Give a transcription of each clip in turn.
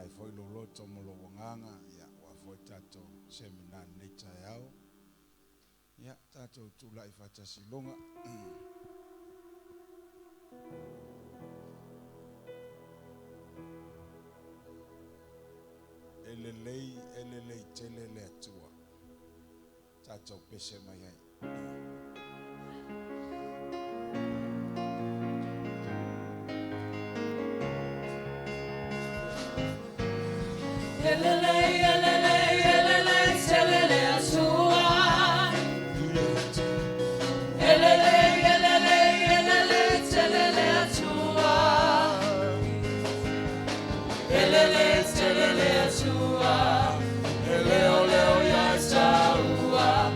faapena ai foi lou loto ma lou agaga, ia, aua foi le tatou seminar i lenei taeao. Ia, tatou tulai faatasi i luga. E lelei, e lelei tele le Atua. Tatou pese mai ai. E lelei, e lelei, e lelei tele le Atua. E lelei, e lelei, e lelei tele le Atua. E lelei tele le Atua. E leoleo ia i taua.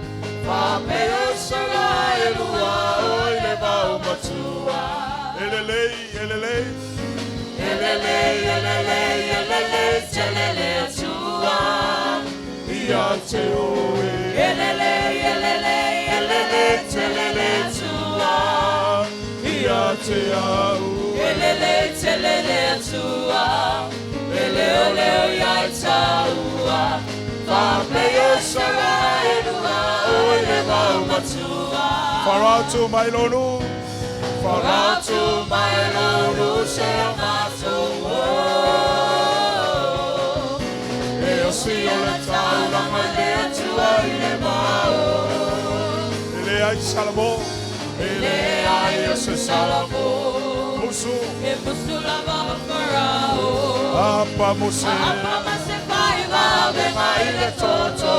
Faapea o saga e lua o i le vao matua. E lelei, e lelei. E lelei, e lelei, e lelei tele le Atua. Ia te oe. E lelei, e lelei, e lelei tele le Atua. Ia te au. E lelei tele le Atua. E leoleo ia i taua. Faapea o saga e lua o i le vao matua. Faratu mai lonu. Faratu mai lonu se matou o. E o si o le taulaga le Atua i le vao. E leai Salamo. E leai o se Salamo. Musu. E musu lava o Farao. Apa mose. Apa ma se faiva vega i le toto.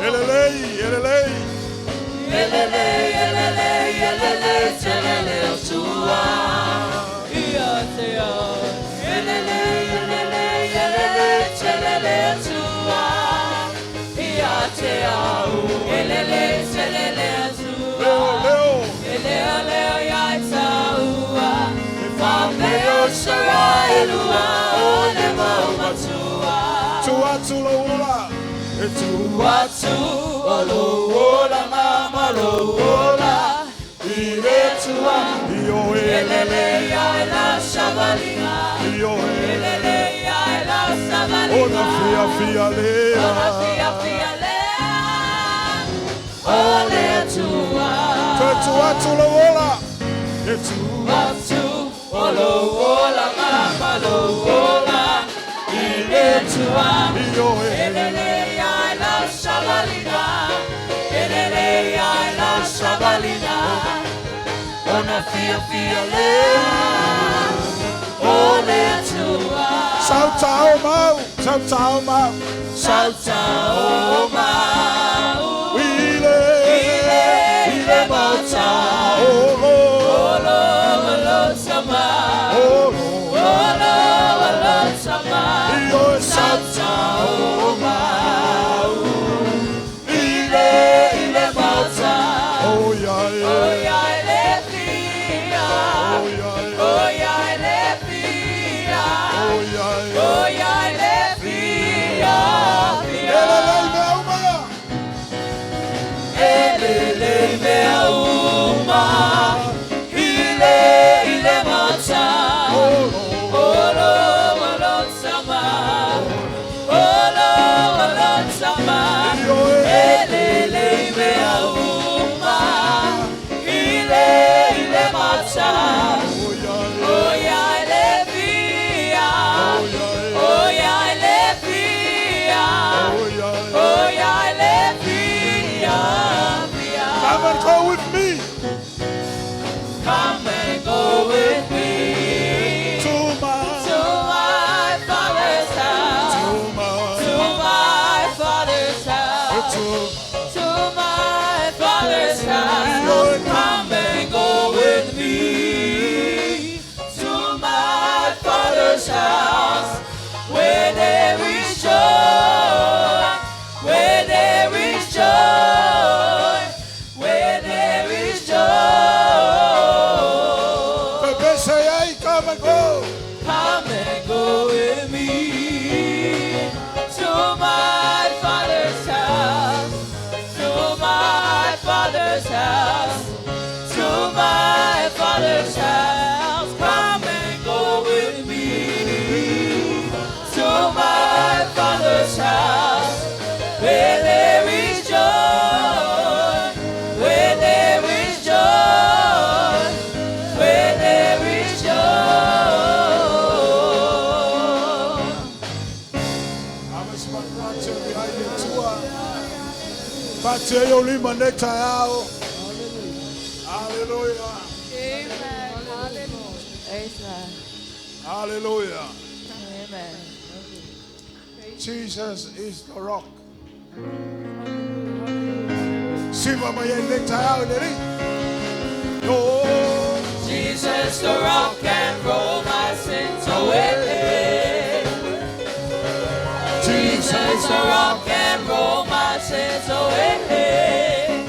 E lelei, e lelei. E lelei, e lelei, e lelei tele le Atua. Ia te au. E lelei, e lelei, e lelei tele le Atua. Ia te au. E lelei tele le Atua. Leo, leo. E leo leo ia i taua. Faapea o saga e lua o le vao matua. Tu atu lou ola. E tu Atu o lou olaga ma lou ola i le Atua. Io E e. lelei ai lau savaliga. Io E e. lelei ai lau savaliga. Ona fia fia lea. Ona fia fia lea o le Atua. Tu tu atu lou ola. E tu. Atu o lou olaga ma lou ola i le Atua. Io E e. lelei ai lau savaliga. E lelei ai lau savaliga. Ona fia fia lea o le Atua. Sautao mau. Sautao mau. Sautao mau. Ile. Ile, ile maota. Olo. Olo malo sama. Olo. Olo malo sama. Io e Sautao mau. Ile, ile maota. Oh ya Oh e. ya ele fia. Oh ya e. Oh ya ele fia. Oh ya e. Oh ya ele fia. Fia. Elelei mea uma. Elele mea uma. Ile, ile maota. Olo. Olo malo sama. Olo malo sama. Io e. Elele mea uma. Ile, ile maota. Oh ya e. Oh ya ele fia. Oh ya e. Oh ya ele fia. Oh ya e. Oh ya ele fia. Fia. Come and go with me Come and go with me to my to my father's house. to my To my father's house. to To my father's house. Come and go with me to my father's house, where there is joy, where there is joy, where there is joy. Pepe say hey, come and go. Come and go with me to my father's house, to my father's house, to my father's house. Come and go with me Patia i o lima nei taeao. Hallelujah. Amen. Hallelujah. Hallelujah. Amen. Jesus is the rock. Siva mai ai nei taeao le Alii. Oh, Jesus the rock can roll my sins away. Jesus the rock can roll my sins away.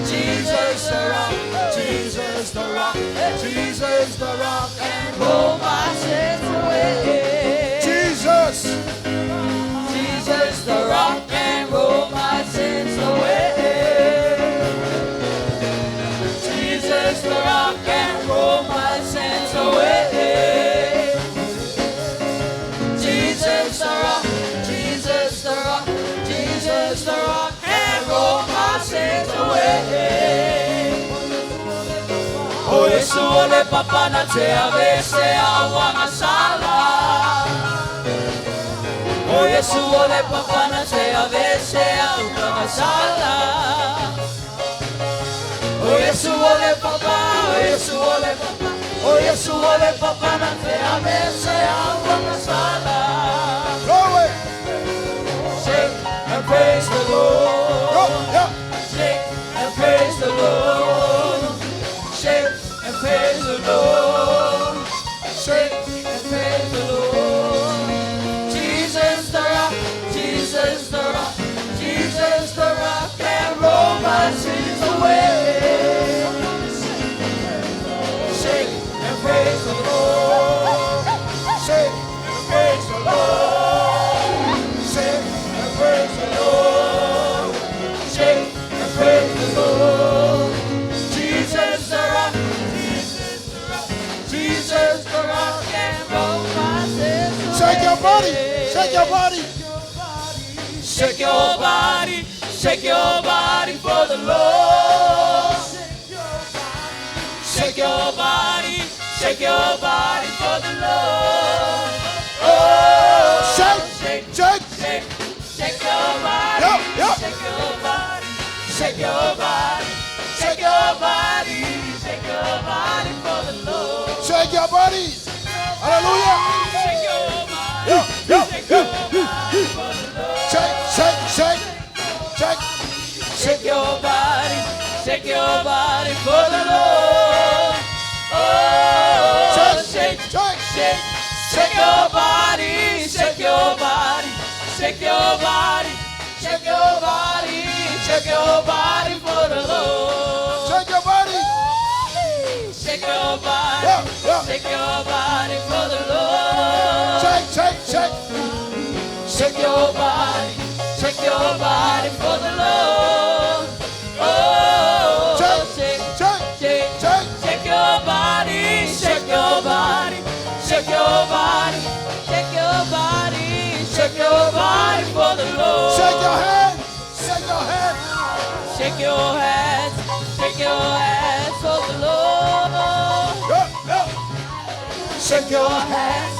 Jesus the rock, Jesus the rock, Jesus the rock, can roll my sins away. Jesus, Jesus the rock can roll my sins away. Jesus the rock can roll my sins away. Jesus the rock, Jesus the rock, Jesus the rock can roll my sins away. O Yesu o le papa na te avese awanga sala. O Yesu o le papa na te avese awanga sala. O Yesu o le papa, o Yesu o le papa, o Yesu o le papa na te avese awanga sala. Glory. Shake and praise the Lord. Go, yeah. Shake and praise the Lord. Shake and praise the Lord. Shake and praise the Lord. Jesus the rock, Jesus the rock, Jesus the rock can roll my sins away. Shake and praise the Lord. Shake And praise the Lord. Shake and praise the Lord. Shake and praise the Lord. Jesus the rock, Jesus the rock, Jesus the rock can roll my sins away. Shake your body, shake your body. Shake your body, shake your body for the Lord. Shake your body, shake your body for the Lord. Oh, Shake, shake, shake. shake, shake your body, Yeah, yeah. shake your body, shake your body, shake your body, shake your body for the Lord. Shake your body. Hallelujah. Shake your body, Yeah, yeah, shake your yeah. body for the Lord. Shake, shake, shake, shake. Shake your body, shake your body for the Lord. Oh, Shake, shake, shake. shake, shake your body, shake your body, shake your body, shake your body, shake your body for the Lord. Shake your body. Shake your body, Yeah, yeah. shake your body for the Lord. Shake, shake, shake. Shake your body, shake your body for the Lord. Oh, Shake, shake, shake, shake, shake. shake your body, shake your body, shake your body, shake your body, shake your body for the Lord. Shake your hand. Shake your hand. Shake your hands, shake your hands for the Lord. Yeah, yeah. Shake your hands,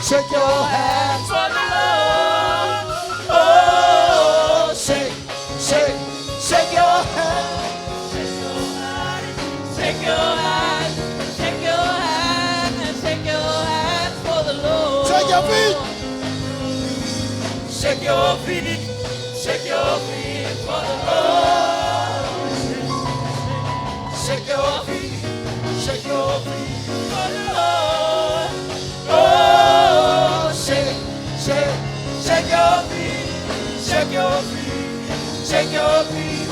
Shake your hands for the Lord. Oh, Shake, shake, shake your hand. Shake your hands, shake your hands, shake your hands for the Lord. Shake your feet. Shake your feet, shake your feet for the Lord. Shake your feet, shake your feet for the Lord. Oh, shake, shake, shake your feet, shake your feet, shake your feet,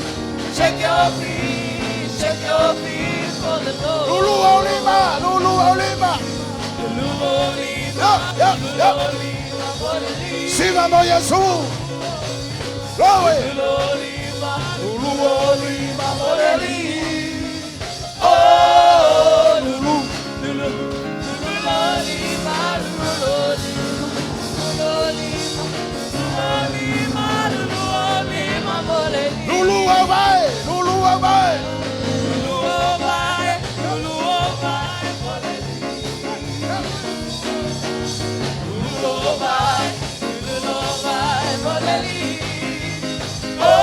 shake your feet, shake your feet for the Lord. Lulu Olima, Lulu Olima. Lulu Olima, Yeah, yeah, yeah. Lulu Olima, Boleli. Siva mo Yesu. Glory. Lulu Olima, Lulu Olima, Boleli. Oh, Lulu. Lulu, Lulu Olima, Lulu Olima, Lulu Olima, Lulu Olima, Lulu Olima, Boleli. Lulu Obai, Lulu Obai. Lulu Obai, Lulu Obai, Boleli. Lulu Obai, Lulu Obai, Boleli. Oh,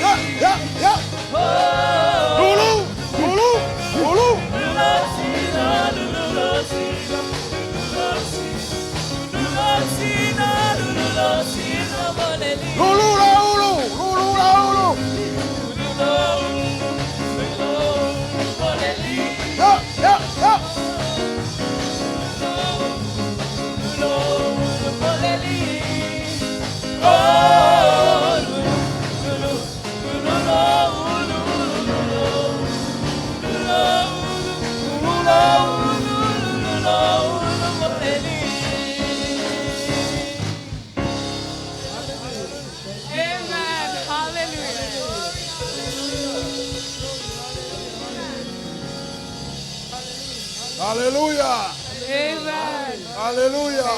Yeah, yeah, yeah. Lulu, Lulu, Lulu. Lulu la ulu, Lulu la ulu. Yeah, yeah, yeah. Amen. Hallelujah. Hallelujah. Amen. Hallelujah.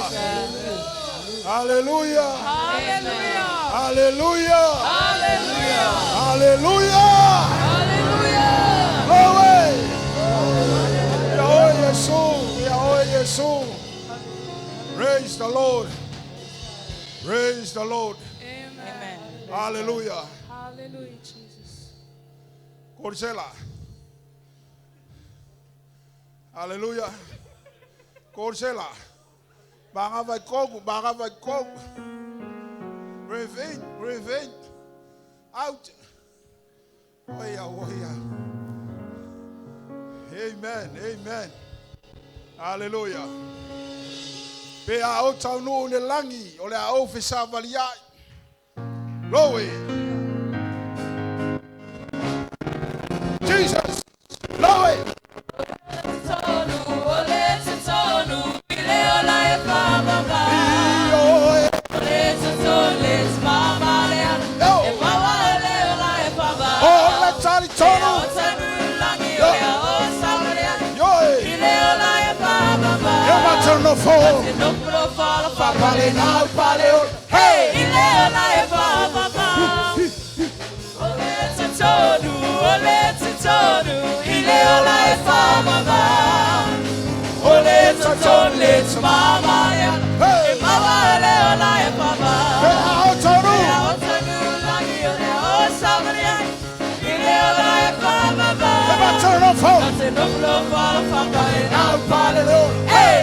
Hallelujah. Hallelujah. Hallelujah. Hallelujah. Hallelujah. Hallelujah. Glory. Yahweh Yeshua. Yahweh Yeshua. Praise the Lord. Praise the Lord. Amen. Hallelujah. Hallelujah, Jesus. Corsela. Hallelujah. Corsela. Banga vai kogu, banga vai kogu. Breathe in, breathe in. Out. Oh yeah, oh yeah. Amen, amen. Hallelujah. Pe a o tau nu le langi, o le a o fisa valiai. Glory. Jesus. Glory. Oh, le tali tonu. Yo. Yo materno fo. Pale na pale o. Hey. Hey. Pe a o tonu. Yo materno fo. Na pale o. Hey.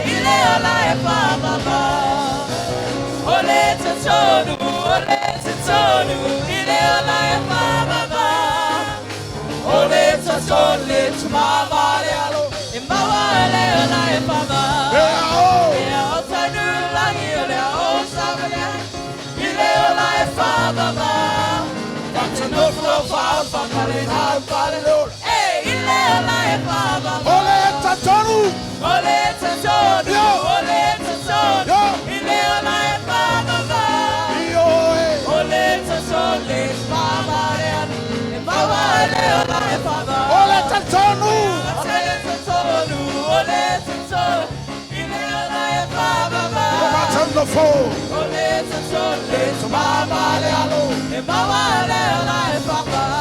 Pe a o. Ole tatonu. Yo. Yo. Io e. Ole tatonu. Yo materno fo.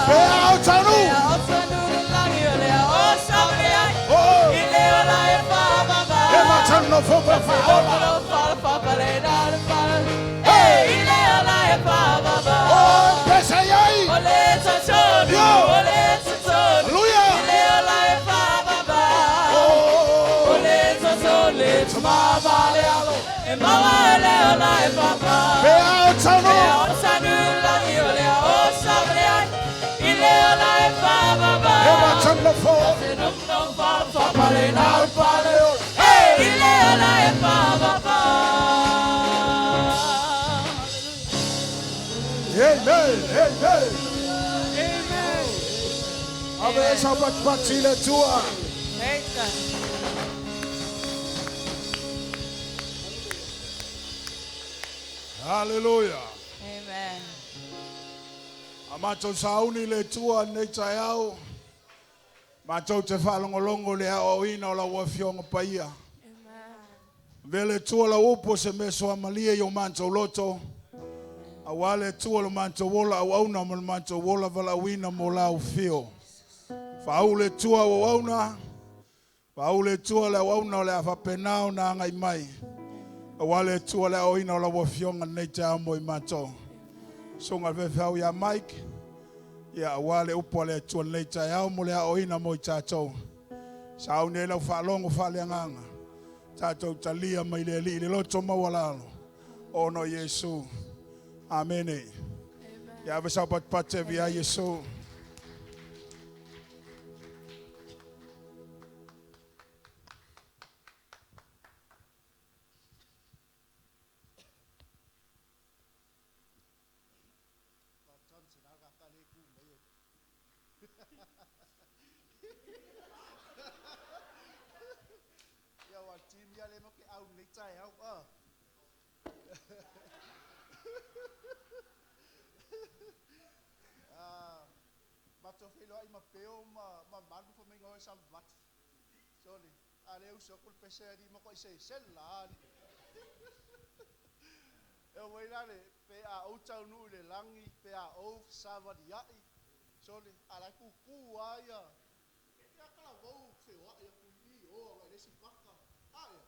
Pe a o tonu. Oh. Yo materno fo pe fa ola. Oh, pesa yai. Yo. Hallelujah. Oh. Pe a o tonu. Yo materno fo. Hey. Amen. Amen. Amen. Ave sa pat pati le tua. Praise God. Hallelujah. Amen. Amato sauni le tua nei tai au. Matou te whalongolongo le ao ina o la wafionga paia. Amen. Vele tua la upo se meso amalia i o manto loto. A wale tua lo manto wola au auna mo le manto wola vala wina mo la ufio. Whaule tua o auna. Paau le Atua le auauna o le a faapena ona agai mai. Aua le Atua le aoina o lau Afioga lenei taeao mo i matou. Susuga i le faifeau ia Mike, ia aua le upu a le Atua lenei taeao mo le aoina mo i tatou. Sauni ai lau faalogo faaleagaga, tatou talia mai le Alii i le loto maualalo, ona o Iesu. Amene. Ia ave sau patupatu e via Iesu. Ia wa team ia le mo ke au nei tae au a. Ah, matou feiloai ma Peo ma ma Malu fa mai ngoi Salvat. Sorry. A le uso ku pese ali ma ko se sel la ali. E wai la le pe a ou tau nu le langi pe a ou savali ai. Sorry. A la ku ku a ia. Ia kala vau fe wa ia ku i o ngai le si paka. A ia.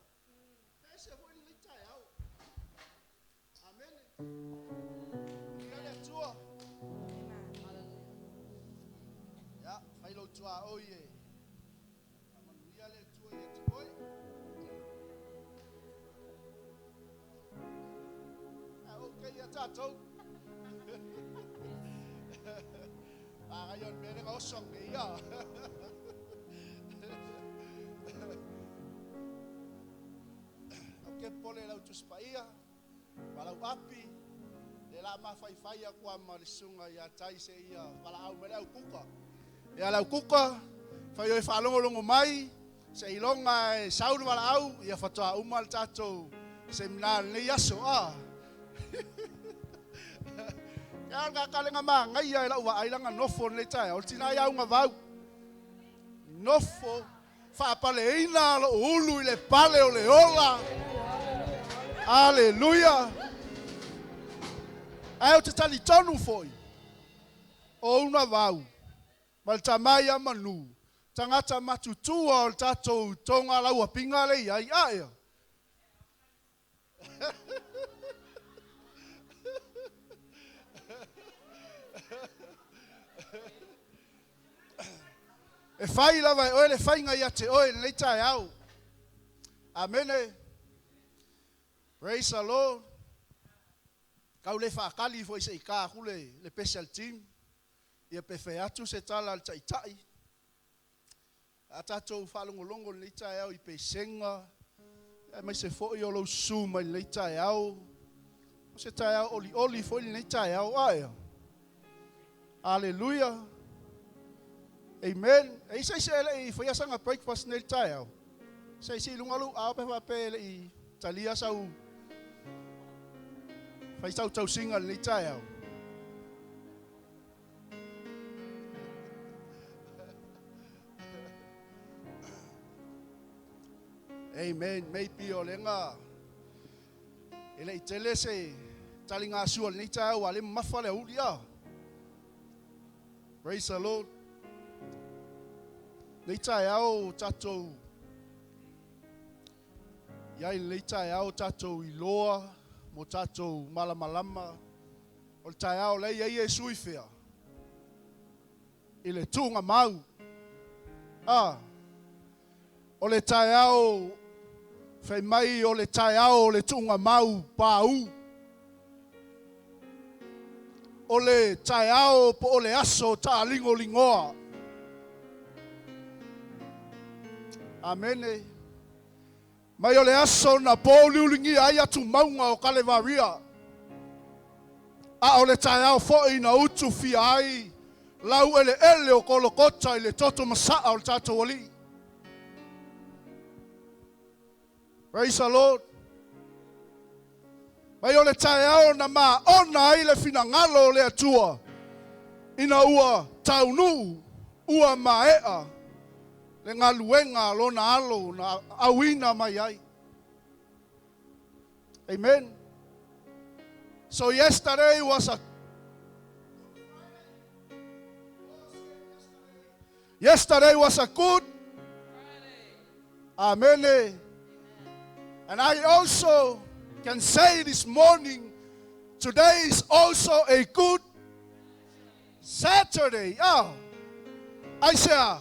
E se foi le tae au. Amen. Ia le Atua. Ia, fai lou tua oi e. Manuia le Atua ia te oe. A okay ia tatou. A gai on mele ga osong e ia. Au ke pole lau tuspaia, ma lau api, le la ma fai fai a kua ma le sunga ia tai se ia wala au mele au kuka. Ia lau kuka, fai oi whaalongolongo mai, se ilonga e saunu wala au, ia whatoa uma le tātou seminar nei aso a. Kia ka kalenga ma ngai ia e lau wa ailanga nofo nei tae, o tina ia unga vau. Nofo, whaapaleina lo ulu i le pale o le ola. Aleluia. Ai o te tali tonu foi. O una vau. Ma le tamai a manu. Tangata matutua o le tātou tonga lau pinga le ia i aea. E whai lava e oe le whainga ia te oe nei tae au. Amene. Praise the Lord. Kau le whaakali fo i se i kā kule le special team. Ia pe whai atu se tala le taitai. A tātou whaalongolongo nei tae au i pe senga. E mai se fo i o lau su mai nei tae au. O se tae au oli oli fo i nei tae au aea. Hallelujah. Amen. E isa ise ele i whai asanga breakfast nei tae au. Se isi lunga lu au pe whape ele i talia sau whai sau tau singa nei tae au. Amen. Maybe o lenga ele i tele se tali ngā sua nei tae au a le mafa le uli a. Praise the Lord. Nei tae au tātou ia i nei tae au tātou i loa mo tātou malamalama o le tae au lei ai e sui whea i le tūnga mau. Ah, o le tae au whai mai o le tae au o le tūnga mau pāu. O le tae au po o le aso tā lingo lingoa. Amene. Mai o le aso na pōliulingi ai atu maunga o Kalevaria. A o le tae au foi na utu fia ai lau ele ele o Kolokota i le toto masaa o le tātou alii. Praise the Lord. Mai o le tae au na ma ona ai le finangalo o le Atua. Ina ua taunu, ua maea, le ngaluenga lona alo na auina mai ai. Amen. So yesterday was a good Amene. And I also can say this morning, today is also a good Saturday. Oh. Aisea,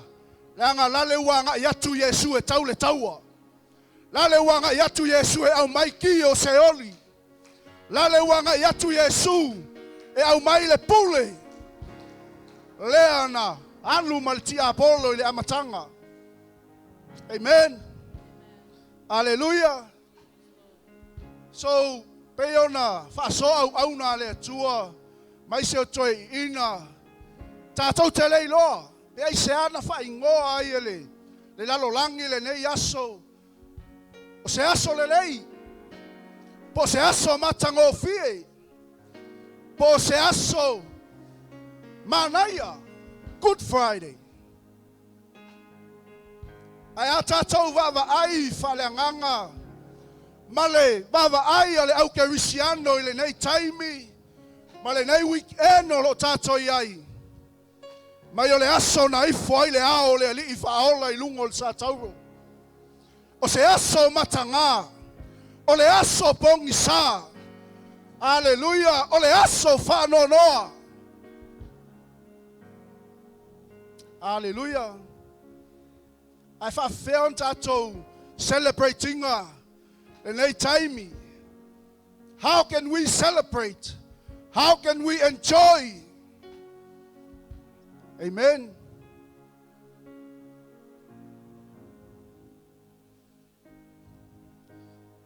leaga lale ua agai atu Iesu e tau le taua. Lale ua agai atu Iesu e aumai ki o Seoli. Lale ua agai atu Iesu e aumai le pule. Lea na alu ma le tiapolo i le amataga. Amen. Aleluia. So, pei ona faasoa auauna a le Atua mai se o toe iina. Tatou te le iloa, pe aisea na faaigoa ai e le, le lalolagi lenei aso. O se aso lelei, po o se aso matagofie, po o se aso manaia, Good Friday. Ae a tatou vaavaai faaleagaga ma le vaavaai a le au kerisiano i lenei taimi ma lenei weekend o lo o tatou i ai, mai o le aso na ifo ai le ao o le Alii Faaola i luga o le satauro. O se aso mataga, o le aso pogisa, aleluia, o le aso faanoanoa. Aleluia. Ae faafefea ona tatou celebrate-ina lenei taimi? How can we celebrate? How can we enjoy? Amen.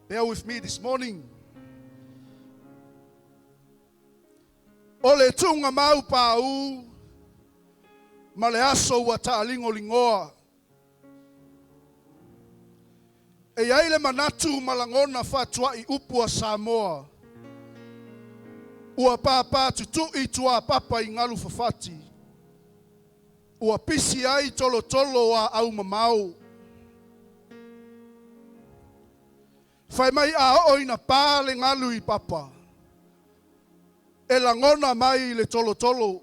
Bear with me this morning. O le tuugamau paū ma le aso ua taaligoligoa. E i ai le manatu ma lagona faatuai upu a Samoa, ua pāpātutui tuapapa i galu fafati, ua pisi ai tolotolo o aau mamao. Fai mai a oo ina pa le galu i papa, e lagona mai le tolotolo,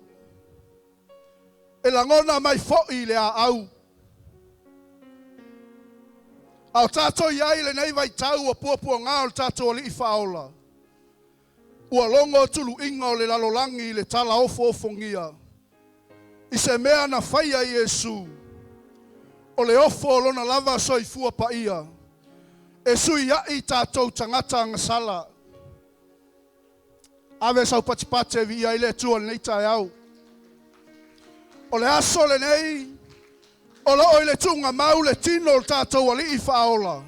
e lagona mai foi le aau. A o tatou i ai i lenei vaitau o puapuaga o le tatou Alii Faaola, ua logo tuluiga o le lalolagi i le talaofoofogia i se mea na faia e Iesu, o le ofo o lona lava soifua paia, e suiai tatou tagata agasala. Ave sau patipati e viia ai le Atua i lenei taeao. O le aso lenei, o loo i le tuugamau le tino o le tatou Alii Faaola,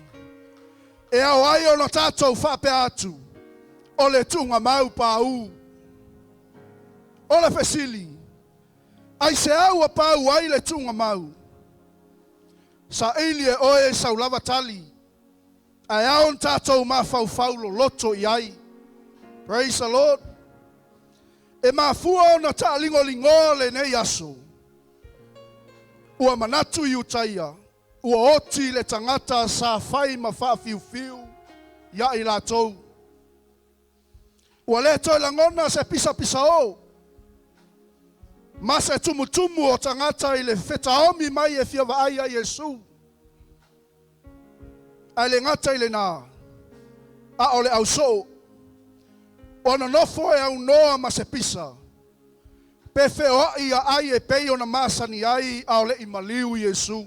e ao ai ona tatou faapea atu, o le tuugamau paū. O le fesili, aisea ua pau ai le tuugamau? Saili e oe sau lava tali, ae ao ona tatou mafaufau loloto i ai. Praise the Lord. E mafua ona taaligoligoa lenei aso. Ua manatu Iutaia, ua oti le tagata sa fai ma faafiufiu ia i latou. Ua le toe lagona se pisapisao ma se tumutumu o tagata i le fetaomi mai e fia vaai ia Iesu. Ae le gata i lena, a o le ausoo, ua nonofo e aunoa ma se pisa, pe feoai aai e pei ona masani ai a o le i maliu Iesu.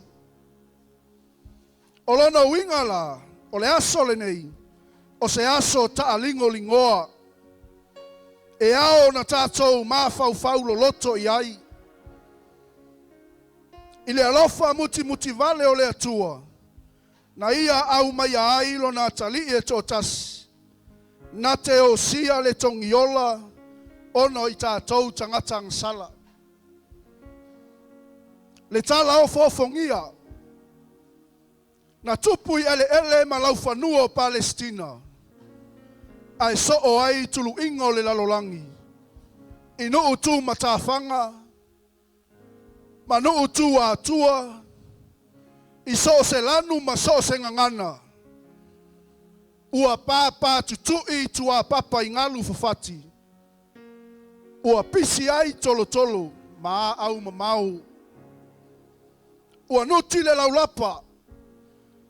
O lona uiga la, o le aso lenei, o se aso taaligoligoa, e ao ona tatou mafaufau loloto i ai. I le alofa mutimutivale o le Atua, na ia aumaia ai lona atalii e toatasi, na te osia le togiola ona o i tatou tagata agasala. Le talaofoofogia na tupu i eleele ma laufanua o Palesitina, ae soo ai tuluiga o le lalolagi, i nuu tu matafaga, ma nuu tu atua, i so o se lanu ma so o se gagana, ua pāpātutui tuapapa i galu fafati, ua pisi ai tolotolo ma aau mamao. Ua nuti le laulapa,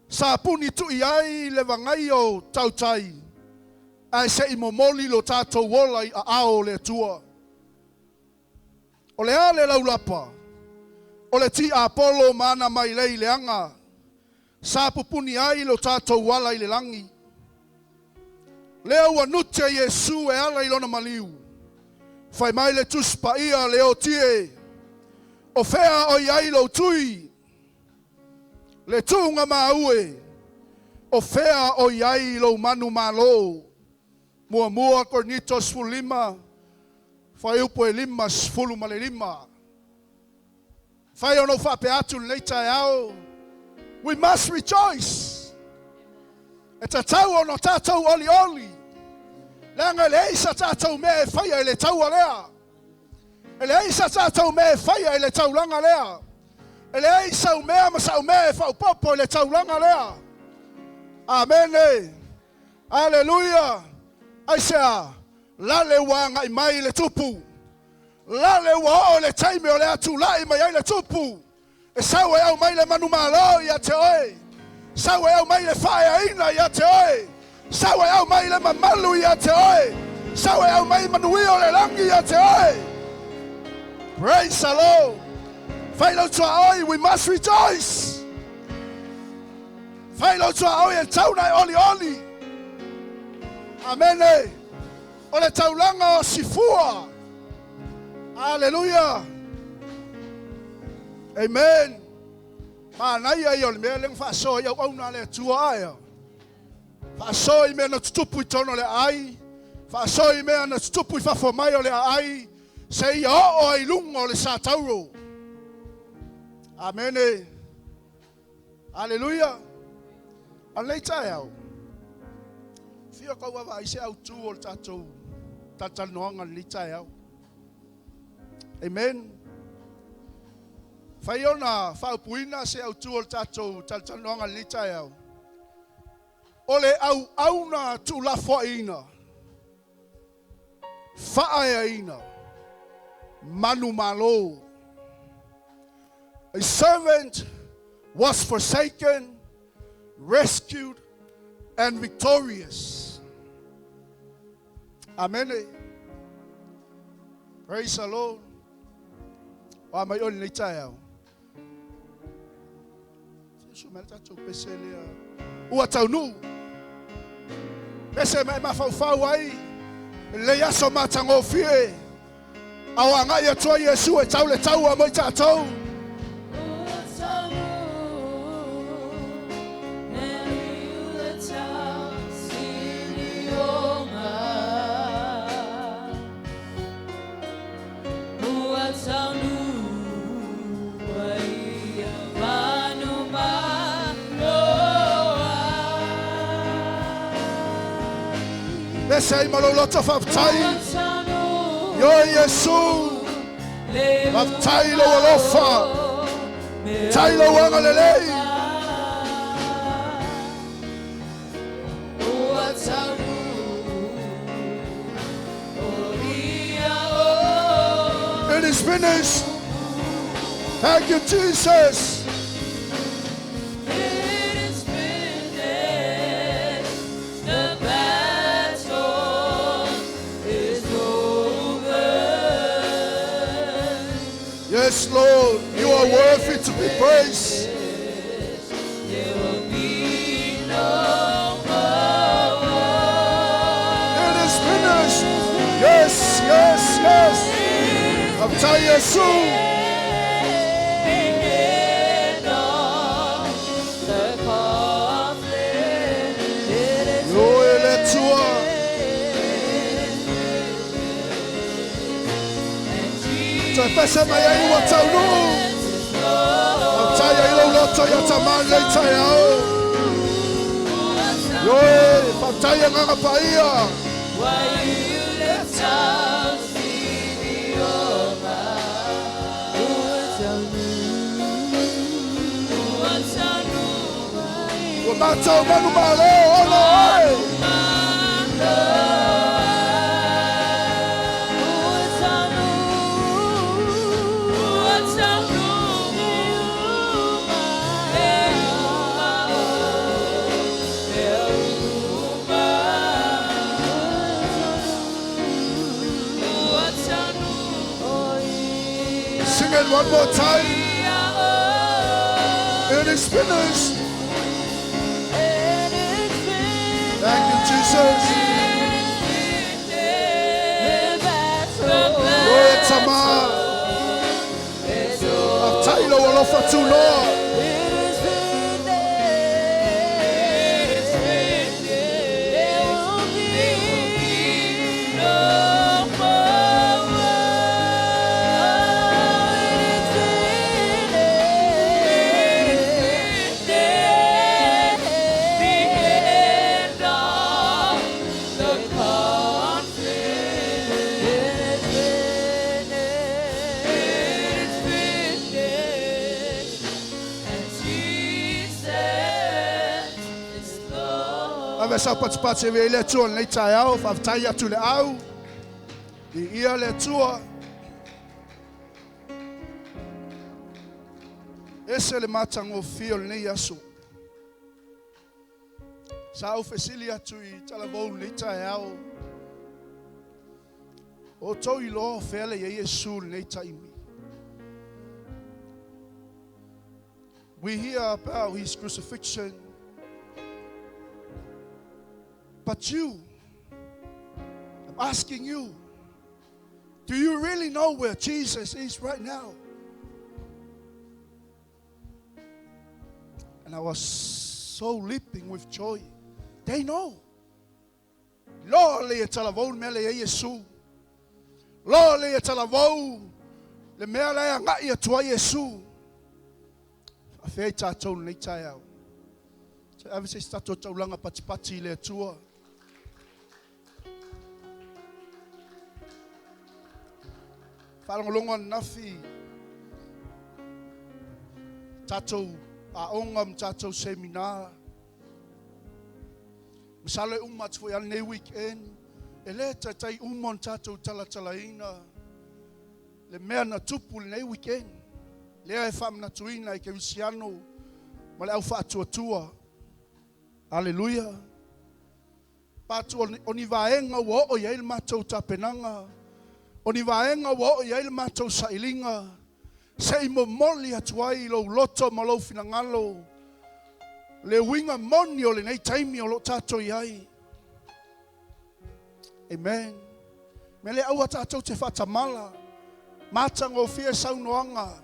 Sa puni tui ai le vagai o tautai. Ae se i momoli lo tatou ola i aao o le Atua. O le a le laulapa, o le tiapolo ma ana mailei leaga, sa pupuni ai lo tatou ala i le lagi. Lea ua nute Iesu e ala i lona maliu. Fai mai le Tusi Paia le otie, o fea o i ai lou tui, le tuuga maue, o fea o i ai lou manumalo. 1 Korinito 15, fuaiupu e 55. Fai ona ou faapea atu lenei taeao, we must rejoice. E tatau ona tatou olioli. Leaga e leai sa tatou mea e faia i le taua lea. E leai sa tatou mea e faia i le taulaga lea. E leai sau mea ma sau mea e faaopoopo i le taulaga lea. Amene. Aleluia. Aisea, lale ua agai mai le tupu. Lale ua oo le taimi o le atulai mai ai le tupu. E sau e aumai le manumalo ia te oe. Sau e aumai le faaeaina ia te oe. Sau e aumai le mamalu ia te oe. Sau e aumai manuia o le lagi ia te oe. Praise the Lord. Fai lau tuaoi, we must rejoice. Fai lau tuaoi e tauna e oli oli. Amene. O le taulaga o Sifua. Aleluia. Amen. Manaia ia o le mea lea na faasoa i auauna a le Atua ae. Faasoa i mea na tutupu i totonu o le aai. Faasoa i mea na tutupu i fafo mai o le aai. Se ia oo ai luga o le satauro. Amene. Aleluia. A lenei taeao, fia kau vaavaai se autu o le tatou talatalanoaga i lenei taeao. Amen. Fai ona faaupuina se autu o le tatou talatalanoaga i lenei taeao. O le auauna tuulafoaiina, faaeaina, manumalo. A servant was forsaken, rescued, and victorious. Amen. Praise the Lord. O a mai o lenei taeao. Su mai le tatou pese lea. Ua taunuu. Pese mai mafaufau ai. Lelei aso matagofie. A o agai atu ai Iesu e tau le taua mo i tatou. Pese ai ma lou loto faafetai. Io Iesu. Faafetai lou alofa. Tai lou agalelei. It is finished. Thank you, Jesus. It is finished. The battle is over. Yes, Lord, you are worthy to be praised. There will be no more war. It is finished. Yes, yes, yes. Faafetai Iesu. The end of the conflict. It is Io e le Atua. And Toe pese mai ai ua taunuu. Faafetai ai lou loto ia tamani lenei taeao. Io e faafetai Agaga Paia. Why you left out Sidioma. Ua taunuu Ua matou manumalo ona o oe. Ua taunuu, ua taunuu, e uma o. Amen. One more time. It is finished. Thank you, Jesus. Glory to God. Faafetai lou alofa tunoa. It is finished. There will be no more war. It is finished. The end of the conflict. It is finished. And Jesus is Lord. Ave sa patipati e le Atua lenei taeao, faafetai atu le au. Viia le Atua. Ese le matagofie o lenei aso. Sa ou fesili atu i talavou lenei taeao. O outou iloa o fea le i ai Iesu i lenei taimi. We hear about his crucifixion. But you, I'm asking you, do you really know where Jesus is right now? And I was so leaping with joy. They know. Iloa lelei e talavou le mea lea e i ai Iesu. Iloa lelei e talavou le mea la e agai atu ai Iesu. Faafeai tatou lenei taeao. Se ave se isi tatou taulaga patipati i le Atua. Faalogologo ananafi tatou aoga ma tatou seminar. Masalo e uma atu foi lava lenei weekend, e le taitai uma ona tatou talatalaina le mea na tupu i lenei weekend. Lea e faamanatuina i kerisiano ma le au faatuatua. Aleluia! Patu o ni vaega ua oo i ai le matou tapenaga, o ni vaega ua oo i ai le matou sailiga, se i momoli atu ai i lou loto ma lou finagalo le uiga moni o lenei taimi o lo o tatou i ai. Amen. Mea lea aua tatou te faatamala, matagofie saunoaga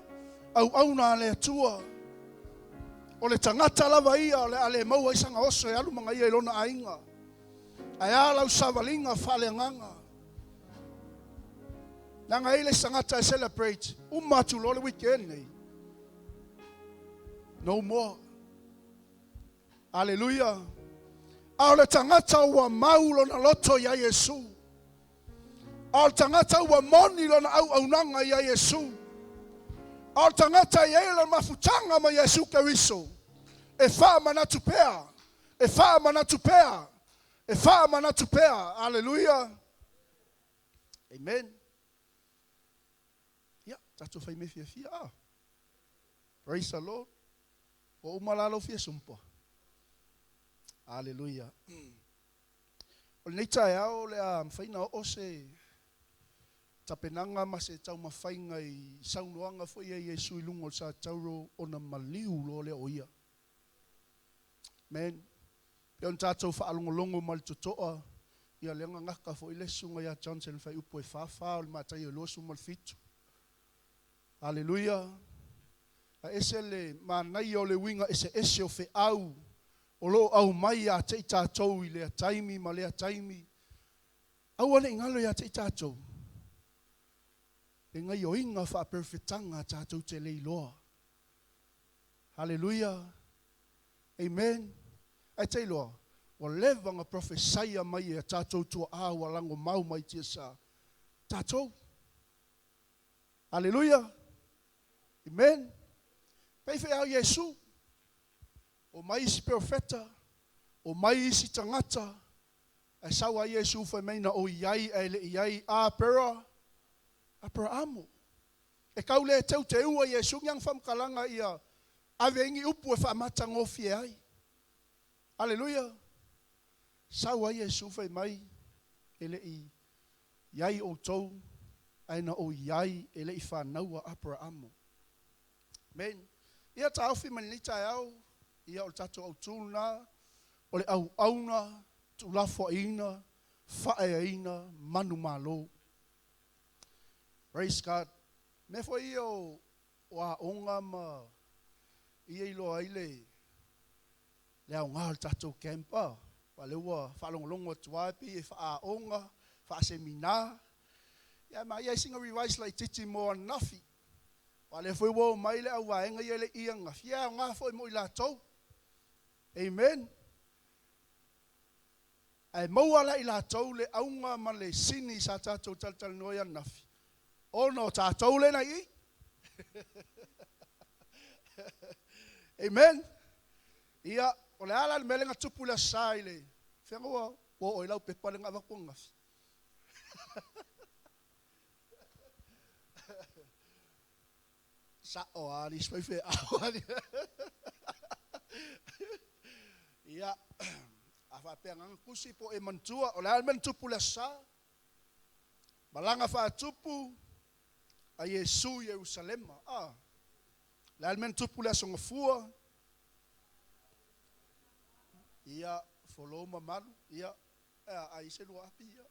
auauna a le Atua. O le tagata lava ia o le a le maua ai sana oso e alu ma ia i lona aiga. Ae a lau savaliga faaleagaga. Leaga e i ai le isi tagata e celebrate uma atu loa le weekend nei. No more. Aleluia. A o le tagata ua mau lona loto iā Iesu. A o le tagata ua moni lona auaunaga iā Iesu. A o le tagata e i ai lona mafutaga ma Iesu Keriso, e faamanatu pea, e faamanatu pea, e faamanatu pea. Aleluia. Amen. Ia, tatou fai mea fiafia. Ah. Praise the Lord. Ua uma la lou fia sumpa. Aleluia. O lenei taeao o le a mafai ona oo se tapenaga ma se taumafaiga i saunoaga foi ia a Iesu i luga o le Satauro ona maliu loa lea o ia. Amen. Pei ona tatou faalogologo ma le totoa, ia lea gagaka foi le susuga ia Johnson i le fuaiupu e 44 o le Mataio 27. Aleluia. A ese le manaia o le uiga eseese o feau o lo o aumai ia te i tatou i lea taimi ma lea taimi. Aua ne i galo ia te i tatou le gaioiga faaperefetaga tatou te le iloa. Haleluia. Amen. Ae te iloa, ua leva ona profesaia mai e a tatou tuaa ua lagomau mai tiasa tatou. Aleluia. Amen. Pei feau Iesu. O mai isi profeta, o mai isi tagata, ae sau a Iesu fai mai na o i ai ae le i ai Apera, Aperaamo. E kau le teuteua Iesu ni ana faamatalaga ia ave ai ni upu e faamatagofie ai. Aleluia. Sau ai Iesu fai mai e le i i ai outou, ae na o i ai e le i fanau Aperaamo. Amen. Ia taofi mai lenei taeao, ia o le tatou autū lena, o le auauna, tuulafoaiina, faaeaina, manumalo. Praise God. Mea foi ia o, o aoga ma ia iloa ai le, le aoga o le tatou camp. Ah, aua lea ua faalogologo atu lava pei e faaaoga, faasemina. Ia ma ia sina revise laitiiti mo ananafi. Aua lea foi ua omai le auvaega ia e le i ananafi. Ia e aoga foi mo i latou. Amen. Ae maua la i latou le auga ma le sini sa tatou talatalanoa ai ananafi, ona o tatou lena i i. Amen. Ia, o le a la le mea lea na tupu i le Aso Sa i le feaga ua oo i lau pepa lea na avatu ananafi. Sa'o a alii faifeau alii. Ia, a faapea na tusi po o e manatua, o le a le mea na tupu i le Aso Sa? Malaga faatupu a Iesu i Ierusalema. Ah, o le a le mea na tupu i le Aso Gafua? Ia, folou mamalu, ia, a i se lua api, ia.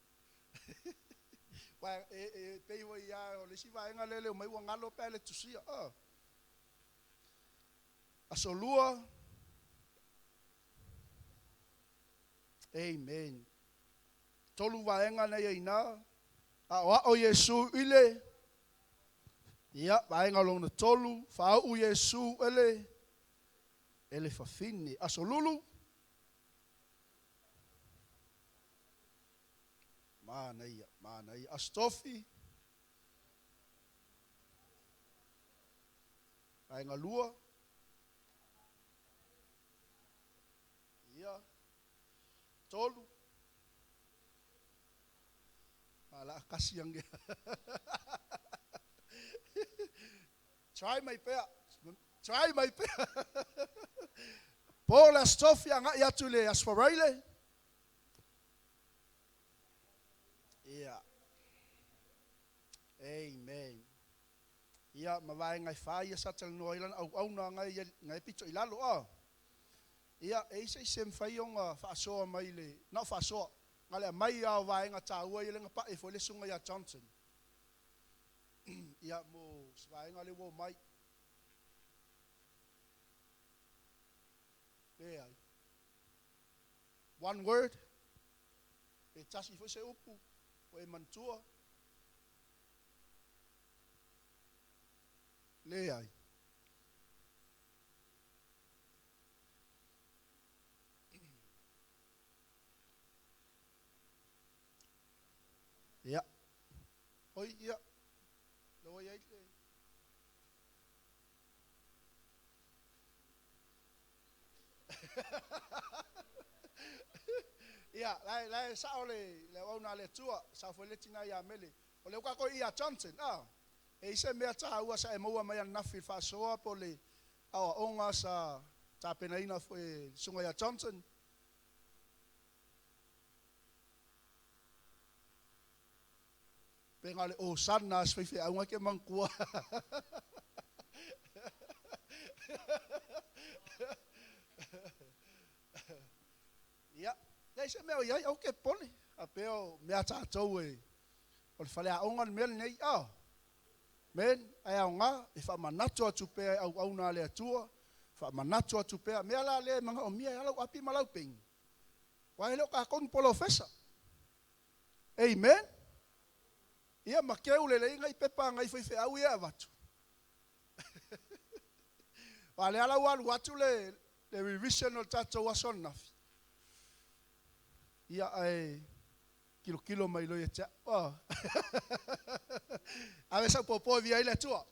Uae, e, e, pei foi lava o le isi vaega lea le omai ua galo pe a le tusia. Ah. Aso Lua. Amen. Tolu vaega na i ina. Aoao Iesu i le ia, vaega lona tolu, faauu Iesu ele ele fafine. Aso Lulu. Manaia, manaia. Aso Tofi. Vaega lua. Ia. Tolu. A la kasi ange. Try mai pea. Try mai pea. Po le Aso Tofi agai atu i le Aso Faraile. Ia. Amen. Ia, ma vaega e fa ia sa talanoa ai lana auauna ngai ngai pito i lalo a. Ia, e i se i se mafai ona faasoa mai le na o faasoa. Nga le aumai a o vaega taua ia le na pae foi le susuga ia Johnson. Ia, mo se vaega le ua omai. Leai. One word. Pe tasi foi se upu. O e manatua. Leai. Ia. Oi, ia. Lea ua i ai le... Ia, la la sa'o le le auauna a le Atua, sao foi le tina ia Mele. O le uka koe ia Johnson, ah. E i se mea tāua sa e maua mai ananafi faasoa po le aoaoga sa tapenaina foi e susuga ia Johnson. Pe nga le osana a se faifeauga ke manatua. Ia, leai se mea o i ai, aua ke popole. A pea o mea tatou e o le faleaoga le mea lenei. Ah. Men, ae aoga e faamanatu atu pea e auauna a le Atua, faamanatu atu pea. Mea la lea e manaomia e ala lau api ma lau peni. Uae le o tatou ni polofesa. Amen. Ia ma keu le lei ngai pepa ngai faifeau ia e avatu. Aua lea la ua alu atu le le revision o le tatou aso ananafi. Ia ae kilokilo mai loa ia te au. Oh. Ave sau popo e viia ai le Atua.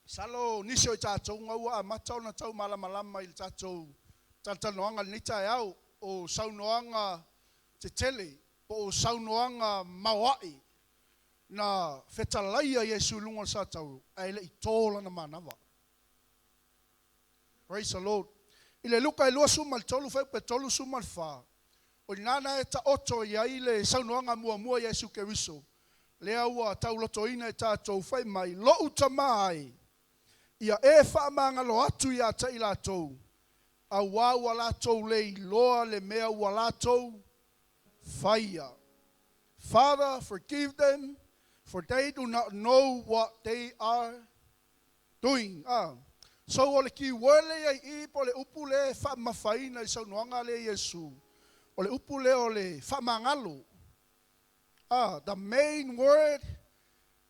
Masalo nisi o i tatou ga ua amata ona tau malamalama i le tatou talatalanoaga i lenei taeao, o saunoaga tetele po o saunoaga maoae na fetalaia Iesu i luga o le satauro ae le i to lana manava. Praise the Lord. I le Luka e 23 fuaiupu e 34, o i ina na e taoto i ai le saunoaga muamua a Iesu Keriso. Lea ua taulotoina e tatou fai mai, lo'u tamā e, ia e faamagalo atu ia te i latou, auā ua latou le iloa le mea ua latou faia. Father, forgive them, for they do not know what they are doing. Ah. So o le key word le ia i po le upu le faamafaina i saunoaga le Iesu. O le upu le o le faamagalo. Ah, the main word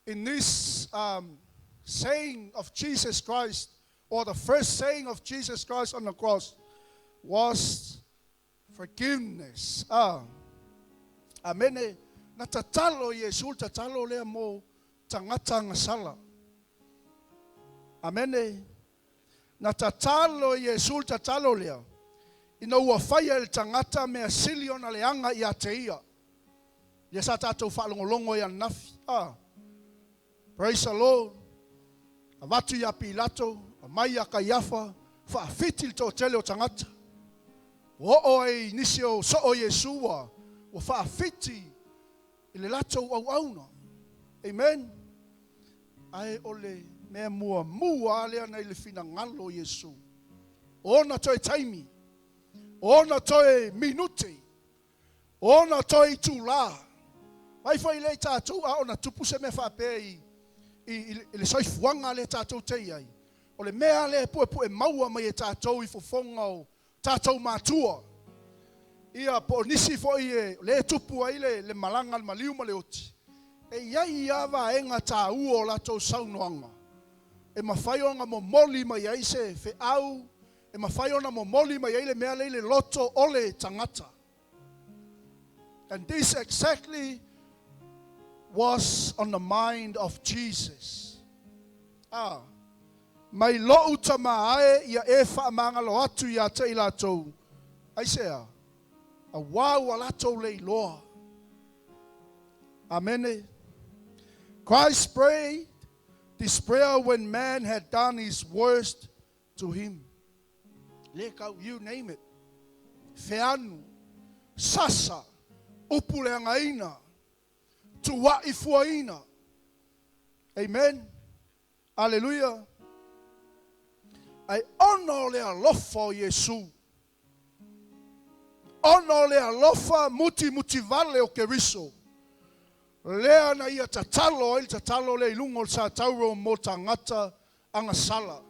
in this saying of Jesus Christ, or the first saying of Jesus Christ on the cross, was forgiveness. Ah, amene. Na tatalo Iesu tatalo lea mo tagata gasala. Amene. Na tatalo Iesu tatalo lea. Ina ua faia le tagata mea sili ona leaga ia te ia. Ia sa tatou faalogologo ia nafi. Ah. Praise the Lord. Avatu ia Pilato, mai ia Kaiafa, faafiti le toatele o tagata. Ua oo ai nisi o soo Iesu ua faafiti i le latou auauna. Amen. Ae o le mea muamua lea na i le finagalo Iesu. Ona toe taimi, ona toe minute, ona toe itulā. Mai foi le tatou a ona tupu se mea faapea i le soifuaga le tatou te i ai. O le mea le puepue maua mai e tatou i fofoga o tatou matua. Ia po o nisi foi e le tupu ai le malaga le maliu ma le oti. E iai ia vaega tāua o latou saunoaga. E mafai ona momoli mai ai se feau, e mafai ona momoli mai ai le mea le i le loto o le tagata. And this exactly was on the mind of Jesus. Ah, mai lo'u tamā e ia e faamagalo atu ia te i latou. Aisea, auā ua latou le iloa. Amen. Christ prayed this prayer when man had done his worst to him. Le kau, you name it. Feanu, sasa, upu leagaina, tua'i fuaina. Amen. Hallelujah. Ai ona o le alofa o Iesu. Ona o le alofa muti muti vale o Keriso. Lea na ia tatalo ai le tatalo le i luga o le satauro mo tagata agasala.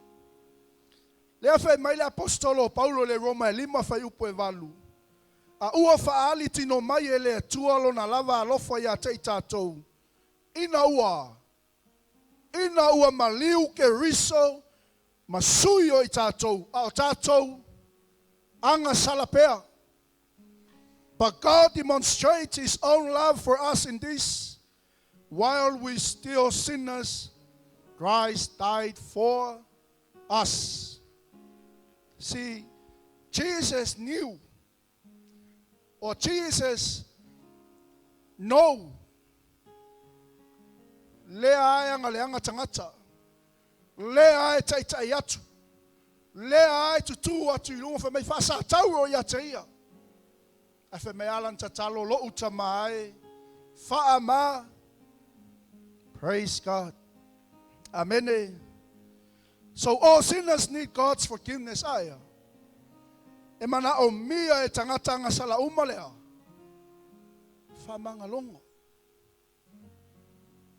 Lea fai mai le apostolo o Paulo le Roma e 5 fai upu e 8. A ua faali tino mai e le Atua lona lava alofa ia te i tatou. Ina ua maliu Keriso ma sui o i tatou, a o tatou agasala pea. But God demonstrates His own love for us in this: while we still sinners, Christ died for us. See, Jesus knew, or Jesus know, lea ai anga leaga tagata, lea ai taitai atu, lea ai tutu atu i luga fa mai faasatauro ia te ia. Ae fai mai ala na tatalo lo'u tamā e faama. Praise God. Amen. So all sinners need God's forgiveness. Aia. E mana o mia e tagata agasala uma lea. Faamagaloga.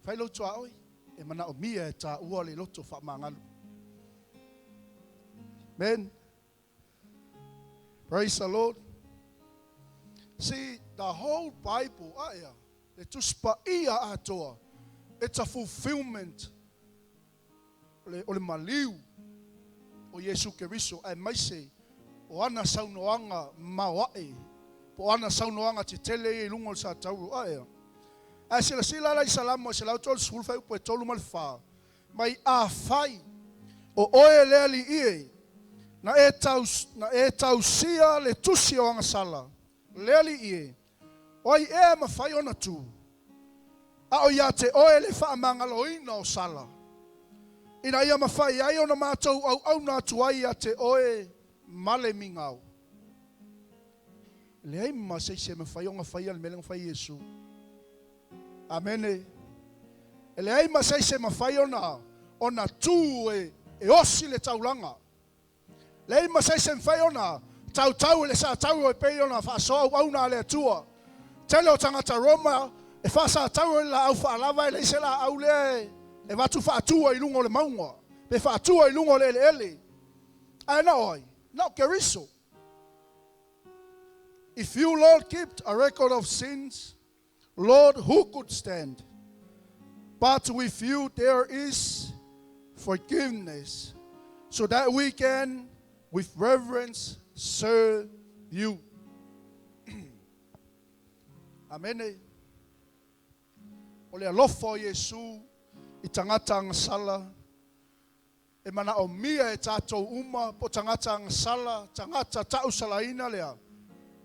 Fai lou tuaoi. E mana o mia e tā ua le loto faamagalo. Amen. Praise the Lord. See, the whole Bible, aia, le Tusi Paia atoa, it's a fulfillment o le maliu o Iesu Keriso, ae maise o ana saunoaga maoae, po o ana saunoaga tetele ia i luga o le satauro aea. Ae silasila la i Salamo e 130 fuaiupu e 3 ma le 4. Mai afai o oe le Alii e, na e tausia le tusi o agasala, le Alii e, o ai ea mafai ona tu. A o ia te oe le faamagaloina o sala. Ina ia mafai ai ona matou auauna atu ai ia te oe ma le migao. Leai ma se isi e mafai ona faia le mea lea na fai Iesu. Amene. E leai ma se isi e mafai ona ona tu e e osi le taulaga. Leai ma se isi e mafai ona tautau i le satauro e pei ona faasoa auauna a le Atua. Tele o tagata Roma e faasatauro i le laau faalava e leai se laau lea e avatu faatua i luga o le mauga pe faatua i luga o le eleele. Ae na o ai? Na o Keriso. If you, Lord, keep a record of sins, Lord, who could stand? But with you there is forgiveness, so that we can, with reverence, serve you. Amene. O le alofa o Iesu i tagata agasala e manaomia e tatou uma po o tagata agasala, tagata tausalaina lea,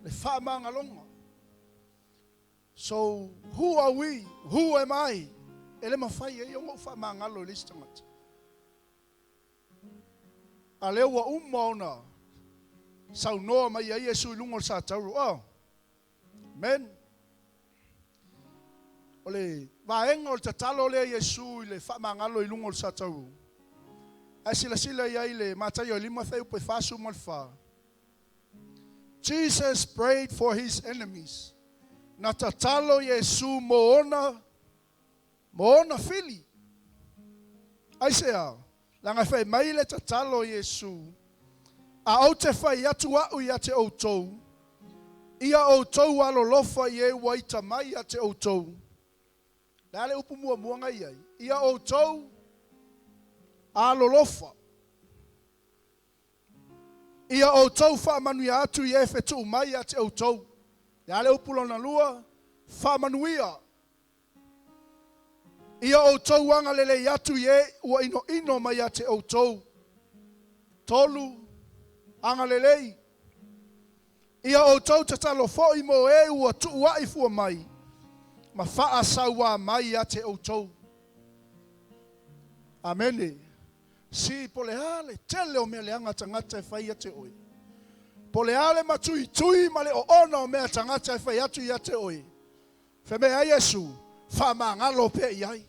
le faamagaloga. So, who are we? Who am I? E le mafai ai ona ou faamagalo i le isi tagata. A lea ua uma ona saunoa mai ai Iesu i luga o le satauro. Oh. Amen. O le vaega o le tatalo lea Iesu i le faamagalo i luga o le satauro. Ae silasila i ai le Mataio e 5 fuaiupu e 44. Jesus prayed for his enemies. Na tatalo Iesu mo ona, mo ona fili. Aisea? Leaga e fai mai le tatalo Iesu, A ou te fai atu a'u ia te outou, ia outou alolofa i e ua ita mai ia te outou. Le a le upu muamua na i ai? Ia outou alolofa. Ia outou faamanuia atu i e fetuu mai ia te outou. Le a le upu lona lua? Faamanuia. Ia outou agalelei atu i e ua inoino mai ia te outou. Tolu, agalelei. Ia outou tatalo foi mo e ua tuuaʻi fua mai ma faasauā mai ia te outou. Amene. Si po o le a le tele o mea leaga tagata e fai ia te oe. Po o le a le matuitui ma le oona o mea tagata e fai atu ia te oe. Fai mai ai Iesu, faamagalo pea i ai.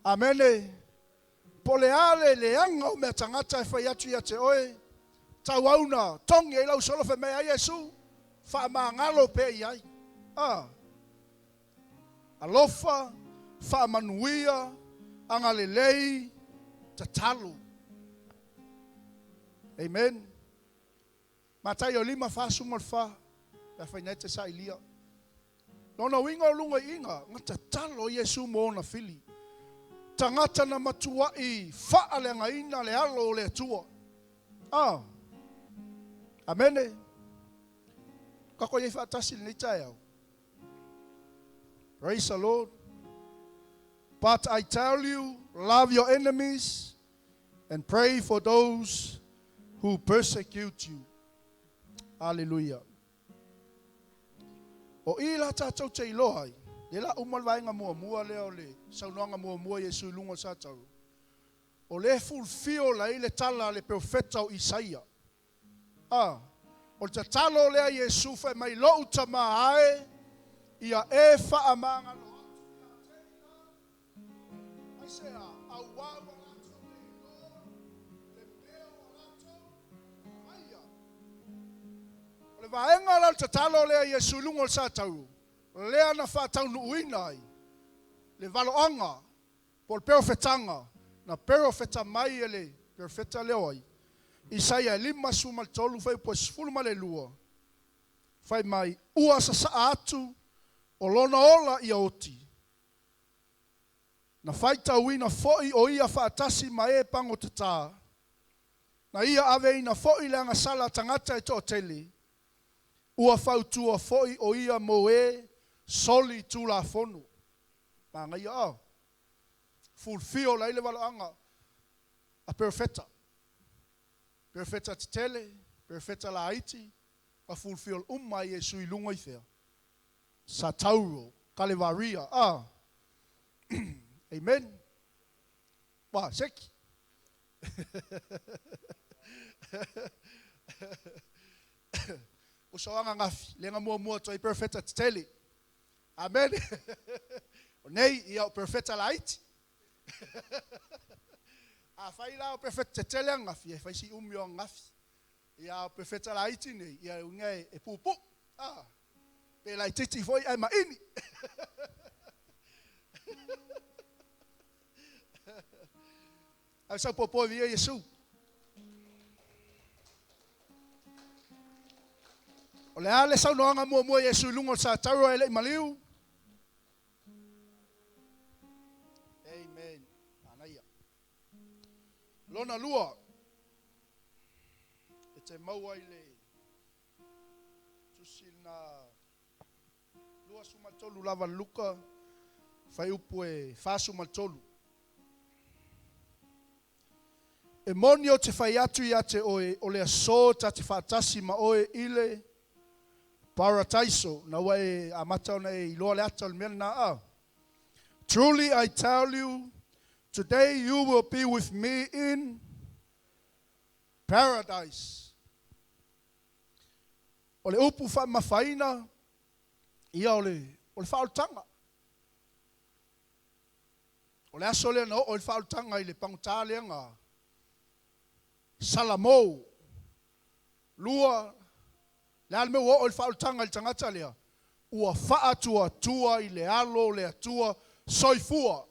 Amene. Po o le a le leaga o mea tagata e fai atu ia te oe, tauau na togi ai lau solo fai mai ai Iesu, faamagalo pea i ai. A. Alofa, faamanuia, agalelei, tatalo. Amen. Mataio 5, 44, pe afai nei te sailia. Lona uiga o luga i iga, na tatalo Iesu mo ona fili. Tagata na matuaʻi faaleagaina le alo o le Atua. Ah. Amene. Kako i ai faatasi lenei taeao. Praise the Lord. But I tell you, love your enemies and pray for those who persecute you. Hallelujah. O i la tātou te iloa ai, le la uma le vaega muamua lea o le saunoaga muamua Iesu i luga o le satauro. O le fulfil ai le tala a le profeta o Isaia. A, o le tatalo lea Iesu fai mai lo'u Tamā ae, ia e faamagalo atu ia te i latou, aisea, auā ua latou le iloa le mea ua latou faia. O le vaega la o le tatalo lea Iesu i luga o le satauro, lea na faataunuuina ai le valoaga Po o le perofetaga, na perofeta mai e le perofeta lea o ai? Isaia e 53 fuaiupu e 12, fai mai, Ua sasaa atu o lona ola ia oti, na faitauina foi o ia faatasi ma e pagotatā, na ia aveina foi le agasala a tagata e toatele, ua fautua foi o ia mo e soli tulafono. Manaia a. Fulfil ai le valoaga a perofeta. Perofeta tetele, perofeta laiti, ma fulfil uma ai Iesu i luga i fea? Satauro, Kalevaria, a. Amen. Wa, seki. Usoaga gafi, le ga muamua atu ai perofeta tetele. Amen. O nei ia o perfeta laiti. Afai la o perfeta tetele ananafi, e fai si umi o ananafi. Ia o perfeta laiti nei, ia e uiga e puupuu. Ah, pe laitiiti foi ae maini. Ae sau popo e via Iesu. O le a le saunoaga muamua a Iesu i luga o le satauro ae le i maliu? Amen. Manaia. Lona lua, e te maua i le tusi na 23 lava Luka, fuaiupu e 43. E moni ou te fai atu ia te oe, o le aso ta te faatasi ma oe i le Parataiso. Na ua e amata ona e iloa le ata o le mea lena a. Truly I tell you, today you will be with me in paradise. O le upu faamamafaina, ia o le, o le faaolataga. O le aso lea na oo i le faaolataga i le pagota lea na Salamo. Lua, le a le mea ua oo i le faaolataga i le tagata lea? Ua faatuatua i le alo o le Atua soifua.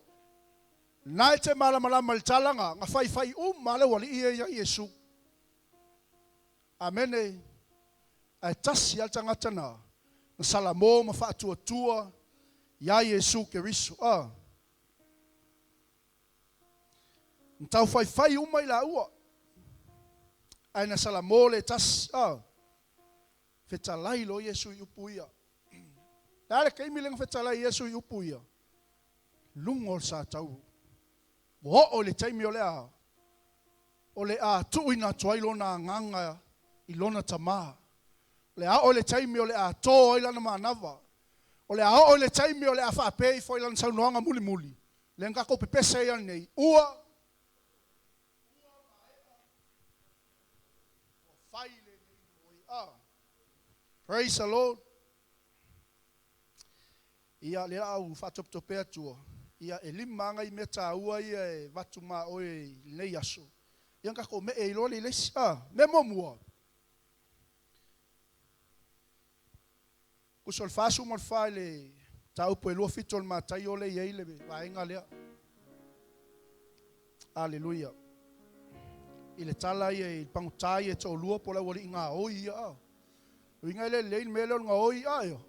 Na e te malamalama i le talaga, na faifai uma le ualii e ia Iesu. Amene. Ae tasi lava le tagata na Salamo ma faatuatua ia Iesu Keriso. Ah. Na tau faifai uma i laua. Ae na Salamo le tasi. Ah. Fetalai loa Iesu i upu ia. Le a le taimi lea na fetalai Iesu i upu ia? Luga o le satauro. Ua oo i le taimi o le a o le a tuuina atu ai lona agaga i lona Tama. O le a oo i le taimi o le a to ai lana manava. O le a oo i le taimi o le a faapea ifo ai lana saunoaga mulimuli. Lea na tatou pepese ai ananei, ua ua fai lenei mo oe. Ah. Praise the Lord. Ia, lea au faatopetope atua. Ia, e lima lava nai mea taua ia e avatu ma oe i lenei aso. Ia, na tatou mee ai loa le i le isi. Ah, mea muamua. Tusa o le 44 i le mataupu e 27 o le Mataio lea e i ai le vaega lea. Aleluia. I le tala ia i le pagota ia e toalua po o le aualii gaoi ia. A. Uiga e le lelei le mea lea o le gaoi a io.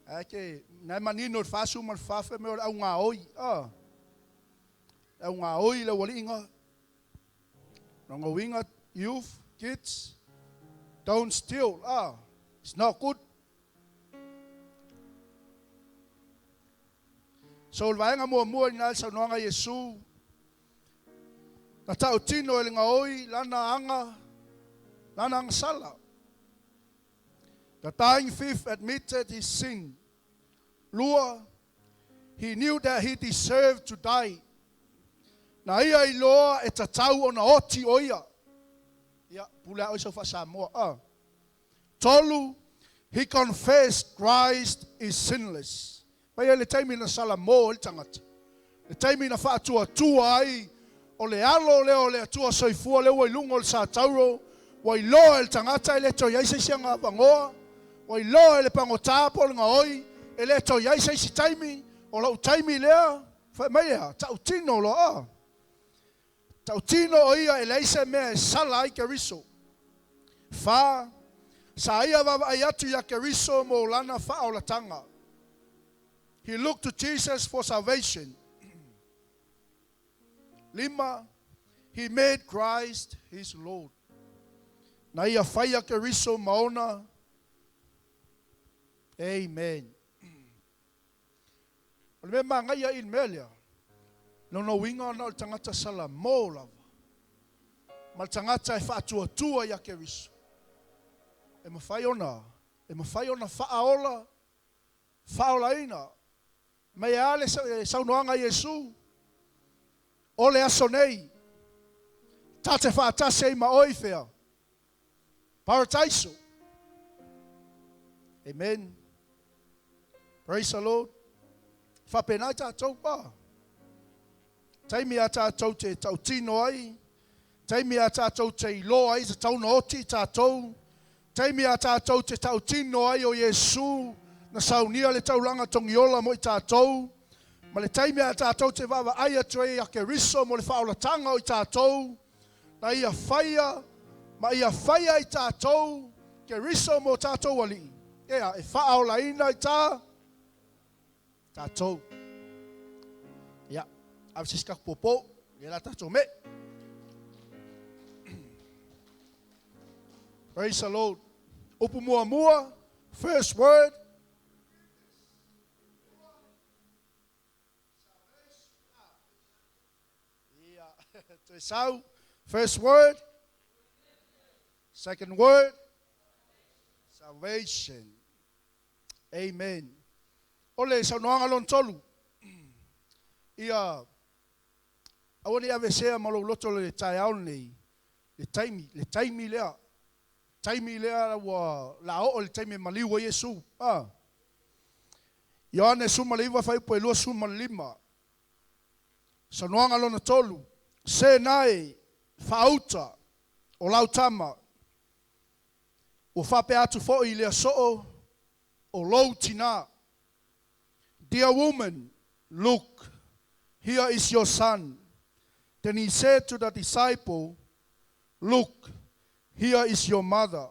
Ae ke, na e manino i le 44 fai mai o le au gaoi. A. Le au gaoi le aualii. Lona uiga, youth, kids, don't steal. Ah, it's not good. So, o le vaega muamua i na le saunoaga a Iesu, na tautino e le gaoi lana aga, lana agasala. The dying thief admitted his sin. Lua, he knew that he deserved to die. Na ia iloa e tatau ona oti o ia. Ia, pule a oe sau faa-Samoa. Ah. Tolu, he confessed Christ is sinless. Mai ai le taimi na Salamo ai le tagata. Le taimi na faatuatua ai o le alo lea o le Atua soifua lea ua i luga o le satauro, ua iloa e le tagata e le toe i ai se isi agavanoa, ua iloa e le pagota po o le gaoi, e le toe i ai se isi taimi, o lou taimi lea, fai mai ea, tautino loa. Ah. Tautino o ia e leai se mea e sala ai Keriso. Fa, sa ia vaavaai atu ia Keriso mo lana faaolataga. He looked to Jesus for salvation. Lima, he made Christ his Lord. Na ia faia Keriso ma ona. Amen. O le mea manaia i le mea lea, lona uiga ona o le tagata Salamo lava. Ma le tagata e faatuatua ia Keriso. E mafai ona faaola, faaolaina. Mai e a le saunoaga a Iesu, o le aso nei, Ta te faatasi ai ma oe i fea? Parataiso. Amen. Praise the Lord. Faapena ai tatou pa. Taimi a tatou te tautino ai, taimi a tatou te iloa ai tatau ona oti i tatou, taimi a tatou te tautino ai o Iesu na saunia le taulaga togiola mo i tatou, ma le taimi a tatou te vaavaai atu ai ia Keriso mo le faaolataga o i tatou, na ia faia ma ia faia i tatou Keriso mo tatou Alii, ea, e faaolaina i ta tatou. Ia, ave se isi tatou pōpō, lea la tatou me. Praise the Lord. Upu muamua, first word. Ia, toe sau. First word. Second word. Salvation. Amen. O le saunoaga lona tolu, ia aua ne i aveesea ma lou loto le taeao lenei, le taimi, le taimi lea, taimi lea ua la oo i le taimi e maliu ai Iesu. A. Ioane 19 fuaiupu e 25. Saunoaga lona tolu, Se nae, faauta, o lau tama, Ua faapea atu foi i lea soo o lou tinā. Dear woman, look, here is your son. Then he said to the disciple, Look, here is your mother.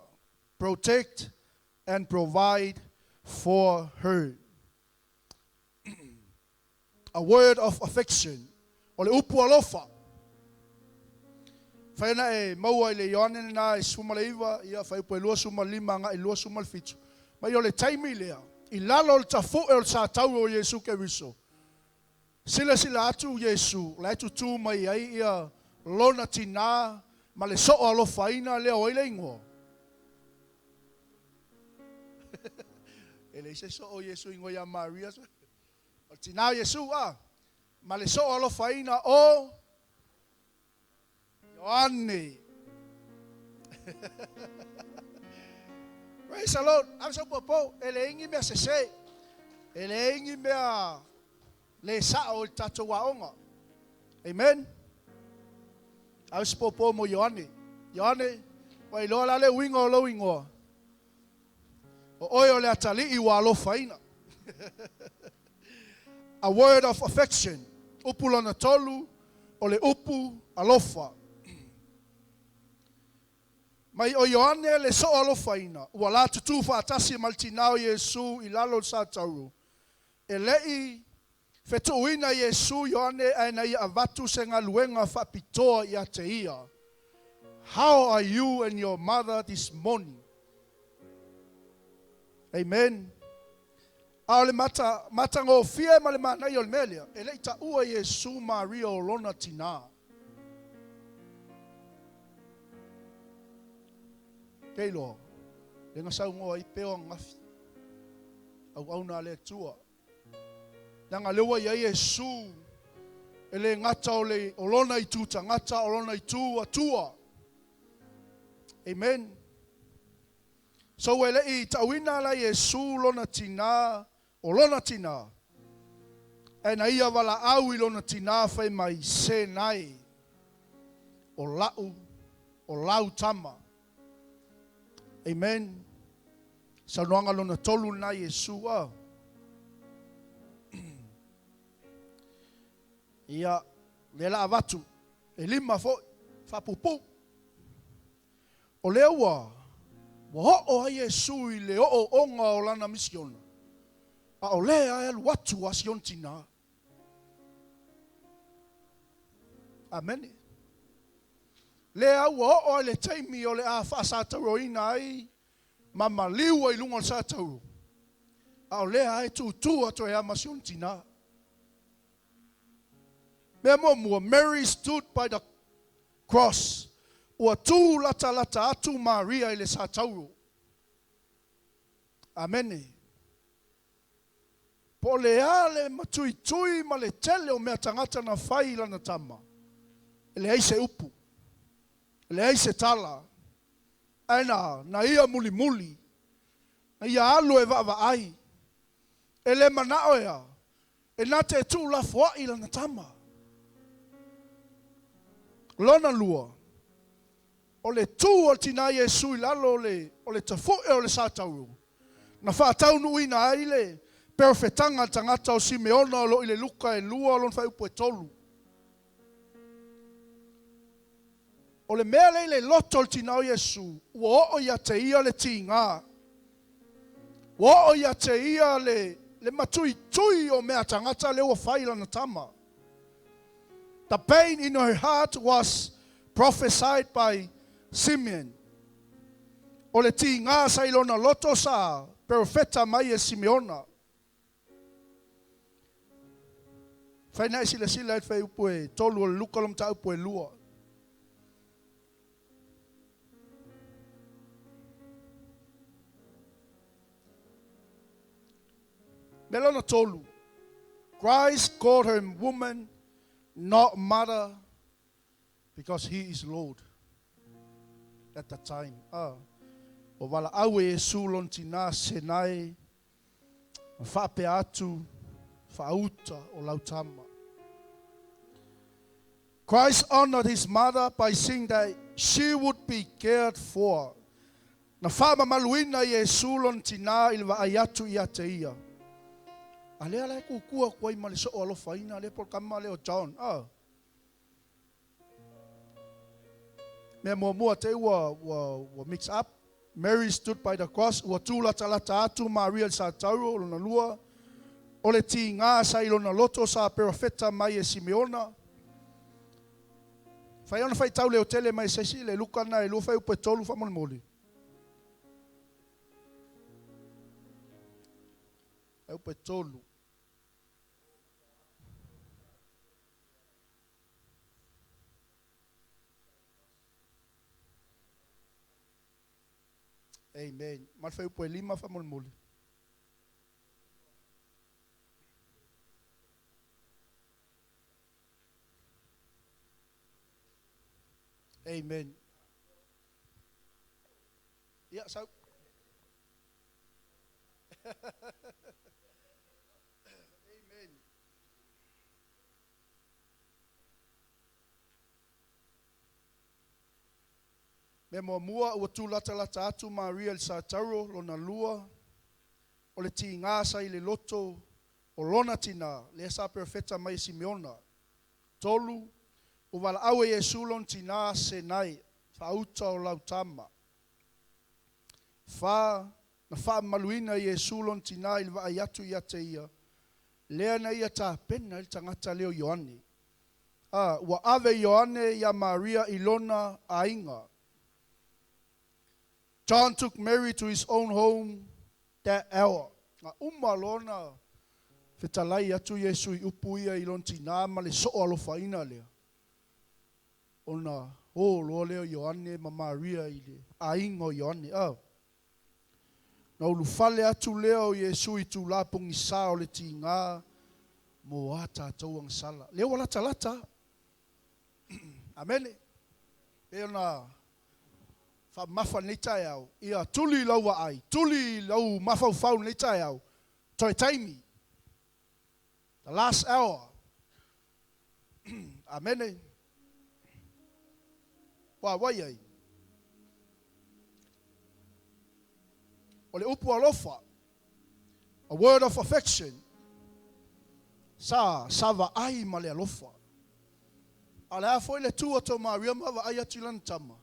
Protect and provide for her. A word of affection. O le upu alofa. Fai ana e maua i le Ioane lena e 19, ia fuaiupu e 25 agai 27. Mai o le taimi lea, i lalo o le tafu'e o le satauro o Iesu Keriso, silasila atu Iesu, o la e tutū mai ai ia lona tinā ma le soo alofaina lea o ai le ingoa? E leai se soo o Iesu ingoa ia Maria. O le tinā o Iesu, a, ma le soo alofaina o Ioane. Praise the Lord. Ave sau pōpō, e leai ni mea sese. E leai ni mea le sao i le tatou aoga. Amen. Ave se pōpō mo Ioane. Ioane, ua iloa la le uiga o lou ingoa. O oe o le atalii ua alofaina. A word of affection. Upu lona tolu, o le upu alofa. Mai o Ioane le soo alofaina, ua la tutū faatasi ma le tinā o Iesu i lalo o le satauro. E le i fetuuina Iesu Ioane ae na ia avatu se galuega faapitoa ia te ia. How are you and your mother this morning? Amen. A o le mata, matagofie ma le manaia o le mea lea, e le i taua Iesu Maria o lona tinā. Kei loa, le na saunoa ai peo ananafi. Auauna a le Atua. Leaga lea ua i ai Iesu, e le gata o le o lona itu tagata, o lona itu Atua. Amen. So e le i tauina la Iesu lona tinā, o lona tinā. Ae na ia valaau i lona tinā fai mai, Se nae, o la'u, o lau tama. Amen. Saunoaga lona tolu lena Iesu a. Ia, lea la avatu, e lima foi, faapuupuu. O lea ua ua oo ai Iesu i le ooooga o lana misiona, a o lea e alu atu a si ona tinā. Amene. Lea ua oo ai le taimi o le a faasatauroina ai ma maliu ai luga o le satauro, a o lea e tūtū atu ai lava ma si ona tinā. Mea muamua, Mary stood by the cross. Ua tū latalata atu Maria i le satauro. Amene. Po o le a le matuitui ma le tele o mea tagata na fai i lana tama, e leai se upu. Leai se tala, ae na, na ia mulimuli, na ia alu e vaavaai. E le manao ea, e na te tuulafoai lana tama. Lona lua, o le tu o le tina Iesu i lalo o le tafu'e o le satauro, na faataunuuina ai le perofetaga a le tagata o Simeona o lo o i le Luka e 2 lona fuaiupu e 3. O le mea lea i le loto o le tina o Iesu, ua oo ia te ia le tiga, ua oo ia te ia le matuitui o mea tagata lea ua fai lana tama. The pain in her heart was prophesied by Simeon. O le tiga sa i lona loto sa perofeta mai e Simeona. Fai na e silasila i le fuaiupu e 3 o le Luka lo mataupu e 2. Mea lona tolu, Christ called her woman, not mother, because he is Lord at the time. Ah, ua valaau e Iesu lona tina senae, ma faapea atu, faauta o lau tama. Christ honored his mother by saying that she would be cared for. Na faamamaluina Iesu lona tina i le vaai atu ia te ia. A lea la e kukua atu ai ma le soo alofaina lea po o le kama lea o John. Ah. Mea muamua te ua mix up. Mary stood by the cross. Ua tū latalata atu Maria i sa tauro o lona lua. O le tiga sa i lona loto sa perofeta mai e Simeona. Fai ona faitau le o tele mai se isi le Luka na e 2 fuaiupu e 3 faamolemole. Fuaiupu e 3. Amen. Ma le fuaiupu e 5 faamolemole. Amen. Ia, sau. Amen. Mea muamua ua tūlatalata atu Maria i le satauro, lona lua, o le tiga sa i le loto o lona tina, lea sa perofeta mai e Simeona. Tolu, ua valaau e Iesu lona tina senae, faauta o lau tama. Fa, na faamamaluina e Iesu lona tina i le vaai atu ia te ia, lea na ia tapena ai le tagata lea o Ioane. A, ua ave Ioane ia Maria i lona aiga. John took Mary to his own home that hour. Na uma lona fetalai atu Iesu i upu ia i lona tina ma le soo alofaina lea. Ona o loa lea o Ioane ma Maria i le aiga o Ioane. A, na ulufale atu lea o Iesu i tula pogisa o le tiga mo a tatou agasala. Lea ua latalata. Amene. E ona faamamafa lenei taeao, ia tuli lau vaai, tuli lau mafaufau lenei taeao, toe taimi. The last hour. Amene. Ua wai ai. O le upu alofa, a word of affection, sa vaai ma le alofa. A le a foi le tu atu o Maria ma vaai atu i lana tama,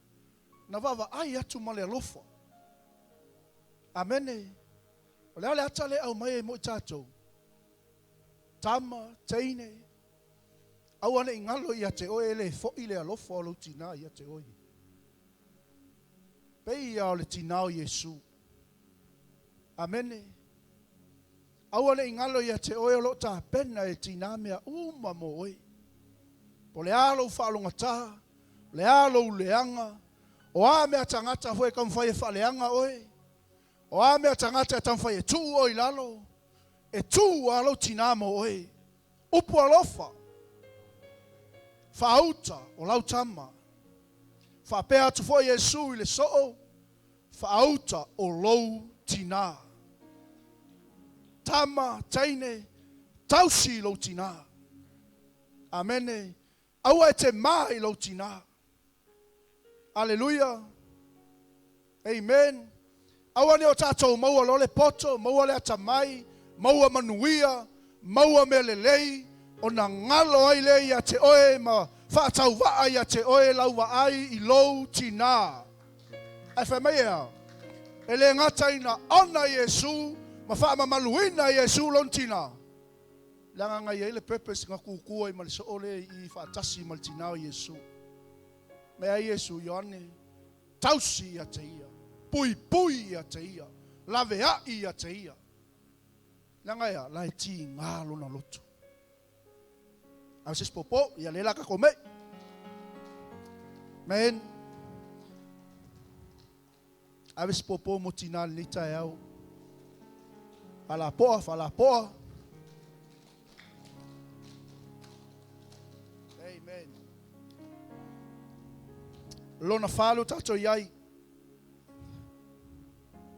na vaavaai atu ma le alofa. Amene. O le a le ata le au mai e mo i tātou. Tama, teine, aua ne i ngalo ia te oe e le fo'i le alofa o lou tina ia te oe. Pei ia o le tina o Iesu. Amene. Aua ne i ngalo ia te oe o lo tapena e tina mea uma mo oe. Po le a lou faalogata, le a lou leaga, o a mea tagata foi e taumafai e faaleaga oe, o a mea tagata e taumafai e tuu oe i lalo, e tu a lou tina mo oe. Upu alofa, faauta o lau tama. Faapea atu foi Iesu i le soo, Faauta o lou tinā. Tama, teine, tausi i lou tinā. Amene. Aua e te mā i lou tinā. Aleluia. Amen. Aua ne o tatou maua loa le poto, maua le atamai, maua manuia, maua mea lelei, ona galo ai lea ia te oe ma faatauvaa ia te oe lau vaai i lou tinā. Ae fai mai e a? E le gata ina ona Iesu ma faamamaluina Iesu lona tinā, leaga na i ai le purpose na kukua ai ma le soo lea i i faatasi ma le tinā o Iesu. Mea ai Iesu, Ioane, tausi ia te ia, puipui ia te ia, laveai ia te ia. Leaga e a? La e tiga lona loto. A o se isi popo, ia lea la tatou mei. Men. Ave se popo mo tinā lenei taeao. Faalapoa, faalapoa. Amen. Lona falu tatou i ai.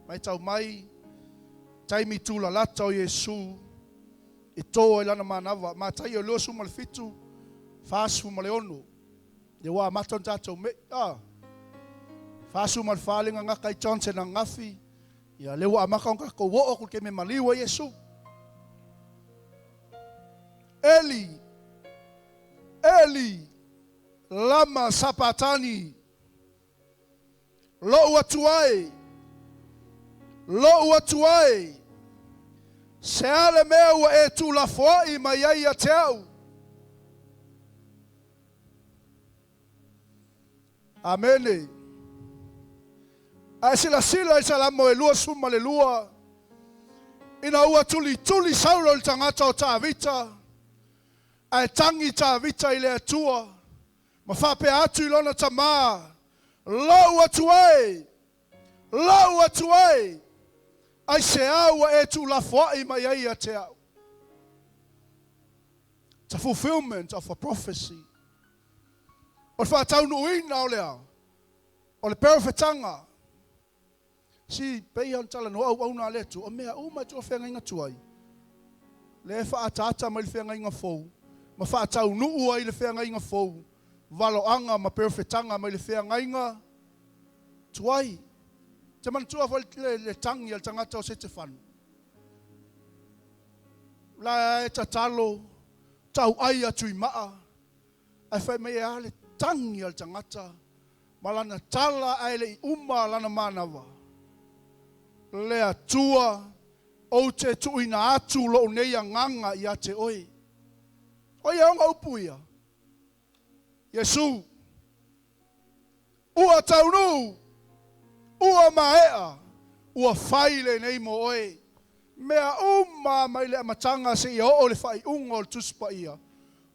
Matau mai, taimi tulalata o Iesu e tō ai lana manava. Mataio 27, 46. Ia ua amata ona tatou mei. Ah. 44 le gagaka i Johnson angafi. Ia lea ua amata ona tatou oo atu i le taimi e maliu ai Iesu. Eli, Eli, lama sapatani. Lou Atua e, lou Atua e, se a le mea ua e tuulafoai mai ai ia te au? Amene. A e silasila i Salamo e 22, ina ua tulituli Saulo i le tagata o Tavita, ae tagi Tavita i le Atua, Ma faapea atu i lona tama, Lou Atua e! Lou Atua e! Aisea ua e tuulafoai mai ai ia te au? It's a fulfillment of a prophecy. O le faataunuuina o le a? O le perofetaga. Si, pei ona talanoa auauna a le Atua, o mea uma e tua feagaiga tuai, lea e faaataata mai le feagaiga fou, ma faataunuu ai le feagaiga fou, valoaga ma perofetaga mai le feagaiga tuai. Te manatua foi le, le tagi a le tagata o Setefano. La e tatalo, tauai atu i maa, ae fai mai e a le tagi a le tagata ma lana tala ae le i uma lana manava, Le Atua, ou te tuuina atu lou nei agaga ia te oe. O ia ona upu ia? Iesu, Ua taunuu, ua maea, ua fai lenei mo oe. Mea uma mai le amataga seia oo i le faaiuga o le Tusi Paia,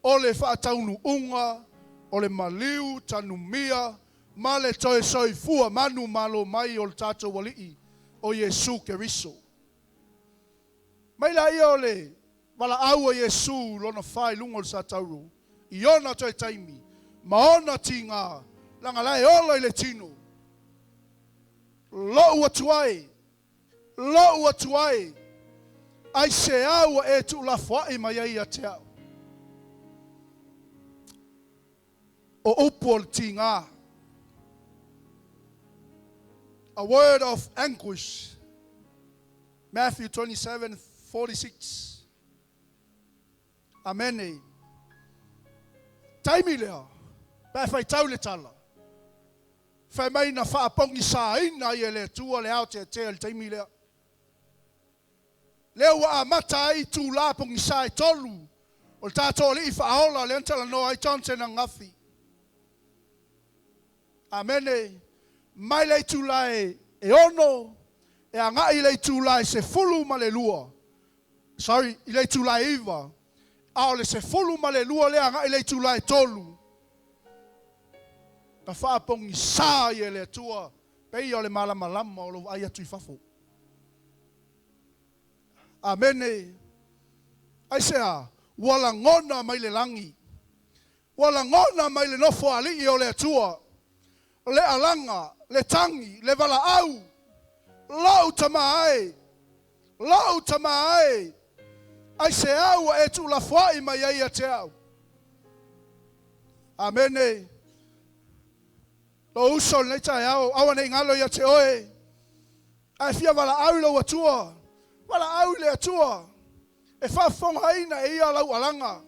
o le faataunuuga o le maliu tanumia ma le toe soifua manumalo mai o le tatou Alii o Iesu Keriso. Mai laia o le valaau a Iesu lona fa i luga o le satauro i ona toe taimi ma ona tiga, leaga la e ola i le tino. Lou Atua e! Lou Atua e, aisea ua e tuulafoai mai ai ia te au? O upu o le tiga. A word of anguish. Matthew 27:46. Amene. Taimi lea, pe a faitau le tala. Fai mai na faapogisaina ai e le Atua le aoteatea i le taimi lea. Lea ua amata ai itulā pogisa e tolu o le tatou Alii Faaola lea na talanoa ai Johnson ananafi. Amene. Mai le itulā e ono e agai i le itulā e 12, sorry, i le itulā e 9, a o le 12 lea agai i le itulā e 3, Na faapogisā ai e le Atua peia o le malamalama o lou vaai atu i fafo. Amene. Aisea? Ua lagona mai le lagi. Ua lagona mai le nofoalii o le Atua. Le alaga, le tagi, le valaau, lou Tamā e, lou Tamā e, aisea ua e tuulafoai mai ai ia te au? Amene. Lou uso i lenei taeao, aua ne i galo ia te oe, a e fia valaau i lou Atua, valaau i le Atua, e faafofogaina e ia lau alaga.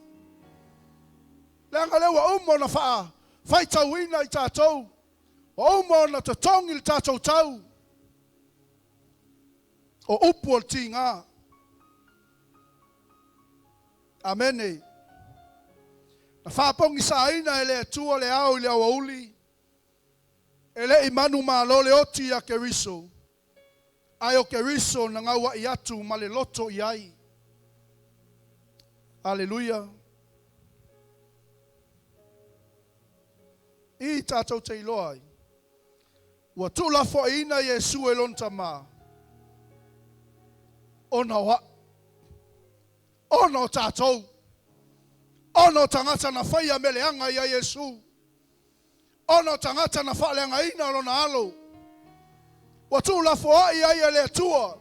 Leaga lea ua uma ona faafaitauina i tatou, ua uma ona totogi le tatou tau o upu o le tiga. Amene. Na faapogisaina e le Atua le ao i le aoauli, e le i manumalo le oti ia Keriso, ae o Keriso na gauai atu ma le loto i ai. Aleluia. I tatou te iloa ai, ua tuulafoaiina Iesu e lona Tamā, ona o au, ona o tatou, ona o tagata na faia mea leaga ia Iesu, ona o tagata na faaleagaina lona alo. Ua tuulafoai ai e le Atua,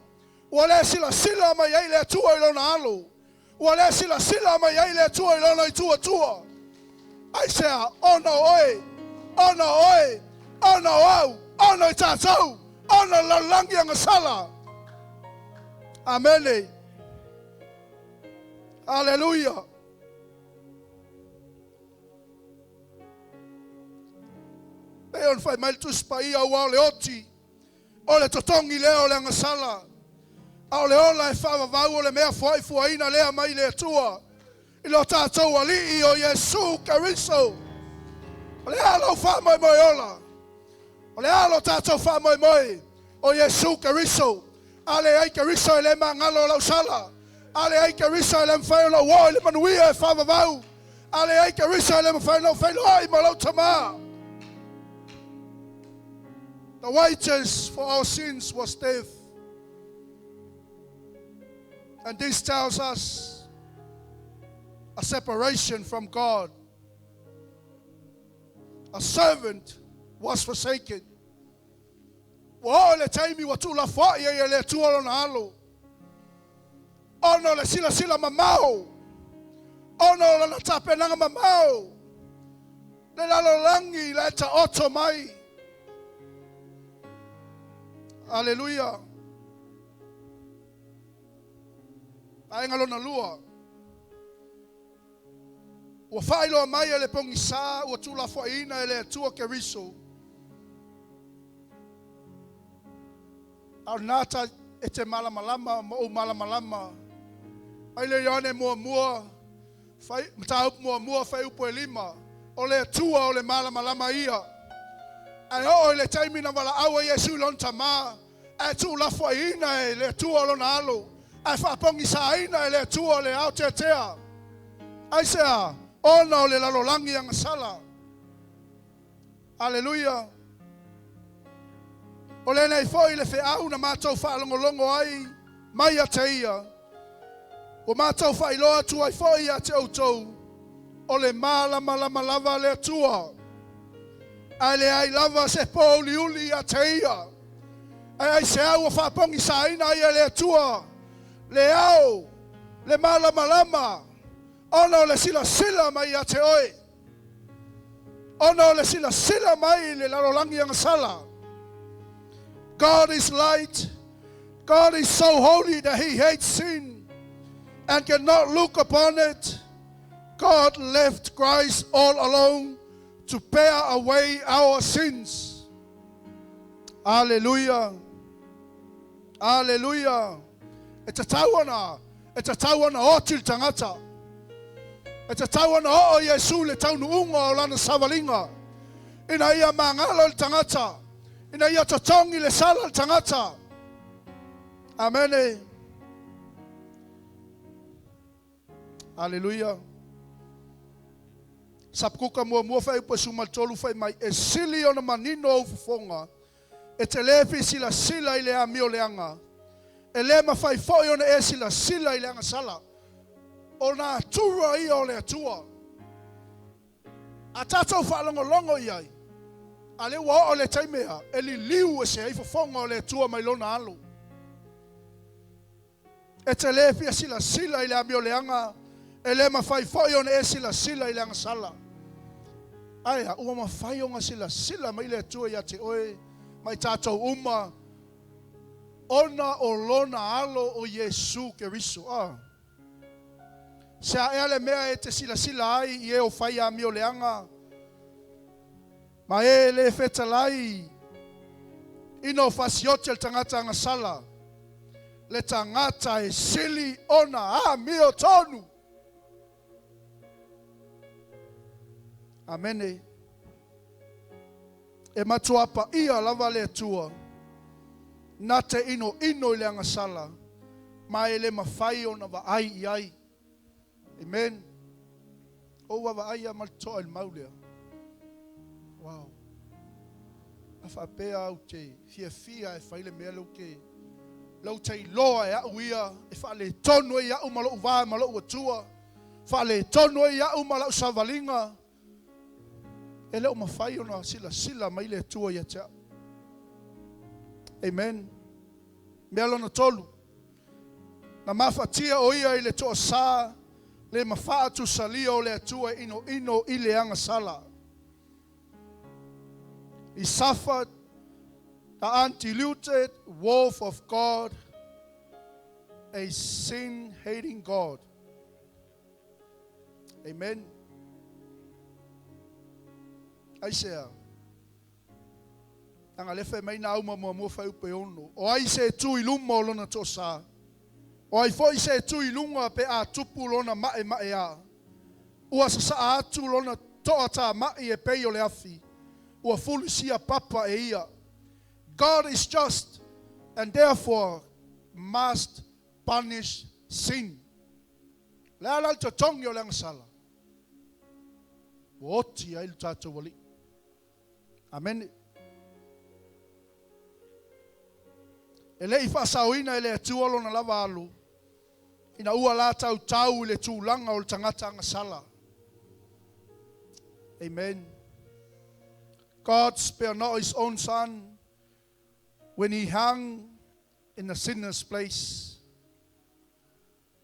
ua le silasila mai ai le Atua i lona alo, ua le silasila mai ai le Atua i lona ituatua. Aisea? Ona o oe, ona o oe, ona o au, ona o i tatou, ona o le lalolagi agasala. Amene. Aleluia. Pei ona fai mai le Tusi Paia, aua o le oti, o le totogi lea o le agasala, a o le ola e faavavau o le mea foaifuaina lea mai le Atua i lo tatou Alii o Iesu Keriso. O le a lou faamoemoe ola? O le a lo tatou faamoemoe? O Iesu Keriso. A leai Keriso e le magalo lau sala. A leai Keriso e le mafai ona ou oo i le manuia e faavavau. A leai Keriso e le mafai ona ou feiloai ma lou Tamā. The wages for our sins was death. And this tells us a separation from God. A servant was forsaken. Ua oo le taimi ua tuulafoai ai e le Atua lona alo, ona o le silasila mamao, ona o lana tapenaga mamao, le lalolagi la e taoto mai. Aleluia. Vaega lona lua. Ua faailoa mai e le pogisa ua tuulafoaiina e le Atua Keriso. A o lena ta e te malamalama ma ou malamalama. Mai le Ioane muamua, fai, mataupu muamua, fuaiupu e 5, o le Atua o le malamalama ia. Ae oo i le taimi na valaau ai Iesu i lona Tamā, ae tuulafoaiina e le Atua lona alo, ae faapogisaina e le Atua le aoteatea. Aisea? Ona o le lalolagi agasala. Aleluia. O lenei foi le feau na matou faalogologo ai mai ia te ia, ua matou faailoa atu ai foi ia te outou, o le malamalama lava le Atua, ae leai lava se pōuliuli ia te ia. Ae aisea ua faapogisaina ai e le Atua le ao, le malamalama? Ona o le silasila mai ia te oe, ona o le silasila mai i le lalolagi agasala. God is light. God is so holy that he hates sin and cannot look upon it. God left Christ all alone to bear away our sins. Aleluia. Aleluia. E tatau ona, e tatau ona oti le tagata. E tatau ona oo Iesu i le taunuuga o lana savaliga, ina ia magalo le tagata, ina ia totogi le sala le tagata. Amene. Aleluia. Sapakuka muamua fuaiupu e 13 fai mai, e sili ona manino ou fofoga, e te le fia silasila i le amio leaga, e le mafai foi ona e silasila i le agasala. O natura ia o le Atua. A tatou faalogologo i ai, A lea ua oo le taimi a e liliu ese ai fofoga o le Atua mai lona alo. E te le fia silasila i le amioleaga, e le mafai foi ona e silasila i le agasala. Ae a, ua mafai ona silasila mai le Atua ia te oe ma i tatou uma, ona o lona alo o Iesu Keriso. Ah. Se a ea le mea e te silasila ai i e o fai amioleaga, ma e le fetalai ina o fasioti le tagata agasala, le tagata e sili ona amiotonu. Amene. E matua paia lava le Atua, na te inoino i le agasala, ma e le mafai ona vaai i ai. Amen. O ua vaai ia ma le toa i le mau lea. Wow. A faapea au te fiafia e fai le mea lea ou te lau te iloa e au ia e faaletonu ai au ma lou va ma lou Atua, faaletonu ai au ma lau savaliga, e le o mafai ona silasila mai le Atua ia te au. Amen. Mea lona tolu, na mafatia o ia i le toasā le mafaatusalia o le Atua e inoino i le agasala. He suffered the undiluted wrath of God, a sin-hating God. Amen. Aisea. Tanga lefa e mai na uma mua mua fai upe ono. O ai se tu i luma o lona toasā. O ai foi se tu i lunga pe a tupu lona mae mae a. Ua sasaa atu lona toa tā mai e pei o le afi. Ua fulisia papa e ia. God is just and therefore must punish sin. Le ala le totogi o le agasala. Ua oti ai le tatou alii. Amen. E le i faasaoina e le Atua lona lava alo, ina ua la tautau i le tulaga o le tagata agasala. Amen. God spared not his own son when he hung in the sinner's place.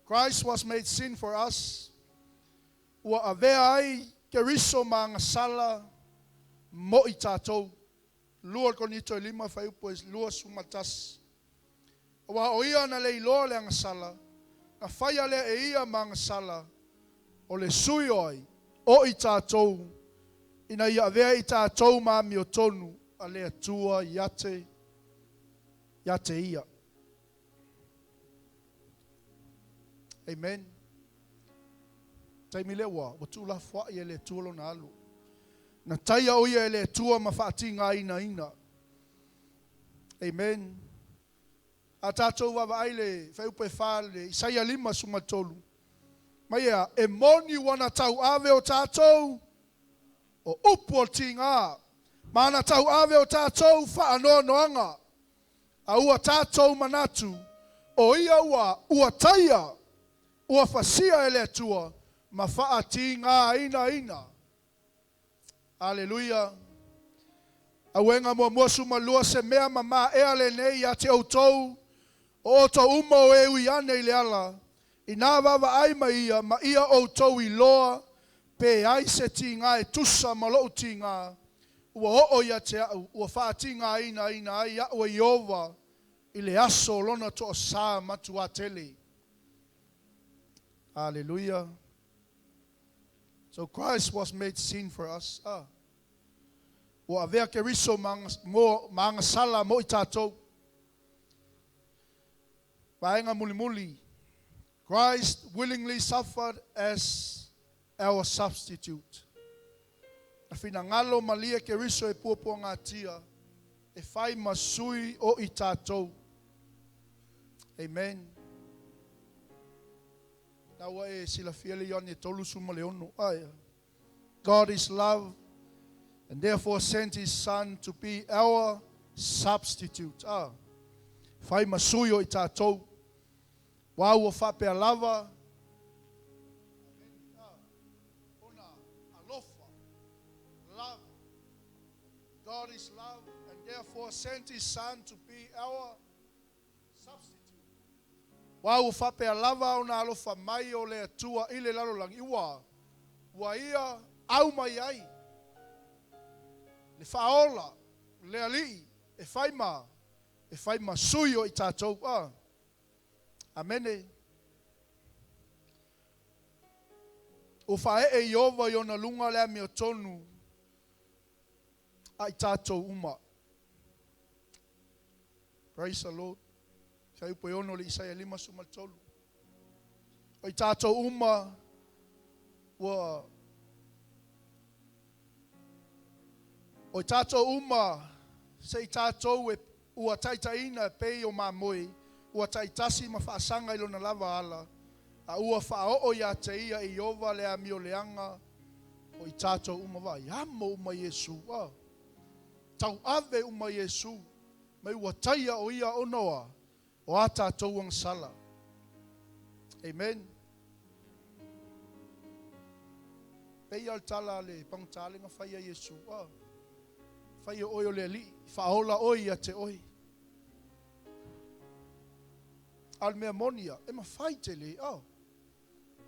Christ was made sin for us. Ua avea ai Keriso ma agasala mo i tatou. 2 Korinito e 5 fuaiupu e 21. Aua o ia na le iloa le agasala, na faia lea e ia ma agasala, o le sui o ai, o i tatou, ina ia avea i tatou ma amiotonu a le Atua ia te ia. Amen. Taimi lea ua tuulafoai e le Atua lona alo. Na taia o ia e le Atua ma faatigaina ina. Amen. A tatou vaavaai le fuaiupu e 4 le Isaia 53. Mai ea, e moni ua na tauave o tatou o upu o le tiga. Ma na tauave o tatou faanoanoaga. A ua tatou manatu, o ia ua taia, ua fasia e le Atua, ma faatigaina ina. Aleluia. Auega muamua 12 se mea ma maea lenei ia te outou, o outou uma o e ui ane i le ala, i nā vaavaai mai ia, ma ia outou iloa, pe ai se tiga e tusa ma lou tiga, ua oo ia te au, ua faatigaina ina ai au e Ieova, i le aso o lona toasā matuatele. Hallelujah. So Christ was made sin for us. Ah. Ua avea Keriso ma agasala mo i tatou. Vaega mulimuli. Christ willingly suffered as our substitute. Na finagalo malie Keriso e puapuagatia e fai ma sui o i tatou. Amen. Na ua e silafia le Ioane 36. Ai. God is love and therefore sent his son to be our substitute. Ah. Fai ma sui o i tatou. Wa ua faapea lava. Ona alofa. Love. God is love and therefore sent his son to be our substitute. Aua ua faapea lava ona alofa mai o le Atua i le lalolagi, ua ua ia aumai ai le Faaola, le Alii, e fai ma e fai ma sui o i tatou. Ah. Amene. Ua faaee e Ieova i ona luga le amiotonu a i tatou uma. Praise the Lord. Fuaiupu e 6 o le Isaia 53. O i tatou uma ua O i tatou uma se i tatou e ua taitaiina e pei o mamoe, ua taitasi ma faasaga i lona lava ala, a ua faaoo ia te ia e Ieova le amio leaga o i tatou uma. Vaai, amo uma Iesu, a tauave uma Iesu, mai ua taia o ia ona o a? O a tatou agasala. Amen. Pei lava o le tala a le pagota le na fai ia Iesu, a fai o oe o le Alii, faaola oe ia te oe. A o le mea moni ia, e mafai tele, a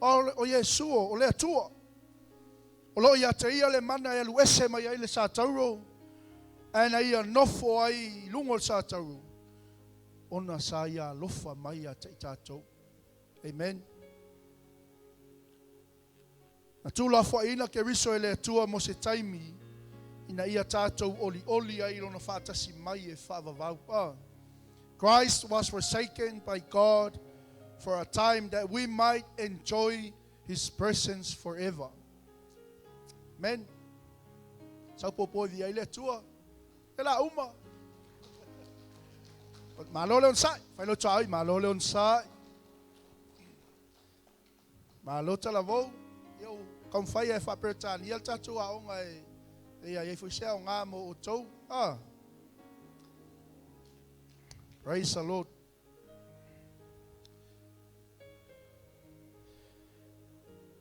o Iesu o le Atua. O loo ia te ia le mana e alu ese mai ai le satauro, ae na ia nofo ai i luga o le satauro, ona sa ia alofa mai ia te i tatou. Amen. Na tuulafoaiina Keriso e le Atua mo se taimi, ina ia tatou olioli ai i lona faatasi mai e faavavau. Ah. Christ was forsaken by God for a time that we might enjoy his presence forever. Amen. Sau popo e viia ai le Atua. E la uma. Malo le onosai. Fai lau tuaoi, malo le onosai. Malo talavou. Ia ua taumafai e faa-Peretania le tatou aoga e i ai foi se aoga mo outou. Ah. Praise the Lord.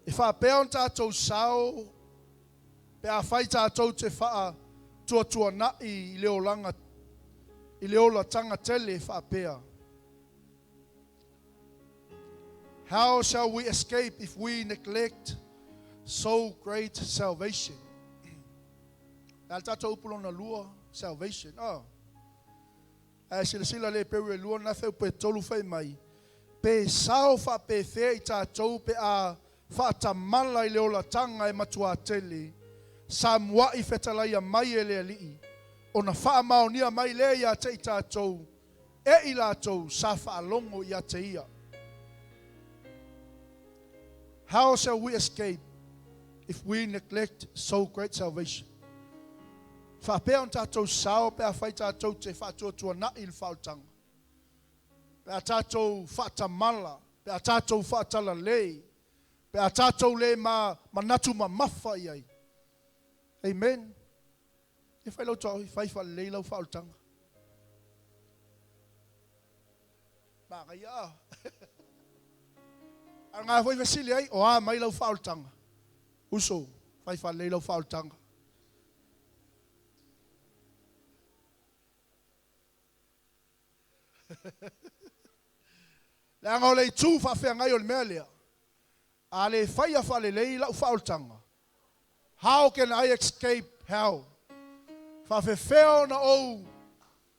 E faapea ona tatou sao pe afai tatou te faatuatuanai i le olaga i le olataga tele e faapea. How shall we escape if we neglect so great salvation? Le a le tatou upu lona lua, salvation. Oh. Ae silasila le peu e lua na feu pe tolu fai mai, pe sao faapefea i tatou pe a faatamala i le olataga e matuā tele, sa mua'i fetalaia mai e le Alii, ona faamaonia mai lea ia te i tatou e i latou sa faalogo ia te ia. How shall we escape if we neglect so great salvation? Faapea ona tatou sao pe afai tatou te faatuatuana'i i le faaolataga, pe a tatou faatamala, pe a tatou faatalalei, pe a tatou le ma manatu mamafa i ai. Amen. E fai lau tuaoi, fai faalelei lau faaolataga. Manaia a. A o lena foi fesili ai, o a mai lau faaolataga? Uso, fai faalelei lau faaolataga. Leaga o le itu faafeagai o le mea lea, a le faia faalelei lau faaolataga, how can I escape hell? Faafefea ona ou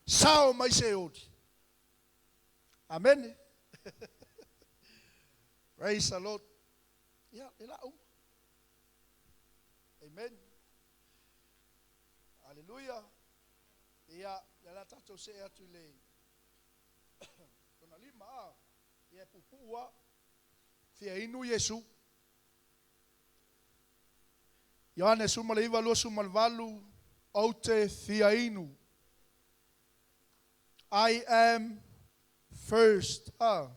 sao mai Seoli? Amene. Praise the Lord. Ia, le la uma. Amen. Hallelujah. Ia, le la tatou see atu i le lona lima, a. Ia e puupuu a. Fia inu Iesu. Ioane 19, 28, ou te fia inu. I am first. A.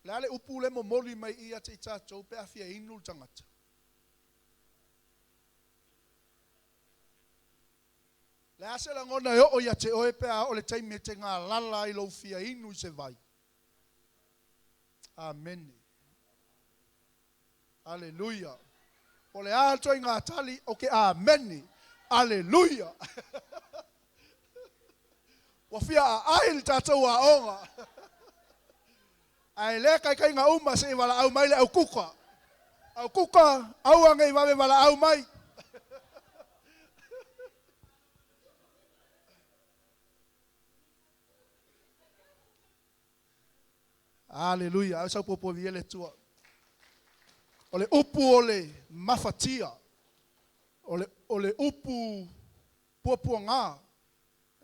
Le a le upu le momoli mai ia te i tatou pe a fia inu le tagata? Le a se lagona e oo ia te oe pe a oo le taimi e te galala ai lou fia inu i se vai? Amene. Aleluia. O le a le ituaiga tali o ke amene. Aleluia. Ua fia aai le tatou aoga. Ae le kaikaiga uma se i valaau mai le aukuka. Aukuka, aua nei vave valaau mai. Aleluia. Au sau puapua viia le Atua. O le upu o le mafatia. O le upu puapuaga.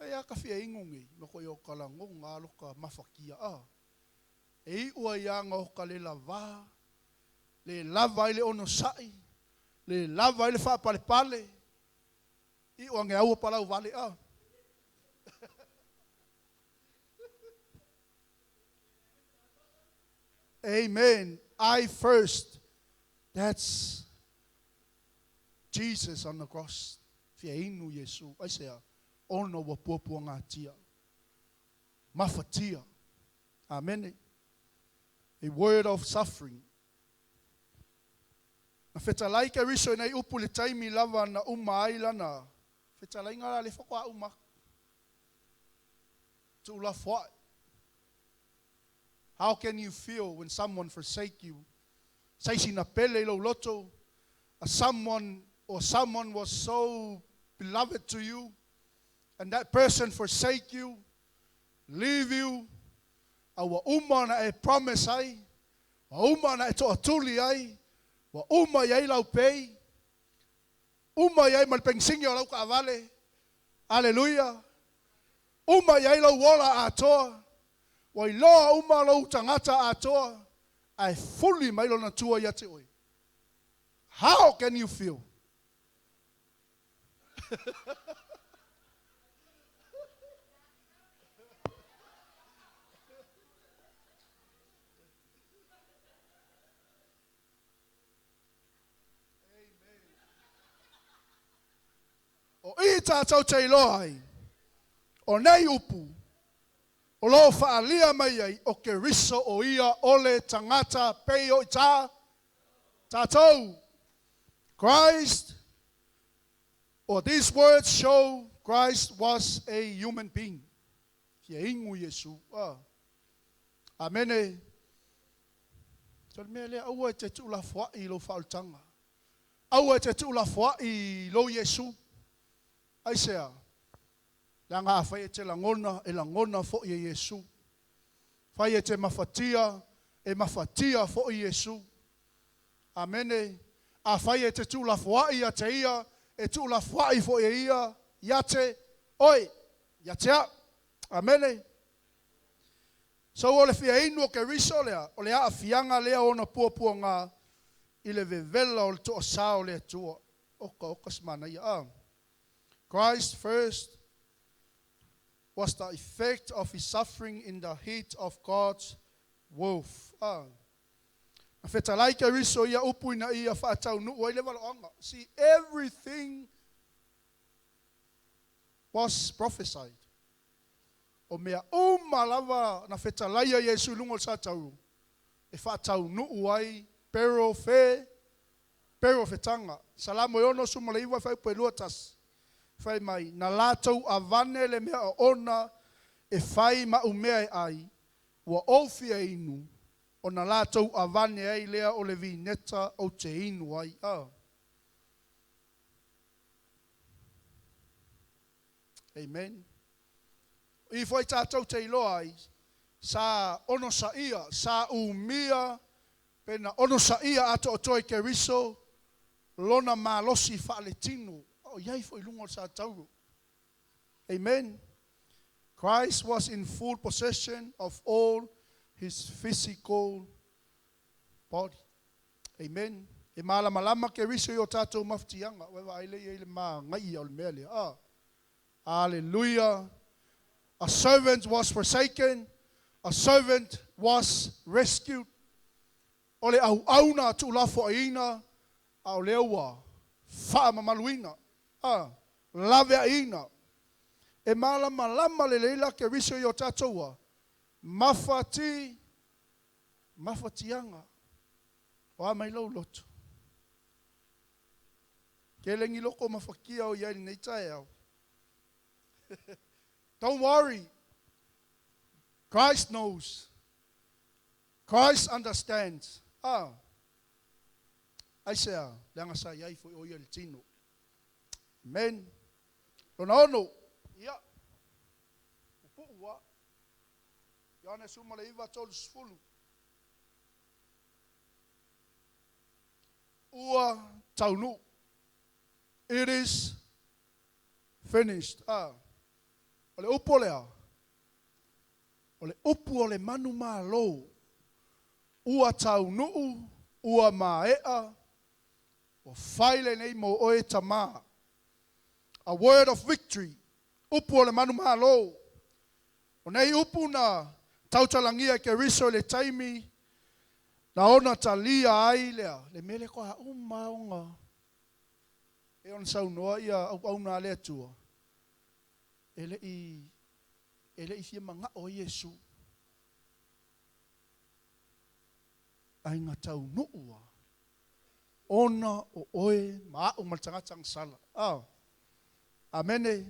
E ia ka fia inu nei, loko i o ka lagoga aloka mafatia a. E iu ai aga o ka le lavā, le lava ai le onosai, le lava ai le faapalepale, iu age aua palau vale a. Amen. I first. That's Jesus on the cross. Fia inu Iesu. Aisea? Ona ua puapuagatia. Mafatia. Amene. A word of suffering. Na fetalai Keriso i nei upu i le taimi lava na uma ai lana fetalaiga la le faatoa uma atu. Tuulafoai. How can you feel when someone forsake you? Saisi na pele i lou loto, a someone or someone was so beloved to you, and that person forsake you, leave you, a ua uma ona e promise ai, ua uma ona e toatuli ai, ua uma i ai lau pei, uma i ai ma le penisini o lau taavale, aleluia, uma i ai lou ola atoa, ua iloa uma lou tagata atoa, ae fuli mai lona tua ia te oe. How can you feel? O i tātou te iloa ai, o nei upu, o lo o faaalia mai ai o Keriso o ia o le tagata pei o i tā tātou. Christ, or these words show Christ was a human being. Fia inu Iesu. Ah. Amene. So le mea lea, aua e te tuulafoai i lou faaolataga. Aua e te tuulafoai i lou Iesu. Aisea? Leaga afai e te lagona, e lagona foi e Iesu. Fai e te mafatia, e mafatia foi Iesu. Amene. Afai e te tuulafoai ia te ia, e tuulafoai foi e ia ia te oe, ia te au. Amene. So o le fia inu o Keriso lea, o le aafiaga lea o ona puapuaga i le vevela o le toasā o le Atua. Oka oka se manaia. Ah. Christ first was the effect of his suffering in the heat of God's wrath. Ah. Na fetalai Keriso ia upu ina ia faataunuu ai le valoaga. See, everything was prophesied. O mea uma lava na fetalaia Iesu i luga o le satauru e faataunuu ai pero fe perofetaga. Salamo e 69 fuaiupu e 21, fai mai, Na latou avane le mea oona e fai ma'u mea e ai, ua ou fia inu, ona latou avane ai lea o le vineta ou te inu ai. A. Amen. I foi tātou te iloa ai, sa onosaia, sa umia, pe na onosaia atoatoa e Keriso, lona malosi faaletino, a o i ai foi i luga o le satauro. Amen. Christ was in full possession of all his physical body. Amen. E malamalama Keriso i o tātou mafatiaga. Ua vaai lea i ai le magaia o le mea lea. Ah. Hallelujah. A servant was forsaken. A servant was rescued. O le auauna tuulafoaiina, a o lea ua faamamaluina, a, laveaiina. E malamalama lelei la Keriso i o tatou ua mafati, mafatiaga. O a mai lou loto? Tele ni loko mafakia o i ai lenei taeao. Don't worry. Christ knows. Christ understands. Ah. Aisea, leaga sa i ai foi o ia i le tino. Amen. Lona ono. Ia. Pupuu a. Ioane 19, 30. Ua taunuu. It is finished. Ah. O le upu o le a? O le upu o le manumalo. Ua taunuu, ua maea, ua fai lenei mo oe Tama. A word of victory. Upu o le manumalo. O nei upu na tautalagia e Keriso i le taimi na ona talia ai lea le mea lea koa uma ona e ona saunoa ia auauna a le Atua e le i e le i fia manao ai Iesu ai na taunuu a ona o oe ma a'u ma le tagata agasala. A. Amene.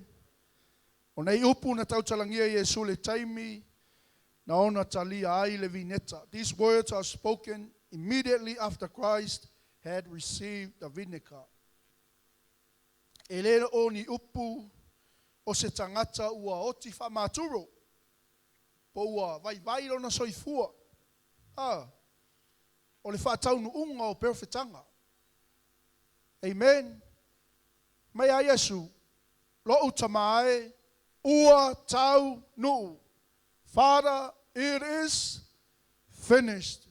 O nei upu na tautalagia e Iesu i le taimi na ona talia ai le vineta. These words are spoken immediately after Christ had received the vinegar. E le o ni upu o se tagata ua oti faamaturo, po ua vaivai lona soifua. A. O le faataunuuga o perofetaga. Amen. Mai a Iesu, Lo'u Tama e, ua taunuu. Father, it is finished.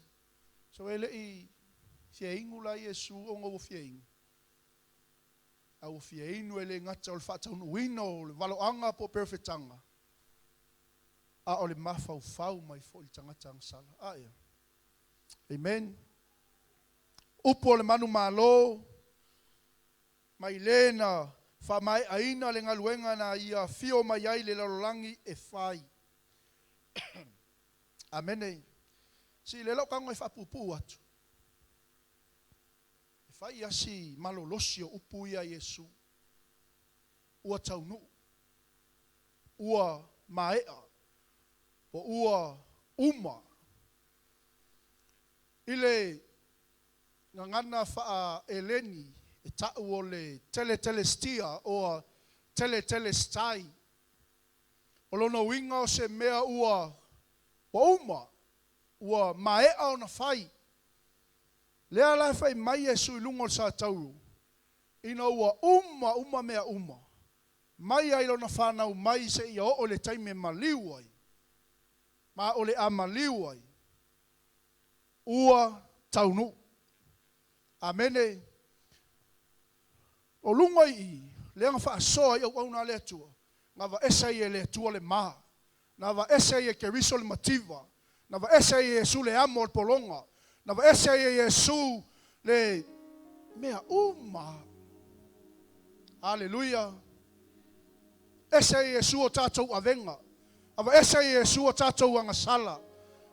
So e le i fia inu la Iesu ona ua fia inu. A ua fia inu e le gata o le faataunuuina o le valoaga po o perofetaga, a o le mafaufau mai foi i le tagata agasala. A ia. Amen. Upu o le manumalo, mai le na faamaeaina le galuega na ia afio mai ai le lalolagi e fai. Amene. Si le lau tago e faapuupuu atu. E fai asi malolosi o upu ia Iesu. Ua taunuu. Ua maea. Po ua uma. I le gagana faa-Eleni e ta'u o le teletelestia or teletelestai. O lona uiga o se mea ua ua uma, ua maea ona fai. Lea la e fai mai Iesu i luga o le satauro, ina ua uma uma mea uma, mai ai lona fanau mai seia oo i le taimi e maliu ai, ma o le a maliu ai, ua taunuu. Amene. O luga i i, lea na faasoa ai auauna a le Atua, na aveese ai e le Atua le ma, na aveese ai e Keriso le mativa, na aveese ai e Iesu le amo o le pologa, na aveese ai e Iesu le mea uma. Aleluia. Ese ai e Iesu o tatou avega. Aveese ai e Iesu o tatou agasala.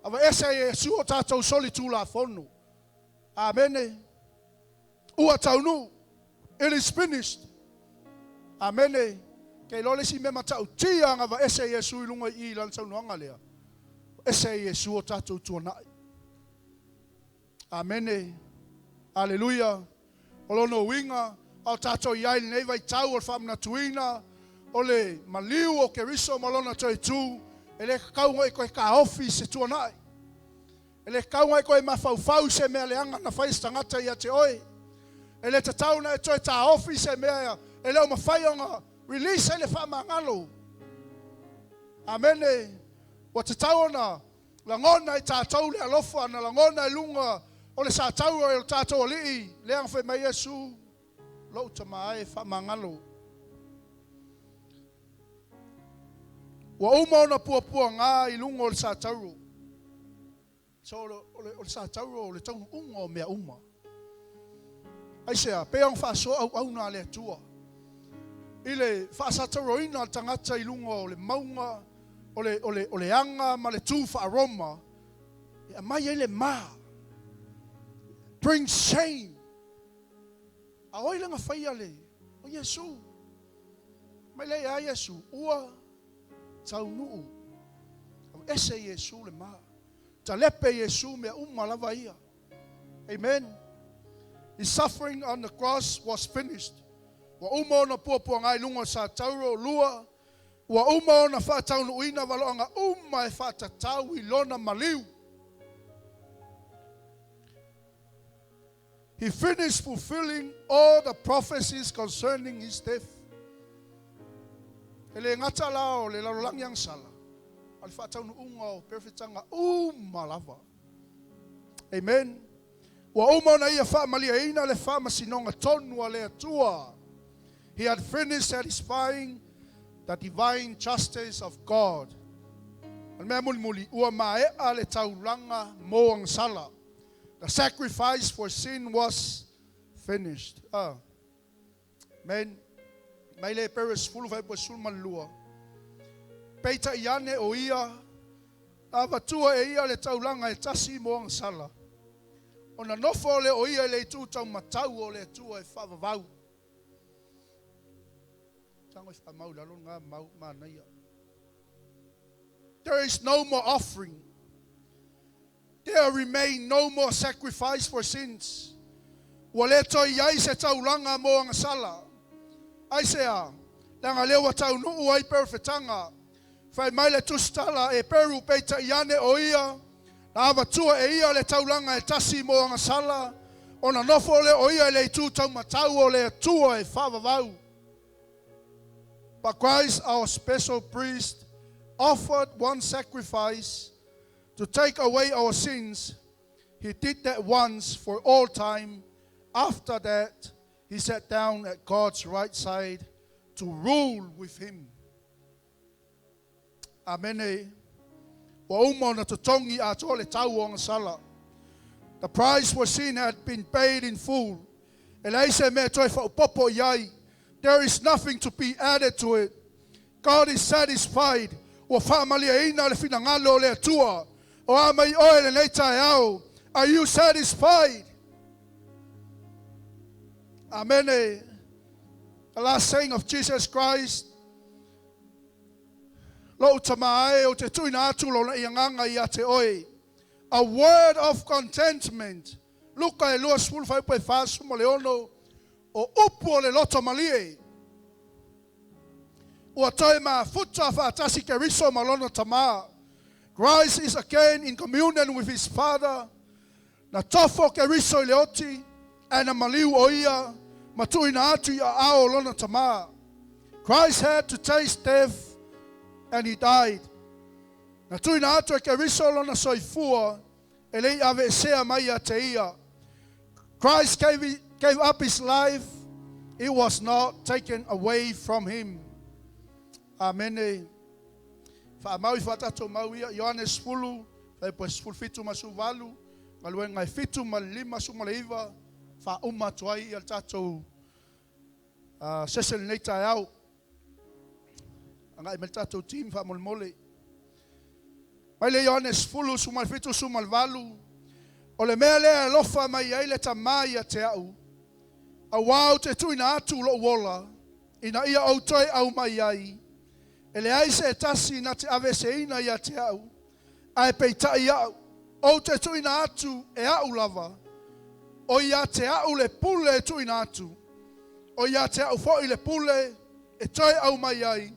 Aveese ai e Iesu o tatou solitulafono. Amene. Ua taunuu. It is finished. Amene. Ke iloa le isi mea matautia na aveese e Iesu i luga i i lana saunoaga lea. Ese ai e Iesu o tatou tuanai. Amene. Aleluia. O lona uiga, a o tatou i ai i lenei vaitau o le faamanatuina o le maliu o Keriso ma lona toe tu, e le tatau ona e toe taofi i se tuanai. E le tatau ona e toe mafaufau i se mea leaga na fai e se tagata ia te oe. E le tatau ona e toe taofi i se mea e le o mafai ona release ai le faamagalo. Amene. Ua tatau ona lagona e tatou le alofa na lagona i luga o le satauro e lo tatou Alii, lea na fai mai Iesu, Lou Tama e, faamagalo. Ua uma ona puapuaga i luga o le satauro. So o le, o le, o le satauro o le taunuuga o mea uma. Aisea? Pei ona faasoa auauna a le Atua i le faasatauroina o le tagata i luga o le mauga o le, o le, o le aga ma le tū faa-Roma e aumai ai le ma. Bring shame. A o ai le na faia le o Iesu. Mai le ia Iesu, ua taunuu. Ese Iesu le ma. Talepe Iesu mea uma lava ia. Amen. His suffering on the cross was finished. Ua uma ona puapuaga i luga o sa tauro lua. Ua uma ona faataunuuina valoaga uma e faatatau i lona maliu. He finished fulfilling all the prophecies concerning his death. E le gata la o le lalolagi agasala, a o le faataunuuga o perofetaga uma lava. Amen. Ua uma ona ia faamalieina le faamasinoga tonu a le Atua. He had finished satisfying the divine justice of God. O le mea mulimuli, ua maea le taulaga mo agasala. The sacrifice for sin was finished. Ah. Amen. Mai le Hebere 10 fuaiupu 12. Peitai ane o ia, na avatua e ia le taulaga e tasi mo agasala. Ona nofo lea o ia i le itu taumatau o le Atua e faavavau. Tago i faamau i lalo lena mau manaia. There is no more offering. There remain no more sacrifice for sins. Ua le toe i ai se taulaga mo agasala. Aisea? Leaga lea ua taunuu ai perofetaga. Fai mai le tusitala e Peru peitai ane o ia, na avatua e ia le taulaga e tasi mo agasala, ona nofo lea o ia i le itu taumatau o le Atua e faavavau. But Christ our special priest offered one sacrifice to take away our sins. He did that once for all time. After that, he sat down at God's right side to rule with him. Amene. Ua uma ona totogi atoa le tau o agasala. The price for sin had been paid in full. E leai se mea toe faaopoopo i ai. There is nothing to be added to it. God is satisfied. Ua faamalieina le finagalo o le Atua. O a mai oe lenei taeao. Are you satisfied? Amene. The last saying of Jesus Christ. Lou Tama e, ou te tuuina atu lou agaga ia te oe. A word of contentment. Luka e 20 fuaiupu e 46 o upu o le loto malie. Ua toe mafuta faatasi Keriso ma lona Tama. Christ is again in communion with his Father. Na tofo Keriso i le oti, ae na maliu o ia ma tuuina atu i aao o lona Tama. Christ had to taste death and he died. Na tuuina atu e Keriso lona soifua e le i aveesea mai ia te ia. Christ gave up his life, it was not taken away from him. Amene. Faamau i faatatou mau ia, Ioane 10, fuaiupu e 17 ma 18, galuega e 7 ma le 59, faauma atu ai ia le tatou sese lenei taeao. Agai mai le tatou team faamolemole. Mai le Ioane 10, 17, 18, o le mea lea e alofa mai ai le Tama ia te au, auā ou te tuuina atu lou ola, ina ia ou toe aumai ai, e leai se tasi na te aveeseina ia te au, ae peitai au, ou te tuuina atu e au lava, o ia te au le pule e tuuina atu, o ia te au foi le pule e toe aumai ai,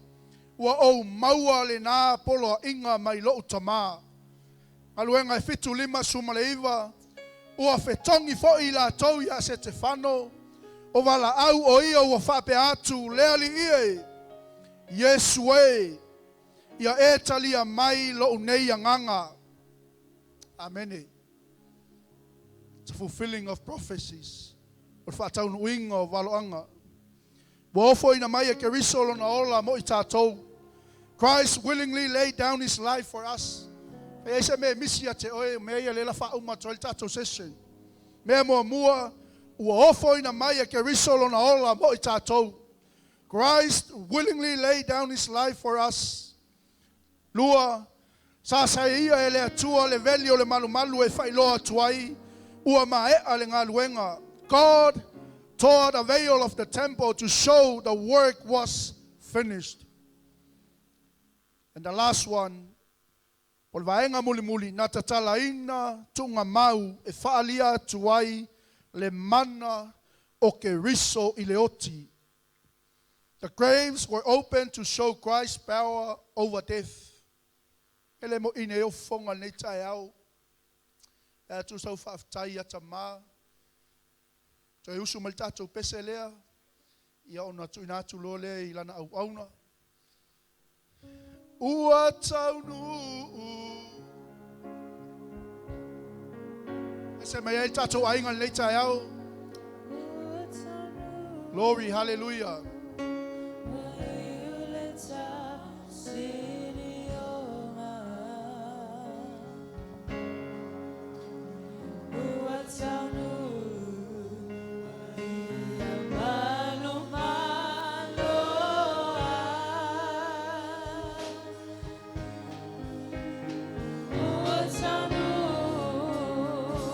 ua ou maua lenā poloaiga mai lou Tama. Galuega e 7, 59, ua fetogi foi latou ia Setefano, o valaau o ia ua faapea atu, Le Alii e, Iesu e, ia e talia mai lou nei agaga. Amene. It's a fulfilling of prophecies. O le faataunuuina o valoaga. Ua ofoina mai e Keriso lona ola mo i tatou. Christ willingly laid down his life for us. Fai ai se mea e misi ia te oe, o mea ia lea la faauma atu ai le tatou session. Mea muamua, ua ofoina mai e Keriso lona ola mo i tatou. Christ willingly laid down his life for us. Lua, sa saia e le Atua le veli o le malumalu e faailoa atu ai, ua maea le galuega. God Tore the veil of the temple to show the work was finished. And the last one, o le vaega mulimuli, na tatalaina tuugamau e faaalia atu ai le mana o Keriso i le oti. The graves were opened to show Christ's power over death. E le moʻi nei o fofoga i lenei taeao. E atu sau faafetai ia Tamā. Toe usu mai le tatou pese lea, ia ona tuuina atu loa lea i lana auauna. Ua taunuu. Ese mai ai le tatou aiga i lenei taeao. Glory, hallelujah.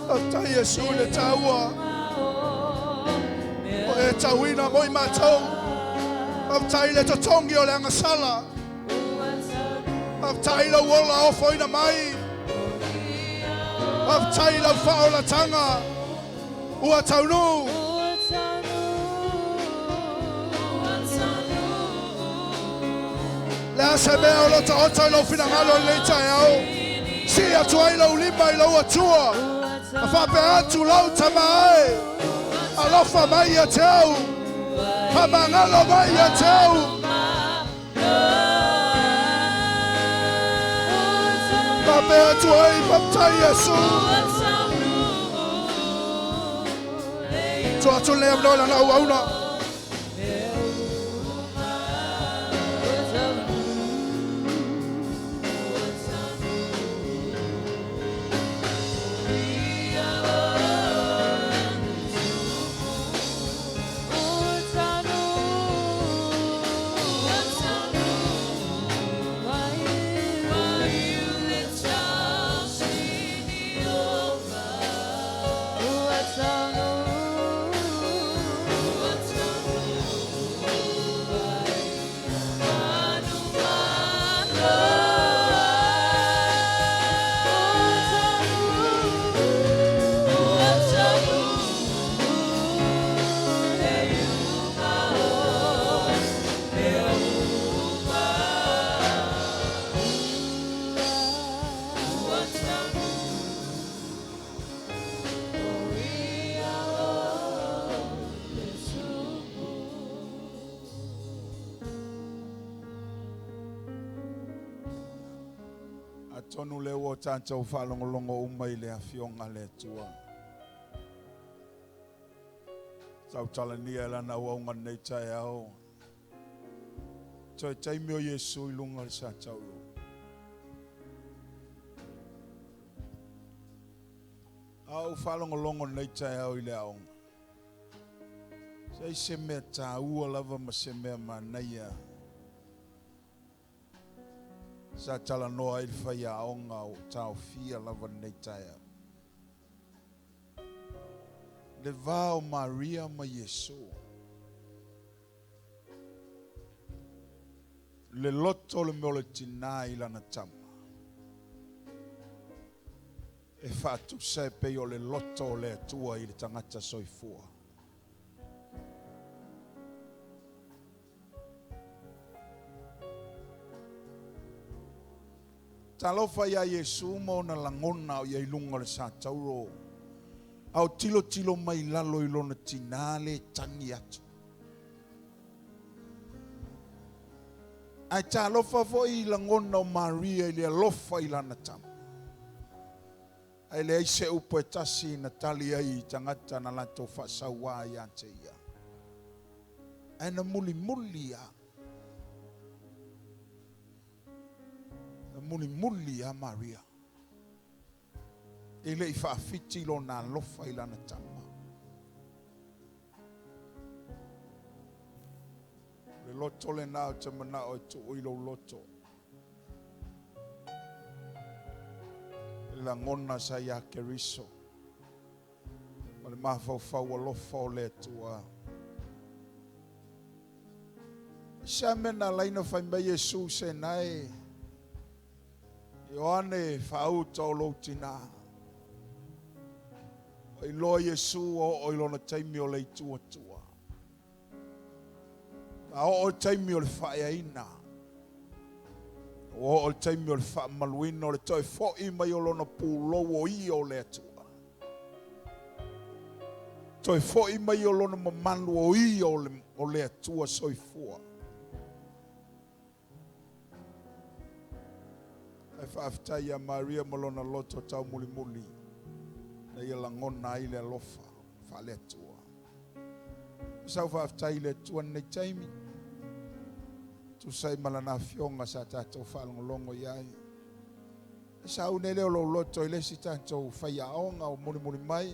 Faafetai Iesu i le taua o e tauina mo i matou. Faafetai i le totogi o le agasala. Faafetai i lou ola ofoina mai. Faafetai i lau faaolataga ua taunuu. Le a se mea o lo o taoto i lou finagalo i lenei taeao, sii atu ai lou lima i lou Atua, ma faapea atu, Lou Tama e, alofa mai ia te au, faamagalo mai ia te au. Faapea atu ai, Faafetai Iesu. Tuu atu lenei avanoa i lana auauna. Atonu lea ua tatou faalogologo uma i le Afioga a le Atua. Tautalania e lana auauga lenei taeao. Toe taimi o Iesu i luga o le sa tauro. A ou faalogologo lenei taeao i le aoga. Se ai se mea taua lava ma se mea manaia sa talanoa ai le faiaoga o taofia lava lenei taeao. Le va o Maria ma Iesu. Le loto o le mea o le tinā i lana tama. E faatusa e pei o le loto o le Atua i le tagata soifua. Talofa iā Iesu ma ona lagona o ia i luga o le sa tauro, a o tilotilo mai i lalo i lona tinā le tagi atu. Ae talofa foi i lagona o Maria i le alofa i lana tama. Ae leai se upu e tasi na tali ai i tagata na latou faasauā ia te ia. Ae na mulimuli lava. Na mulimuli lava Maria. E le i faafiti lona alofa i lana tama. O le loto lena ou te manao e tuu i lou loto. Le lagona sa ia Keriso ma le mafaufau alofa o le Atua. Se a mea na ala ai ona fai mai Iesu se nae Ioane faauta o lou tinā. Ua iloa Iesu ua oo i lona taimi o le ituatua. A oo le taimi o le faaeaina, ua oo le taimi o le faamamaluina, o le toe foi mai o lona pulou o ia o le Atua. Toe foi mai o lona mamalu o ia o le Atua soifua. Ae faafetai ia Maria ma lona loto taumulimuli na ia lagona ai le alofa faale-Atua. Sau faafetai i le Atua i lenei taimi, tusa ai ma Lana Afioga sa tatou faalogologo i ai. E sauni ai lea o lou loto i le isi tatou faiaoga o mulimuli mai,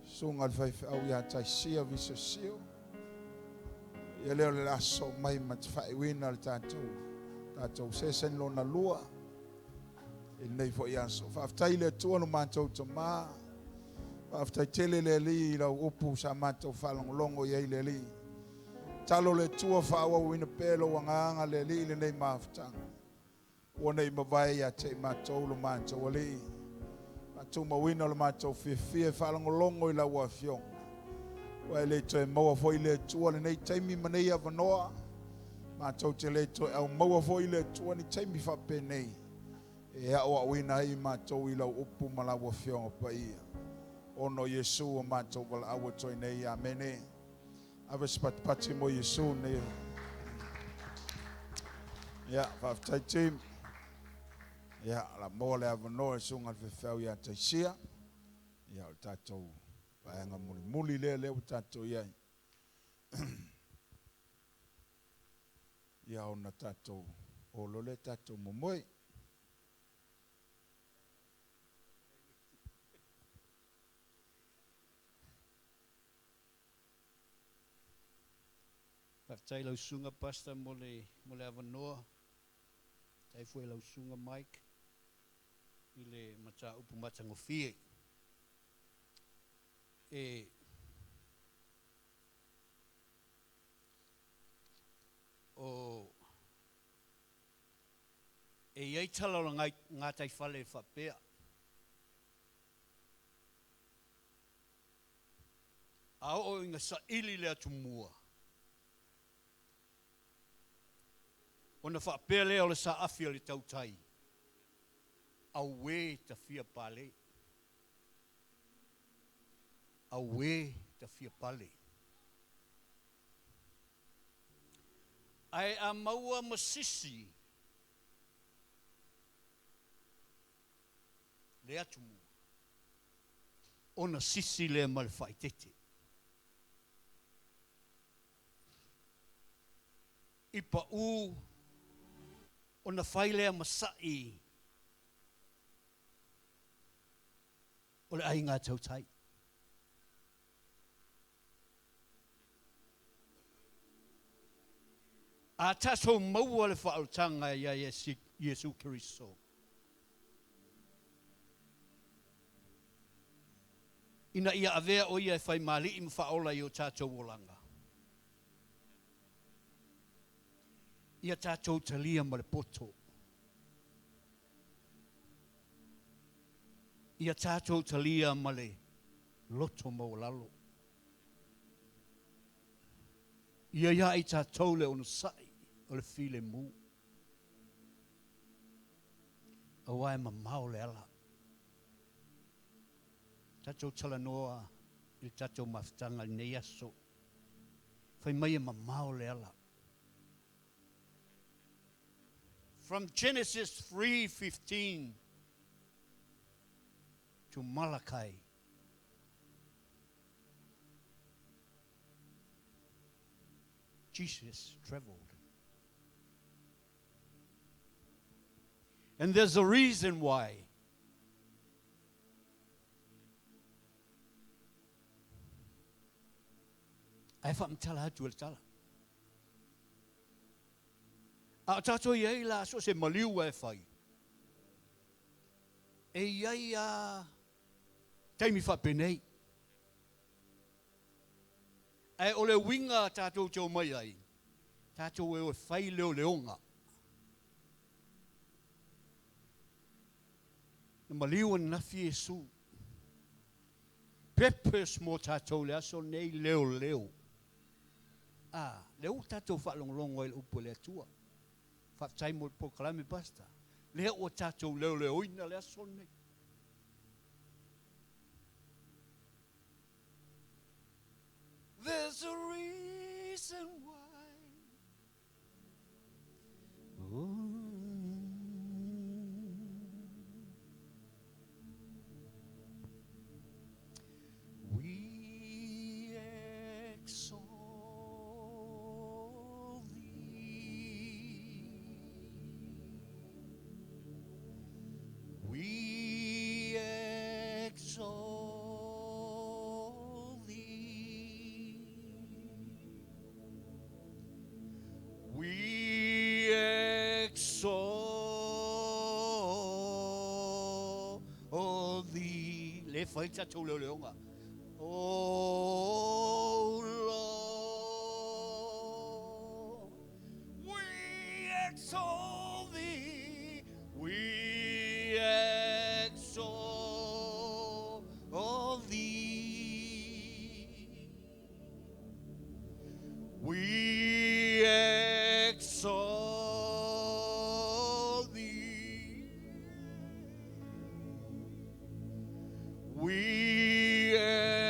susuga i le faifeau ia Taisia Visesio. Ia lea o le a sosoo mai ma te faaiuina le tatou, tatou session lona lua i lenei foi aso. Faafetai i le Atua lo matou Tama. Faafetai tele le Alii i lau upu sa matou faalogologo i ai le Alii. Talo le Atua faaauauina pea lou agaga le Alii i lenei mafutaga. Ua nei mavae ia te i matou lo matou Alii. Faatumauina lo matou fiafia e faalogologo i lau Afioga. Ua e le toe maua foi le Atua lenei taimi ma nei avanoa. Matou te le toe aumaua foi le Atua ni taimi faapenei e aoaoina ai matou i lau upu ma lau Afioga Paia. Ona o Iesu ua matou valaau atu ai nei. Amene. Ave se patipati mo Iesu nei. Ia, faafetai team. Ia, la maua le avanoa e susuga i le faifeau ia Taisia. Ia, o le tatou vaega mulimuli lea lea ua tatou i ai. Ia ona tatou o loa lea tatou momoe. Faafetai i lau susuga Pastor mo le mo le avanoa. Faafetai foi i lau susuga Mike i le mataupu matagofie. E o e i ai tala o le gataifale e faapea, A oo ina saili le atumua, ona faapea lea o le saafi a le tautai, Auē tafia pale! Auē tafia pale! Ae a maua ma sisi le atumua, ona sisi lea ma le faaeteete. I pau ona fai lea ma sa'i o le aiga tautai. A tatou maua le faaolataga ia Iesu Keriso, ina ia avea o Ia e fai ma Alii ma Faaola i o tatou olaga, ia tatou talia ma le poto, ia tatou talia ma le loto maualalo. Ia ia i tatou le onosai o le filemu, aua e mamao le ala. Tatou talanoa i le tatou mafutaga i lenei aso. Fai mai e mamao le ala. From Genesis 3:15 to Malachi. Jesus traveled. And there's a reason why. Ae faamatala atu e le tala. A o tatou i ai la so o se maliu e fai, e i ai a taimi faapenei. Ae o le uiga tatou te omai ai, Tatou e o e fai leoleoga. Na maliu ananafi Iesu. Purpose mo tatou i le aso lenei, leoleo. A, lea ua tatou faalogologo ai i le upu a le Atua. Faafetai mo le polokalame, Pastor. Lea ua tatou leoleoina le aso lenei. There's a reason why. Oh. We exalt thee. We exalt thee. We exalt thee. Le fai tatou leoleoga. O Lord, we exalt thee. We exalt thee. We exalt thee. We exalt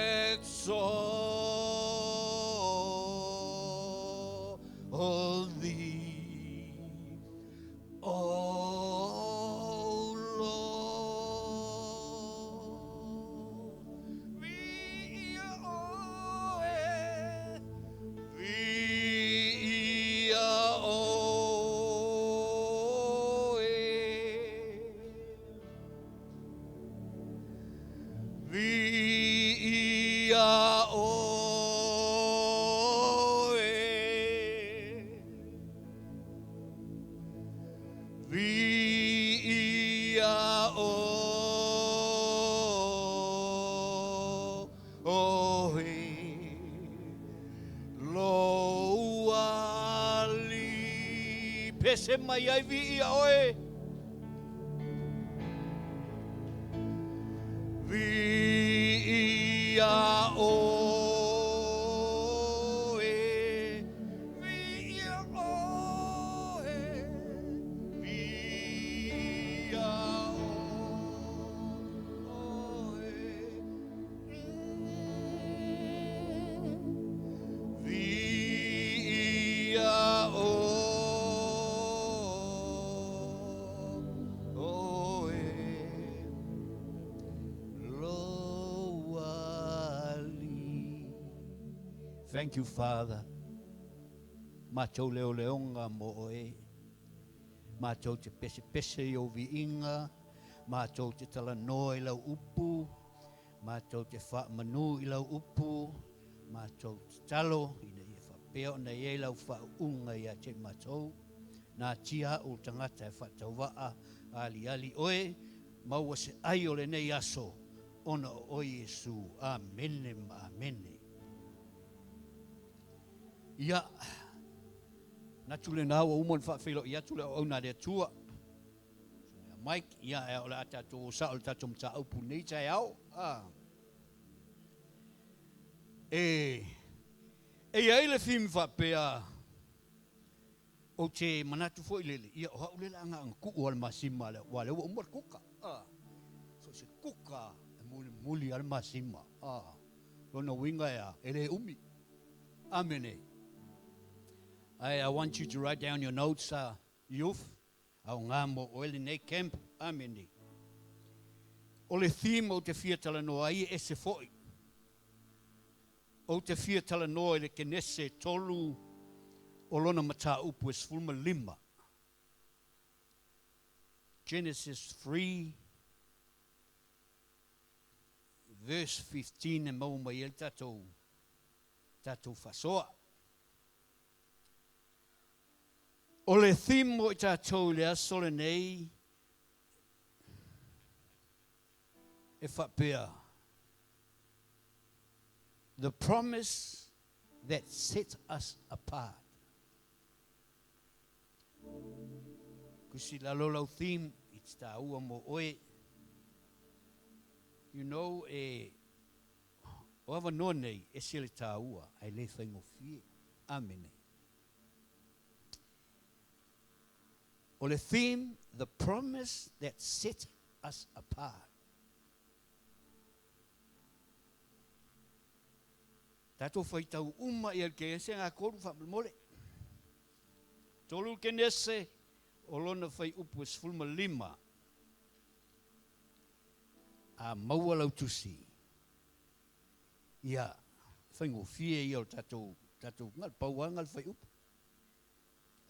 thee, O Lord. Viia oe, viia oe. Viia oe. Viia oe. Lou alii. Pese mai ai viia oe. Viia oe. Viia oe. Viia oe. Viia oe. Lou alii. Thank you, Father. Matou leoleoga mo oe. Matou te pesepese i ou viiga, matou te talanoa i lau upu, matou te faamanu i lau upu, matou te talo ina ia faapea ona i ai lau faauuga ia te i matou. Natia au o le tagata e faatauvaa aliali oe, maua se ai o lenei aso, ona o oe Iesu. Amene ma amene. Ia, manatu lena ua uma ona faafeiloai atu le auauna a le Atua. Susuga ia Mike, ia, ae o le a tatou o sao i le tatou mataupu i lenei taeao. Ah. E, e i ai le theme faapea, ou te manatu foi lele, ia o au lea o le a na ona tuu lava le masima lea, aua o lea ua uma le kuka. Ah. So se kuka e mulimuli lava le masima. Ah. Lona uiga e a, e le umi. Amene. I want you to write down your notes, youth. Au ngā mo oe lenei camp. Amene. O le theme ou te fia talanoa ai e ese foi. Ou te fia talanoa i le Kenese 3 o lona mataupu e 15. Genesis 3 verse 15 e maua mai ai le tatou faasoa. O le theme mo i tatou i le aso lenei e faapea, The promise that sets us apart. Tusi lalo lau theme, it's tāua mo oe. You know, e, o awa noa nei, e se le tāua, ai le whaingofie. Amene. O le theme, the promise that set us apart. Tātou whaitau uma i al ke ese ngā koru whaamole. Tolu ke nese o lona whai upu e 15. A maua lau tusi. Ia, whaingofie ia o tātou, tātou ngal pauanga le whai upu.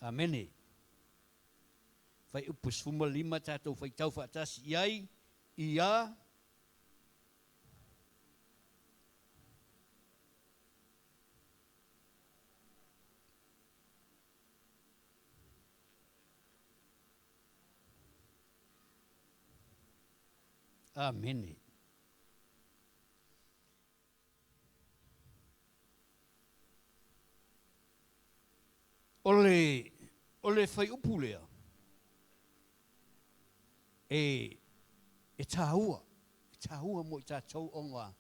Amene. Whai upu 15 tātou whaitau whaatasi iai, ia, Amene. O le whai upu lea, e tāua mo i tātou onga.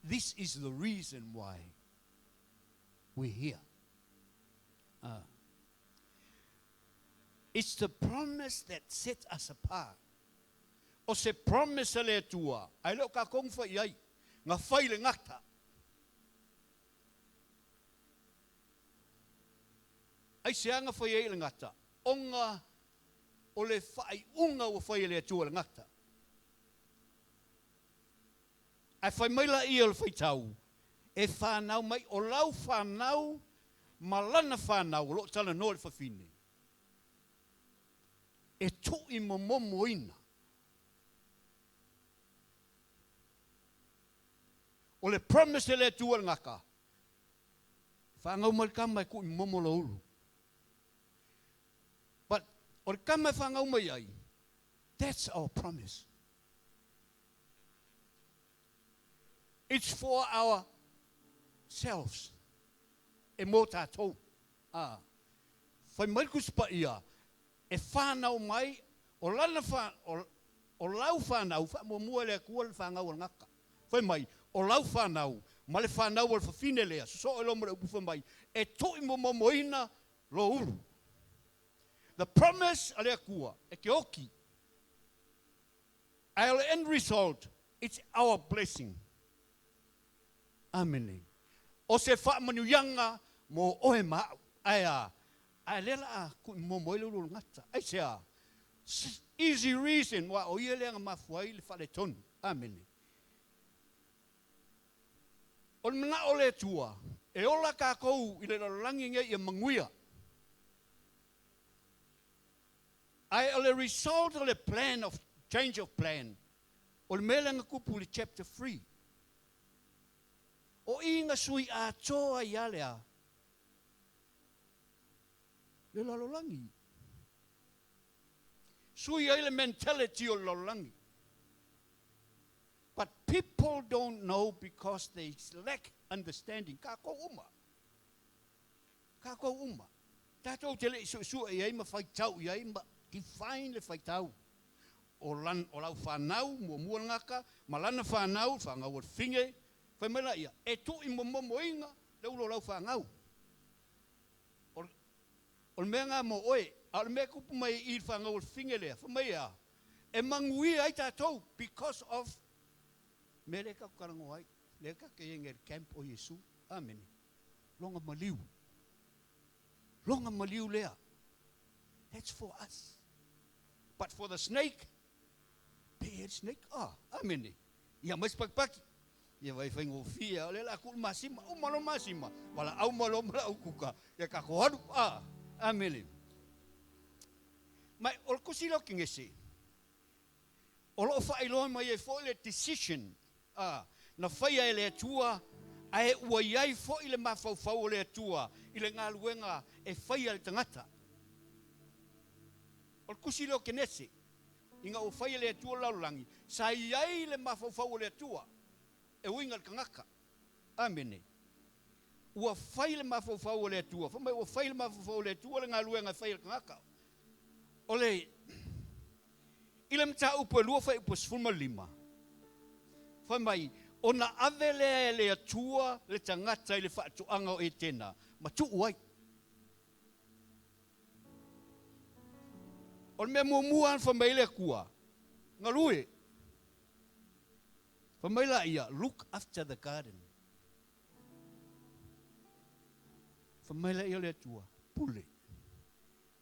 This is the reason why we're here. It's the promise that sets us apart. O se promise le atua, ai leo ka kong whai ai, ngā whai le ngata. Ai se anga whai ai le ngata, onga o le whai unga o whai le atua le ngata. Ai whai mai la ia o le whai tau, e whanau mai, o lau whanau, malana whanau, o lo tala noa le whawhine. E tui momomo ina. O le promise le atua le ngaka. Whangau mai kama e kui momo la ulu. But o le kama e whangau mai ai, that's our promise. It's for ourselves. E mō tātou. Ah. Whai mai kuspa ia, e whanau mai, o lana whanau, o lau whanau, wha mua mua le akua le whangau o le ngaka. Whai mai, o lau whanau, ma le whanau o le whawhine lea, so e lo mo le upu whai mai, e toi mo momoina lo ulu. The promise a le akua, e ke oki. Our end result, it's our blessing. Amene. O se whaamanu yanga mo oe maau. Ai a, ai lela a kui momo ele ulu ngata. Ai se a, easy reason wa o ia lea mafuai le whale tonu. Amene. O le mana o le tua, e ola kākou i le lalangi ngai ia manguia. Ai o le result o le plan of, change of plan, o le mele nga kupu le chapter 3. O inga sui a toa i alea, le lalolangi. Sui ai le mentality o le lalolangi. But people don't know because they lack understanding. Ka ko uma. Ka ko uma. Tātou te le isu isu e ai ma whaitau i ai ma define le whaitau. O lan, o lau whanau, mua mua ngaka, ma lana whanau, whangau o finge, whai mai la ia, e tui mo momo inga, le ulo lau whangau. O le mea ngā mo oe, a o le mea kupu mai i whangau o finge lea, whai mai ia, e mangui ai tātou because of me le ka karango ai, le ka ke inge camp o Yesu. Amen. Longa maliu. Longa maliu lea. That's for us. But for the snake, bad snake, ah, amen. Ia mai spakpaki. Ia vai whaingo fia, o le la kul masima, o malo masima, wala au malo mala au kuka, ia ka koharu, ah, amen. Mai, o le kusilo ki ngese, o lo whailoa mai e fo le decision, ah, na whaia e le atua, a e ua iai fo i le mawhauwhau o le atua, i le ngā luenga e whaia le tangata. O le kusilo ki ngese, inga o whaia le atua laulangi, sa iai le mawhauwhau o le atua, e uinga le kangaka. Amene. Ua whai le mawhauwhau o le atua. Whamai ua whai le mawhauwhau o le atua le ngā luenga whai le kangaka. O le i le mataupu e 2 fuaiupu 15, fai mai, ona ave lea e le Atua le tagata i le faatoaga o Etena, ma tuu ai. O le mea muamua lava na fai mai ai le Atua, galue. Fai mai laia, look after the garden. Fai mai laia o le Atua, pule.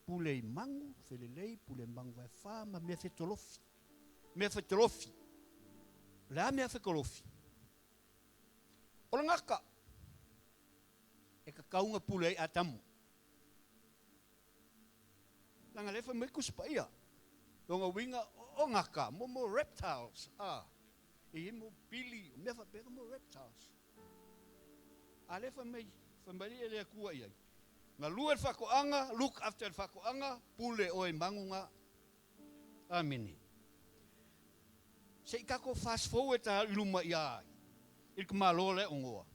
Pule i magu felelei, pule magu vaefa ma mea fetolofi. Mea fetolofi. O le a mea fetolofi? O le gaka. E tatau ona pule ai Atamu. Leaga lea fai mai Tusi Paia. Lona uiga o gaka, mo reptiles. Ah, e i ai mo pili, o mea faapena mo reptiles. A lea fai mai, fai mai le Atua i ai, galue le faatoaga, look after le faatoaga, pule oe i magu na. Amene. Se i tatou fast forward lava i luma i a i le tamaloa lea o Noa.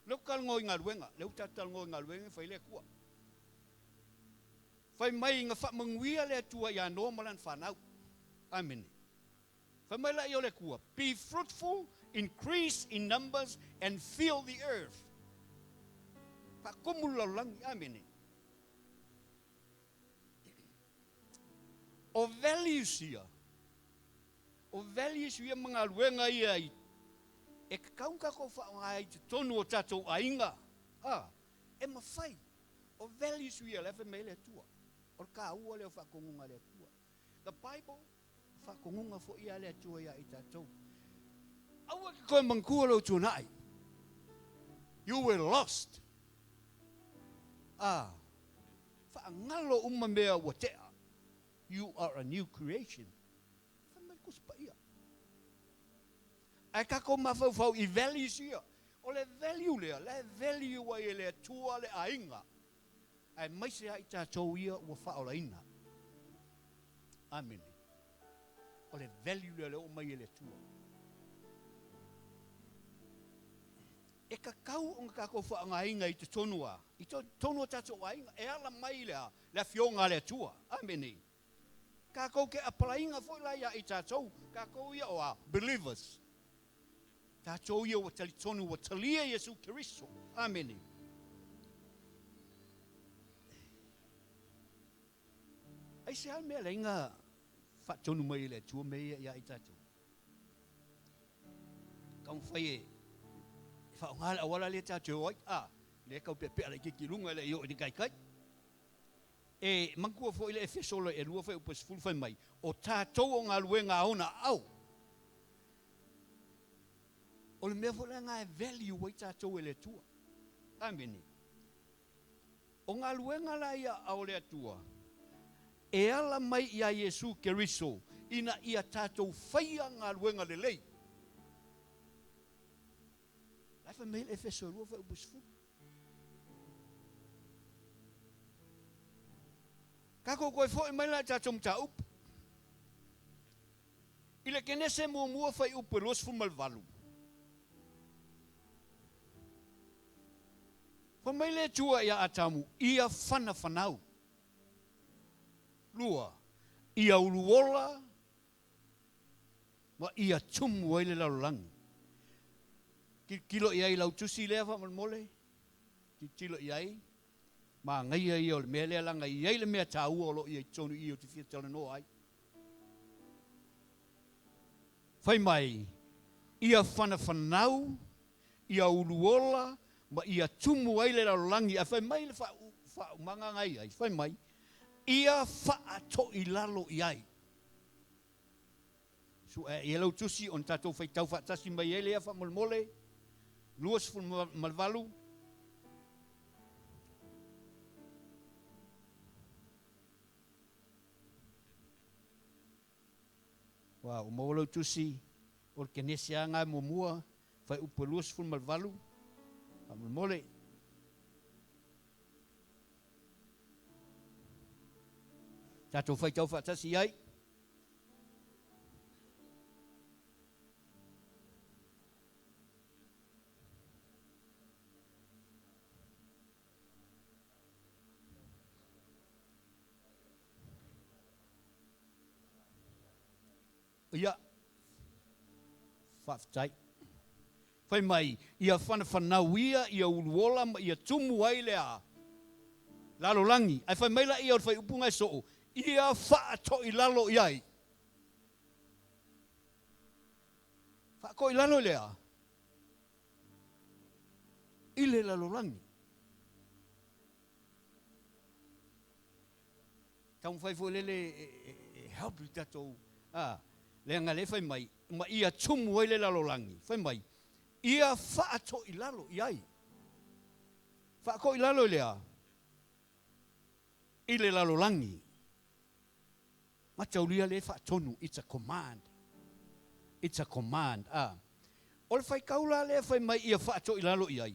Lea ou te talanoa i galuega, lea ou te talanoa i galuega e fai le Atua. Fai mai na faamanuia le Atua ia Noa ma lana fanau. Amene. Fai mai laia o le Atua, be fruitful, increase in numbers and fill the earth. Faatumu le lalolagi. Amene. O values ia, o values ia ma galuega ia i, e tatau ona tatou faaaoga ai i totonu o tatou aiga. A, e mafai. O values ia la e fai mai ai le Atua. O le taua lea o faatonuga a le Atua. The Bible, o faatonuga foi ia a le Atua ia i tatou. Aua e te toe manatua lou tuanai. You were lost. A, faagalo uma mea ua tea. You are a new creation. Fai mai le Tusi Paia. Ae tatou mafaufau i values ia. O le value lea, la e value ai e le Atua le aiga, aemaise lava i tatou ia ua faaolaina. Amene. O le value lea o lea ua aumai e le Atua. E tatau ona tatou faaaogaina i totonu a, i totonu o tatou aiga, e ala mai le a, le Afioga a le Atua. Amene. Tatou te apalaiina foi la ia i tatou, tatou ia o a, believers. Tatou ia ua talitonu ua talia Iesu Keriso. Amene. Aisea le mea e leai na faatonu mai e le Atua mea ia ia i tatou? Taumafai e faaaoga le auala lea tatou te o ai, a, lea e tau peapea laitiiti i luga e le i oo i le taitai. E manatua foi le Efeso le 2 fuaiupu e 10 fai mai, o tatou o galuega a ona aao. O le mea foi lea e value ai tatou e le Atua. Amene. O galuega la ia a o le Atua, e ala mai ia Iesu Keriso ina ia tatou faia galuega lelei. La e fai mai le Efeso 2 fuaiupu 10. Tatou toe foi mai la i tatou mataupu. I le Kenese muamua fuaiupu e 28. Fai mai le Atua ia Atamu, ia fanafanau. Lua, ia uluola ma ia tumu ai le lalolagi. Tilotilo i ai i lau tusi lea faamolemole. Tilotilo i ai. Manaia ia o le mea lea leaga e i ai le mea taua o lo o i ai i totonu i i ou te fia talanoa ai. Fai mai, ia fanafanau, ia uluola, ma ia tumu ai le lalolagi. Ae fai mai le faaumaga na i ai, fai mai, ia faatoilalo i ai. Su'e i ai lau tusi ona tatou faitau faatasi mai ai lea faamolemole. 28. Ua ua maua lau tusi o le Kenese lava na muamua, fuaiupu e 28, faamolemole. Tatou faitau faatasi i ai. Ia, faafetai. Fai mai, ia fanafanauia, ia uluola ma ia tumu ai le a? Lalolagi. Ae fai mai laia o le faaiupuga e soo, ia faatoilalo i ai. Faatoilalo i le a? I le lalolagi. Taumafai foi lele e help i tatou, a, leaga lea fai mai, ma ia tumu ai le lalolagi, fai mai, ia faatoilalo i ai. Faatoilalo i le a? I le lalolagi. Mataulia lea e faatonu, it's a command. It's a command. A. O le faitau la lea fai mai ia faatoilalo i ai.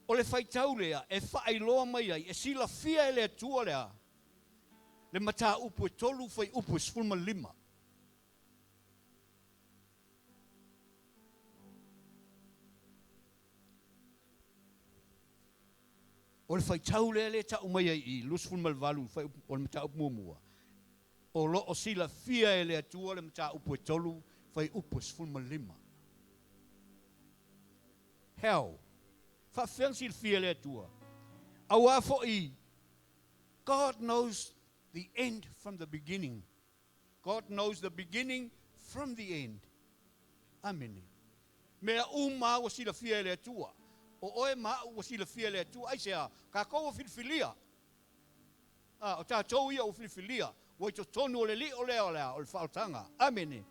O le faitau lea e faailoa mai ai, e silafia e le Atua le a? Le mataupu e 3 fuaiupu e 15. O le faitau lea lea e tau mai ai i 28 fuaiupu o le mataupu muamua. O lo o silafia e le Atua le mataupu e 3 fuaiupu e 15. Hell. Faafefea ona silafia e le Atua. Auā foi, God knows the end from the beginning. God knows the beginning from the end. Amene. Mea uma ua silafia e le Atua. O oe ma a'u ua silafia e le Atua. Aisea? Tatou ua filifilia. A, o tatou ia ua filifilia. Ua i totonu o le lio lea o le a? O le faaolataga. Amene.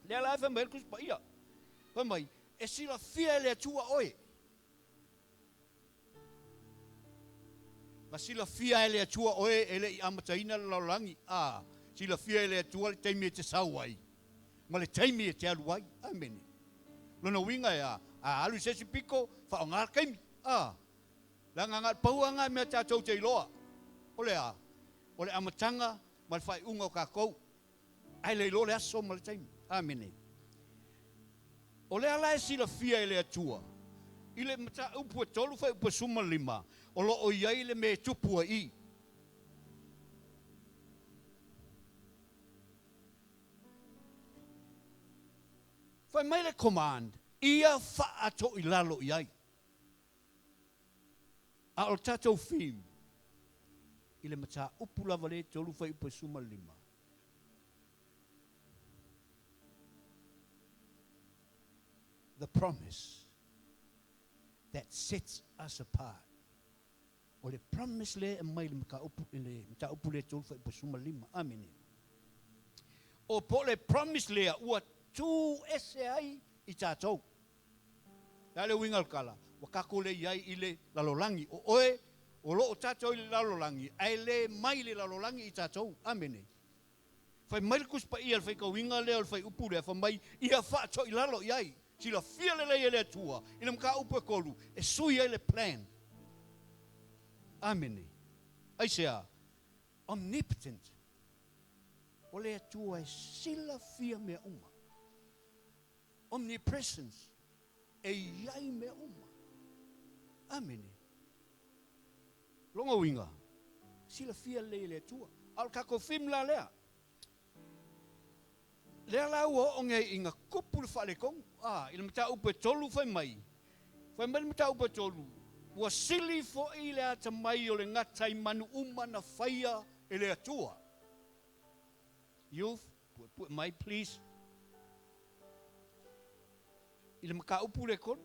Lea la e fai mai ai le Tusi Paia. Fai mai, e silafia e le Atua oe. Na silafia e le Atua oe e le i amataina le lalolagi. A, silafia e le Atua le taimi e te sau ai, ma le taimi e te alu ai. Amene. Lona uiga e a? A alu i se isi pito, faaaoga le taimi. A, leaga na o le pau lava lena mea tatou te iloa. O le a? O le amataga ma le faaiuga o tatou. Ae le iloa le aso ma le taimi. Amene. O lea la e silafia e le Atua, i le mataupu e 3 fuaiupu e 15, o lo o i ai le mea e tupu ai i. Fai mai le command, ia faatoilalo i ai. A o le tatou theme, i le mataupu lava lea e 3 fuaiupu e 15. The promise that sets us apart. O le promise lea e aumai i le mataupu, i le mataupu lea e 3 fuaiupu e 15. Amene. O po o le promise lea ua tu ese ai i tatou. Le a le uiga o le tala? Ua tatou le i ai i le lalolagi. O oe, o lo o tatou i le lalolagi, ae le mai le lalolagi i tatou. Amene. Fai mai le Tusi Paia i le faitauina lea o le fuaiupu lea, fai mai, ia faatoilalo i ai. Silafia lelei e le Atua i le mataupu e 3, e sui ai le plan. Amene. Aisea? Omnipotent. O le Atua e silafia mea uma. Omnipresence. E i ai mea uma. Amene. Lona uiga, silafia lelei e le Atua. A o le tatou theme la lea, lea la ua oo nei ina tupu le faaletonu. A, i le mataupu e 3 fai mai, fai mai le mataupu e 3, ua sili foi le atamai o le gata i manu uma na faia e le Atua. Youth, puepue mai please. I le mataupu le 3.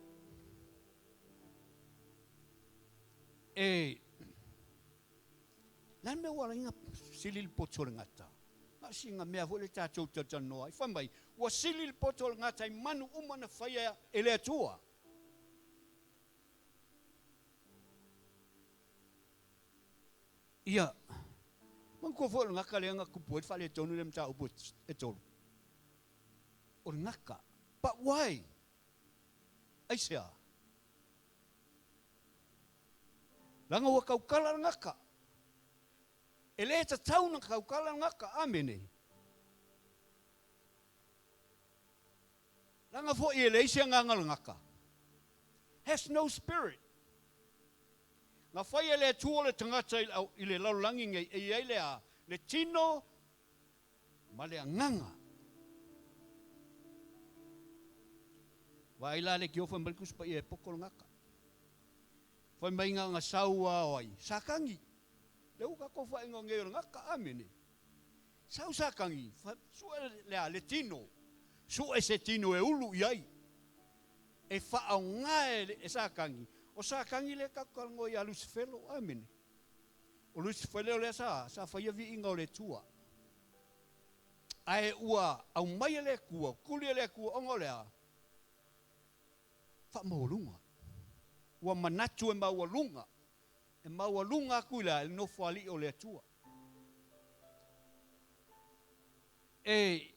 E, le a le mea ua ala ai ona sili le poto o le gata? Na o sina mea foi lea tatou talatalanoa ai. Fai mai, ua sili le poto o le gata i manu uma na faia e le Atua. Ia, manatua foi o le gata lea na tupu ai le faaletonu i le mataupu e 3. O le gata. But why? Aisea? Leaga ua tautala le gata. E le tatau ona tautala le gata. Amene. Leaga foi e leai se agaga o le gata. Has no spirit. Na fai e le Atua le tagata i le lalolagi nei e i ai le a? Le tino. Ma le agaga. Vaai la le kio fai mai le Tusi Paia e poto le gata. Fai mai na ona sau a o ai? Satani. Lea ua tatou faaigoa nei o le gata. Amene. Sau Satani, sue le a? Le tino. Sue se tino e ulu i ai. E faaaoga e Satani. O Satani lea tatou talanoa ia Lusifelo. Amene. O Lusifelo lea sa, sa faia viiga o le Atua. Ae ua aumai e le Atua, tuli e le Atua ona o le a? Faamaualuga. Ua manatu e maualuga, e maualuga atu i le a? I le Nofoalii o le Atua. E,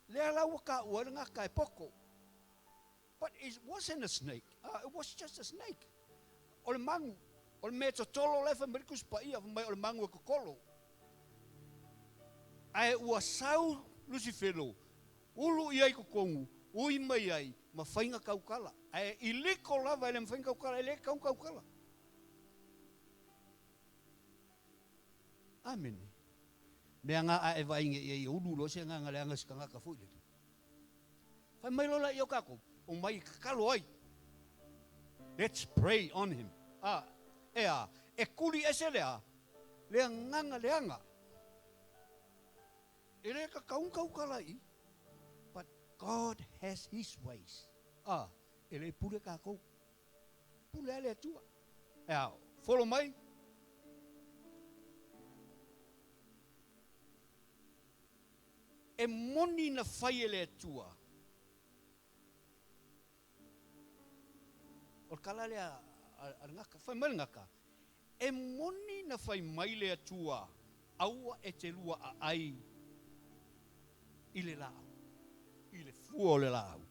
lea la ua taua ai le gata e poto. But it wasn't a snake. It was just a snake. O le manu, o le mea totolo la e fai mai le Tusi Paia, fai mai o le manu e totolo. Ae ua sau Lusifelo, ulu i ai totonu, ui mai ai ma faiga tautala. Ae i liko lava e le mafai ona tautala, e le tatau ona tautala. Amene. Mea na a e vaai nei i ai e ulu loa se agaga leaga i se tagata foi lele. Fai mai loa laia o tatou, omai e tatalo ai. Let's pray on him. A, e a, e kuli ese le a, le agaga leaga. E le tatau ona tautala i i. But God has his ways. A, e le pule tatou. Pule a le Atua. E a, follow mai. E moni na fai e le Atua. O le tala lea a le gata. Fai mai le gata, E moni na fai mai le Atua, aua e te lua aai i le laau, i le fua o le laau.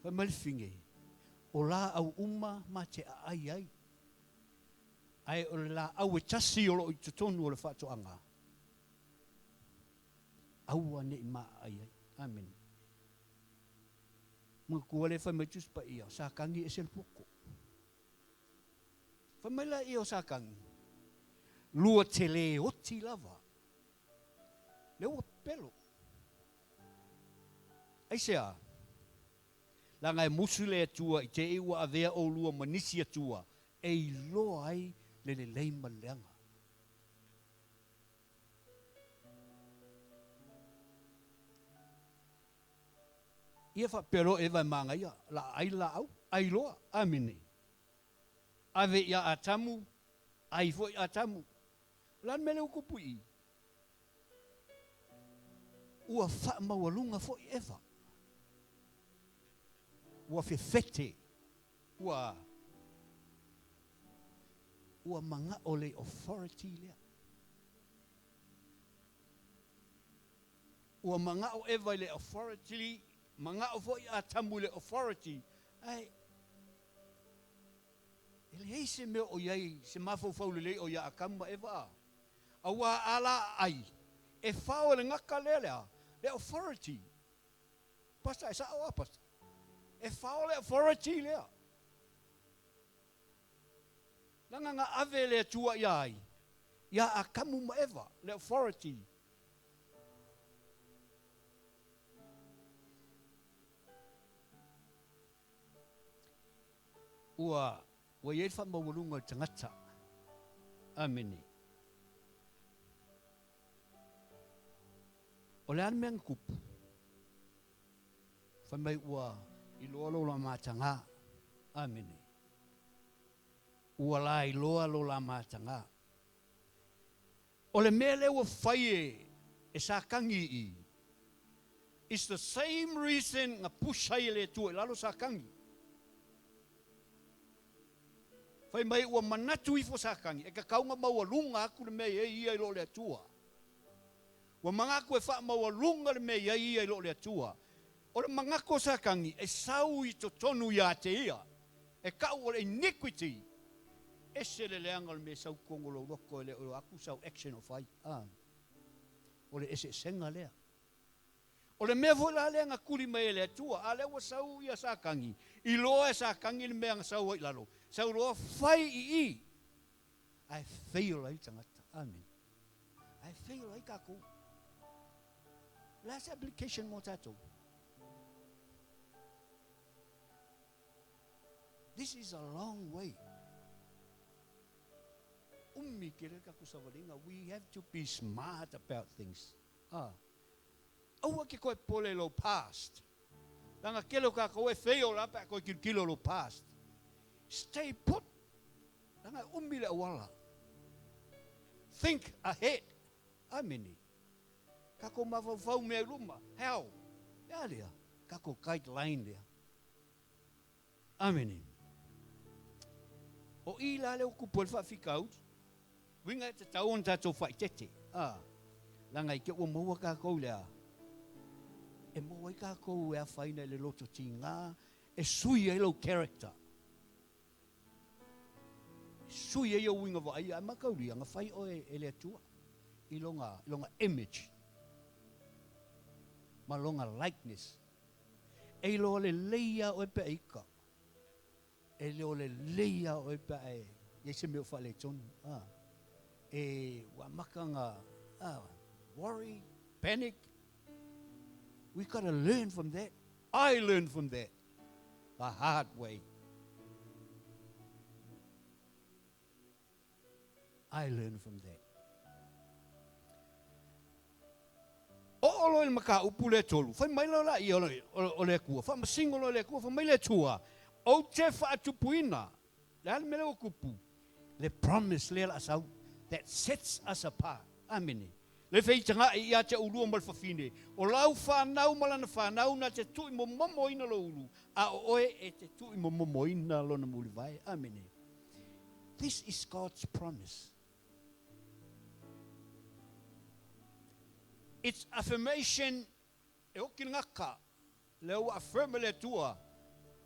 Fai mai le fine, o laau uma ma te aai ai, ae o le laau e tasi o lo o i totonu o le faatoaga, aua ne i ma aai ai. Amene. Manatua lea fai mai Tusi Paia, Satani e ese le poto. Fai mai laia o Satani, lua te le oti lava. Lea ua pepelo. Aisea? Leaga e musu le Atua i te i ua avea oulua ma nisi Atua e iloa ai le lelei ma le leaga. Ia faapea loa Eva e manaia, la ai le laau, ai loa. Amene. Ave ia Atamu, ai foi Atamu. O le a le mea lea ua tupu i i? Ua faamaualuga foi Eva. Ua fefete. Ua ua manao le authority lea. Ua manao Eva i le authority, manao foi Atamu i le authority, ae e leai se mea o i ai, se mafaufau lelei o ia Atamu ma Eva a. Aua a la ai, e fao e le gata lea le a? Le authority. Pastor, e sao a, Pastor? E fao le authority lea. Leaga na ave e le Atua ia ai? Ia Atamu ma Eva, le authority. Ua, ua i ai le faamaualuga o le tagata. Amene. O le a le mea na tupu? Fai mai ua iloa lo la mataga. Amene. Ua la iloa lo la mataga. O le mea lea ua fai e, e Satani i i, it's the same reason na push ai e le Atua i lalo Satani. Fai mai ua manatu ifo Satani, e tatau ona maualuga atu le mea e i ai ia i lo le Atua. Ua manatu e faamaualuga le mea e i ai ia i lo le Atua. O le manatu o Satani e sau i totonu ia te ia, e tau o le iniquity. Ese le leaga o le mea e sau i totonu o lou loto e le o atu sau action o fai. A. O le eseesega lea. O le mea foi la lea na tuli mai e le Atua, a lea ua sau ia Satani, iloa e Satani le mea na sau ai i lalo, sau loa fai i i. Ae fail ai le tagata. Amene. Ae fail ai tatou. O le a se application mo tatou? This is a long way. Umi tele le tatou savaliga. We have to be smart about things. Ah. Aua ke koe pole i lou past. Leaga tele o tatou e fail la pe a toe tilotilo i lou past. Stay put. Leaga e umi le auala. Think ahead. Amene. Tatou mafaufau mea i luma. How? Le a lea? Tatou guideline lea. Amene. O i la lea ua tupu ai le faafitauli, uiga e tatau ona tatou faaeteete, a, leaga i te i ua maua tatou i le a, e maua ai tatou e afaina i le loto tiga e sui ai lou character, e sui ai ou uiga vaaia, ae mataulia na fai oe e le Atua i lona, i lona image ma lona likeness. E iloa lelei lava oe pe a ita. E iloa lelei lava oe pe a e i ai se mea o faaletonu. A, e ua amata ona a, worry, panic. We gotta learn from that. I learned from that the hard way. I learn from that. Oo loa i le mataupu lea e tolu, fai mai loa laia o le Atua, faamasino loa e le Atua, fai mai le Atua, Ou te faatupuina, le a le mea lea ua tupu? Le promise lea o le a sau, that sets us apart. Amene. Le feitagai ia te oulua ma le fafine, o lau fanau ma lana fanau na te tuuimomomoina lou ulu, a o oe e te tuuimomomoina lona mulivae. Amene. This is God's promise. It's affirmation e oki le gaka, lea ua affirm e le Atua,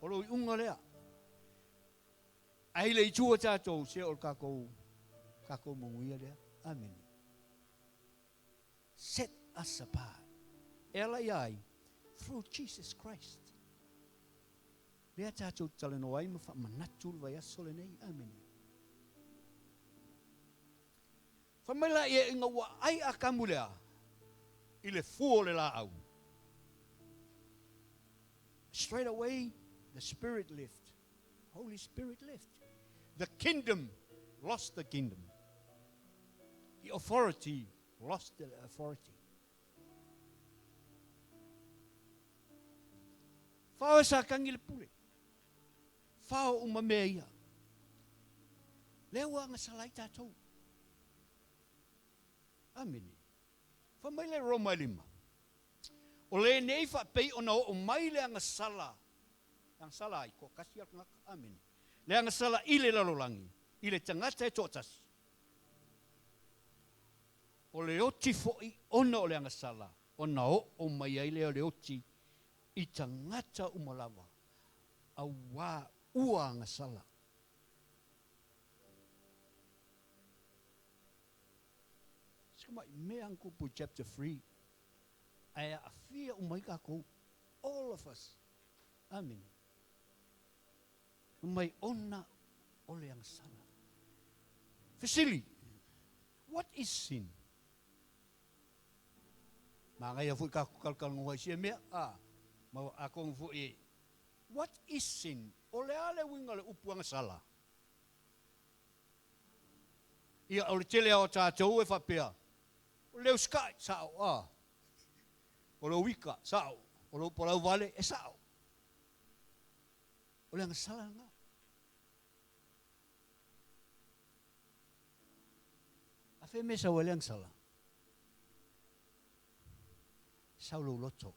o lou iuga lea. Ai le itu o tatou, se o le tatou, tatou manuia lea. Amene. Set us apart. E ala ia ai, through Jesus Christ. Lea tatou te talanoa ai ma faamanatu le vaiaso lenei. Amene. Fai mai la ia ina ua ai Atamu i le a? I le fua o le laau. Straight away, the Spirit left. Holy Spirit left. The kingdom lost the kingdom. The authority lost the authority. Fao e sa tangi le pule. Fao uma mea ia. Lea ua agasala ai tatou. Amene. Fai mai le Roma e lima. O lenei faapei ona oo mai le agasala, le agasala ai, toatasi lava le tagata. Amene. Le agasala i le lalolagi, i le tagata e toatasi. O le oti foi ona o le agasala, ona oo mai ai lea o le oti i tagata uma lava, auā ua agasala. Si tamai mea na tupu i chapter 3, ae aafia uma ai tatou, all of us. Amene. Mai ona o le agasala. Fesili, what is sin? Manaia foi tatou talatalanoa i sia mea, a, ma atonu foi e, what is sin? O le a le uiga o le upu agasala? Ia, o le tele lava o tatou e faapea, o le usikai, sao, a, o le uika, sao, o le upu lauvale, e sao. O le agasala lena. A fea mea e sau ai le agasala? Sau lou loto.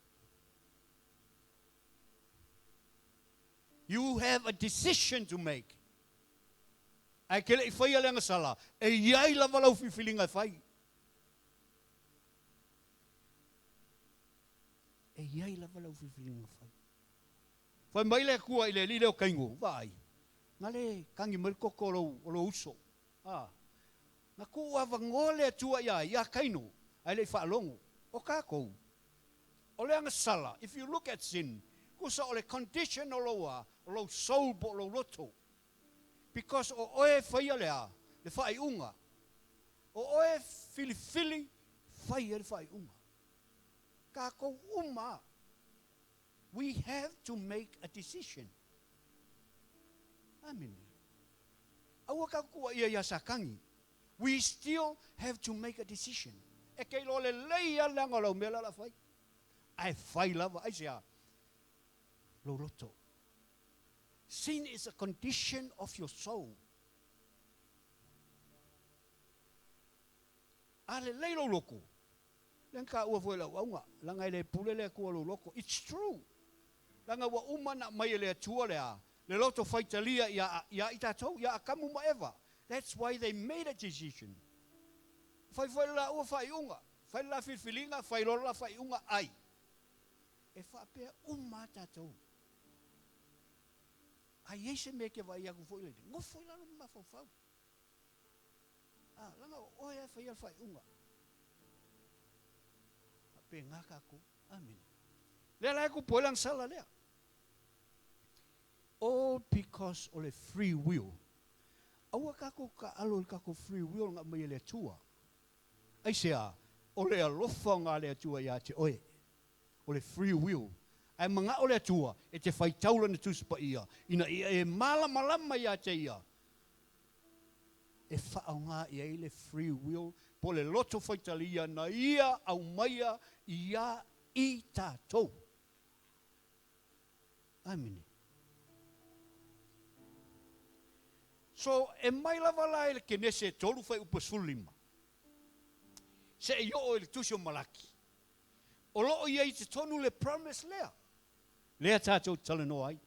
You have a decision to make. Ae ke le i faia le agasala, e i ai lava lau filifiliga e fai. E i ai lava lau filifiliga e fai. Fai mai le Atua i le alii lea o Kaino, Vaai, na le tagi mai le toto o lou, o lou uso. A, na tuu avanoa le Atua iā ia, iā Kaino, ae le i faalogo. O tatou, o le agasala, if you look at sin, tusa o le condition o lou a, o lou soul po o lou loto. Because o oe e faia le a? Le faaiuga. O oe filifili fai ai le faaiuga. Tatou uma lava. We have to make a decision. Amene. Aua tatou tuuaia ia Satani. We still have to make a decision. E te iloa lelei lava le leaga o lau mea la o le a fai. Ae fai lava. Aisea? Lou loto. Sin is a condition of your soul. A lelei lou loto, lea na taua foi e le auauna, leaga e le pule le Atua i lou loto. It's true. Leaga ua uma ona aumai e le Atua le a? Le loto faitalia ia, ia i tatou, ia Atamu ma Eva. That's why they made a decision. Fai foi le laua faaiuga, fai le la filifiliga, fai loa le la faaiuga, ai. E faapea uma lava tatou. A i ai se mea e te vaai atu foi lele, nofo i lalo ma mafaufau. A, leaga o oe lava e faia le faaiuga. Faapena tatou. Amene. Lea la e tupu ai le agasala lea. All because o le free will. Aua tatou taalo i le tatou free will na aumai e le Atua. Aisea? O le alofa o na le Atua ia te oe. O le free will. Ae manao le Atua e te faitau Lana Tusi Paia ina ia e malamalama ia te Ia e faaaoga i ai le free will po o le loto faitalia na Ia aumaia ia i tatou. Amene. So, e mai lava la i le Kenese e 3 fuaiupu e 15, seia oo i le Tusi o Malaki, o lo o i ai i totonu le promise lea, lea tatou te talanoa ai.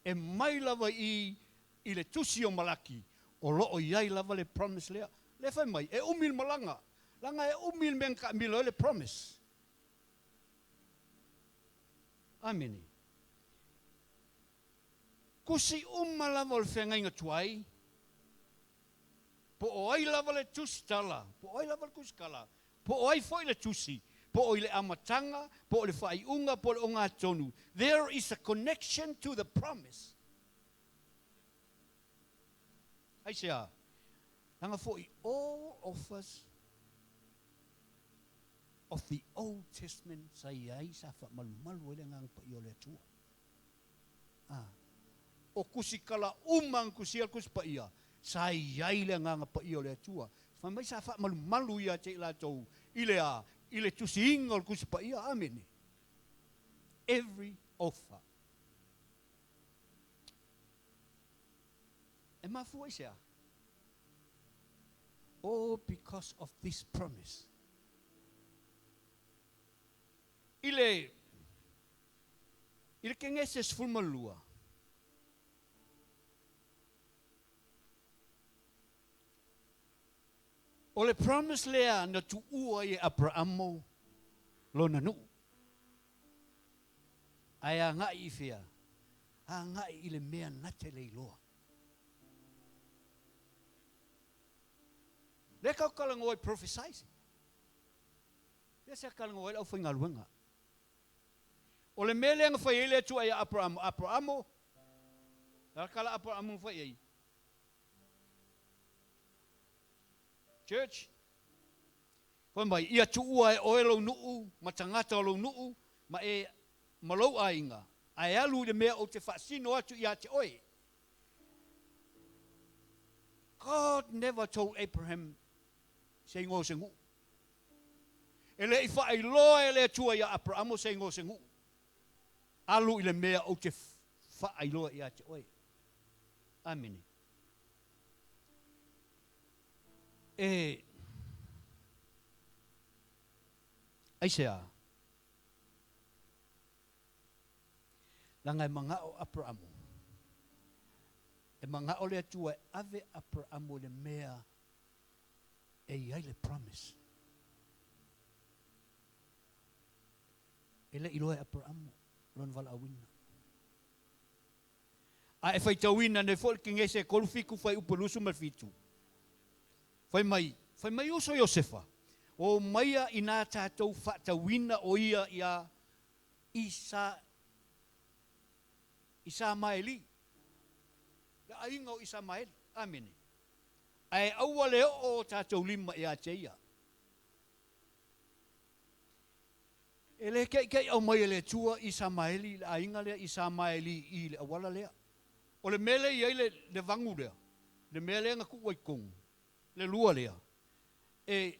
E mai lava i i le Tusi o Malaki, o lo o i ai lava le promise lea. Lea fai mai, e umi le malaga, leaga e umi le mea na taamilo ai le promise. Amene. Tusi uma lava o le feagaiga tuai, po o ai lava le tusitala, po o ai lava le tusitala, po o ai foi le tusi, po o i le amataga, po o le faaiuga, po o le ogatotonu, there is a connection to the promise. Aisea? Leaga foi all of us of the Old Testament sa i ai sa faamalumalu ai le Agaga Paia o le Atua. A, o kusikala uma na tusia le Tusi Paia, sa i ai le Agaga Paia o le Atua. Fai mai sa faamalumalu ia te i latou i le a? I le tusiina o le Tusi Paia. Amene. Every author. E mafua i se a? All because of this promise. I le i le Kenese 12, o le promise lea na tuua ai e Aperamo lona nuu. Ae agai i fea? Agai i le mea na te le iloa. Lea kau talanoa i prophesizing. Lea sa talanoa ai le aufaigaluega. O le mea lea na fai ai le Atua ia Aperamo, Aperamo, le a le tala a Aperamo na fai ai? Church, fai mai, ia tuua e oe lou nuu ma tagata o lou nuu ma e ma lou aiga, ae alu i le mea ou te faasino atu ia te oe. God never told Abraham se igoa o se nuu. E le i faailoa e le Atua ia Aperamo se igoa o se nuu. Alu i le mea ou te faailoa ia te oe. Amene. E aisea? Leaga e manao Aperamo. E manao le Atua e ave Aperamo i le mea e i ai le promise. E le i iloa e Aperamo lona valaauina. A e faitauina nei foi le Kenese e 3 fitu fuaiupu 27, fai mai, fai mai uso Iosefa, O maia inā tatou faatauina o ia iā Isa, Isamaeli, le aiga o Isamaeli. Amene. Ae aua le oo o tatou lima ia te ia. E le keʻikeʻi aumai e le Atua Isamaeli i le aiga lea Isamaeli i le auala lea. O le mea lea e i ai le, le vagu lea, le mea lea na tuu ai totonu, le lua lea, e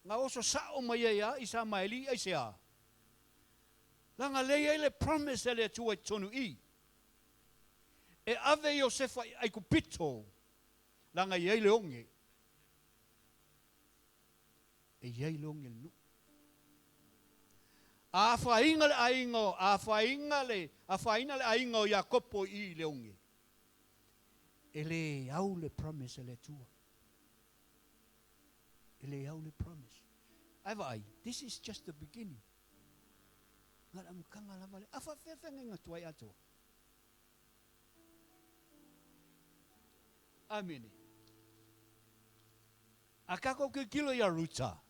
gaoso sao mai ai lava Isamaeli, aisea? Leaga lea e i ai le promise a le Atua i totonu i i, e ave Iosefa i Aikupito, leaga e i ai le oge. E i ai le oge i le nuu. A afaina le aiga o, a afaina le, afaina le aiga o Iakopo i i le oge, e le au le promise a le Atua. E le au le promise. Ae vaai, this is just the beginning. Na o le amataga lava lea. A faapefea feagaiga tuai atoa? Amene. A tatou tilotilo ia Ruta,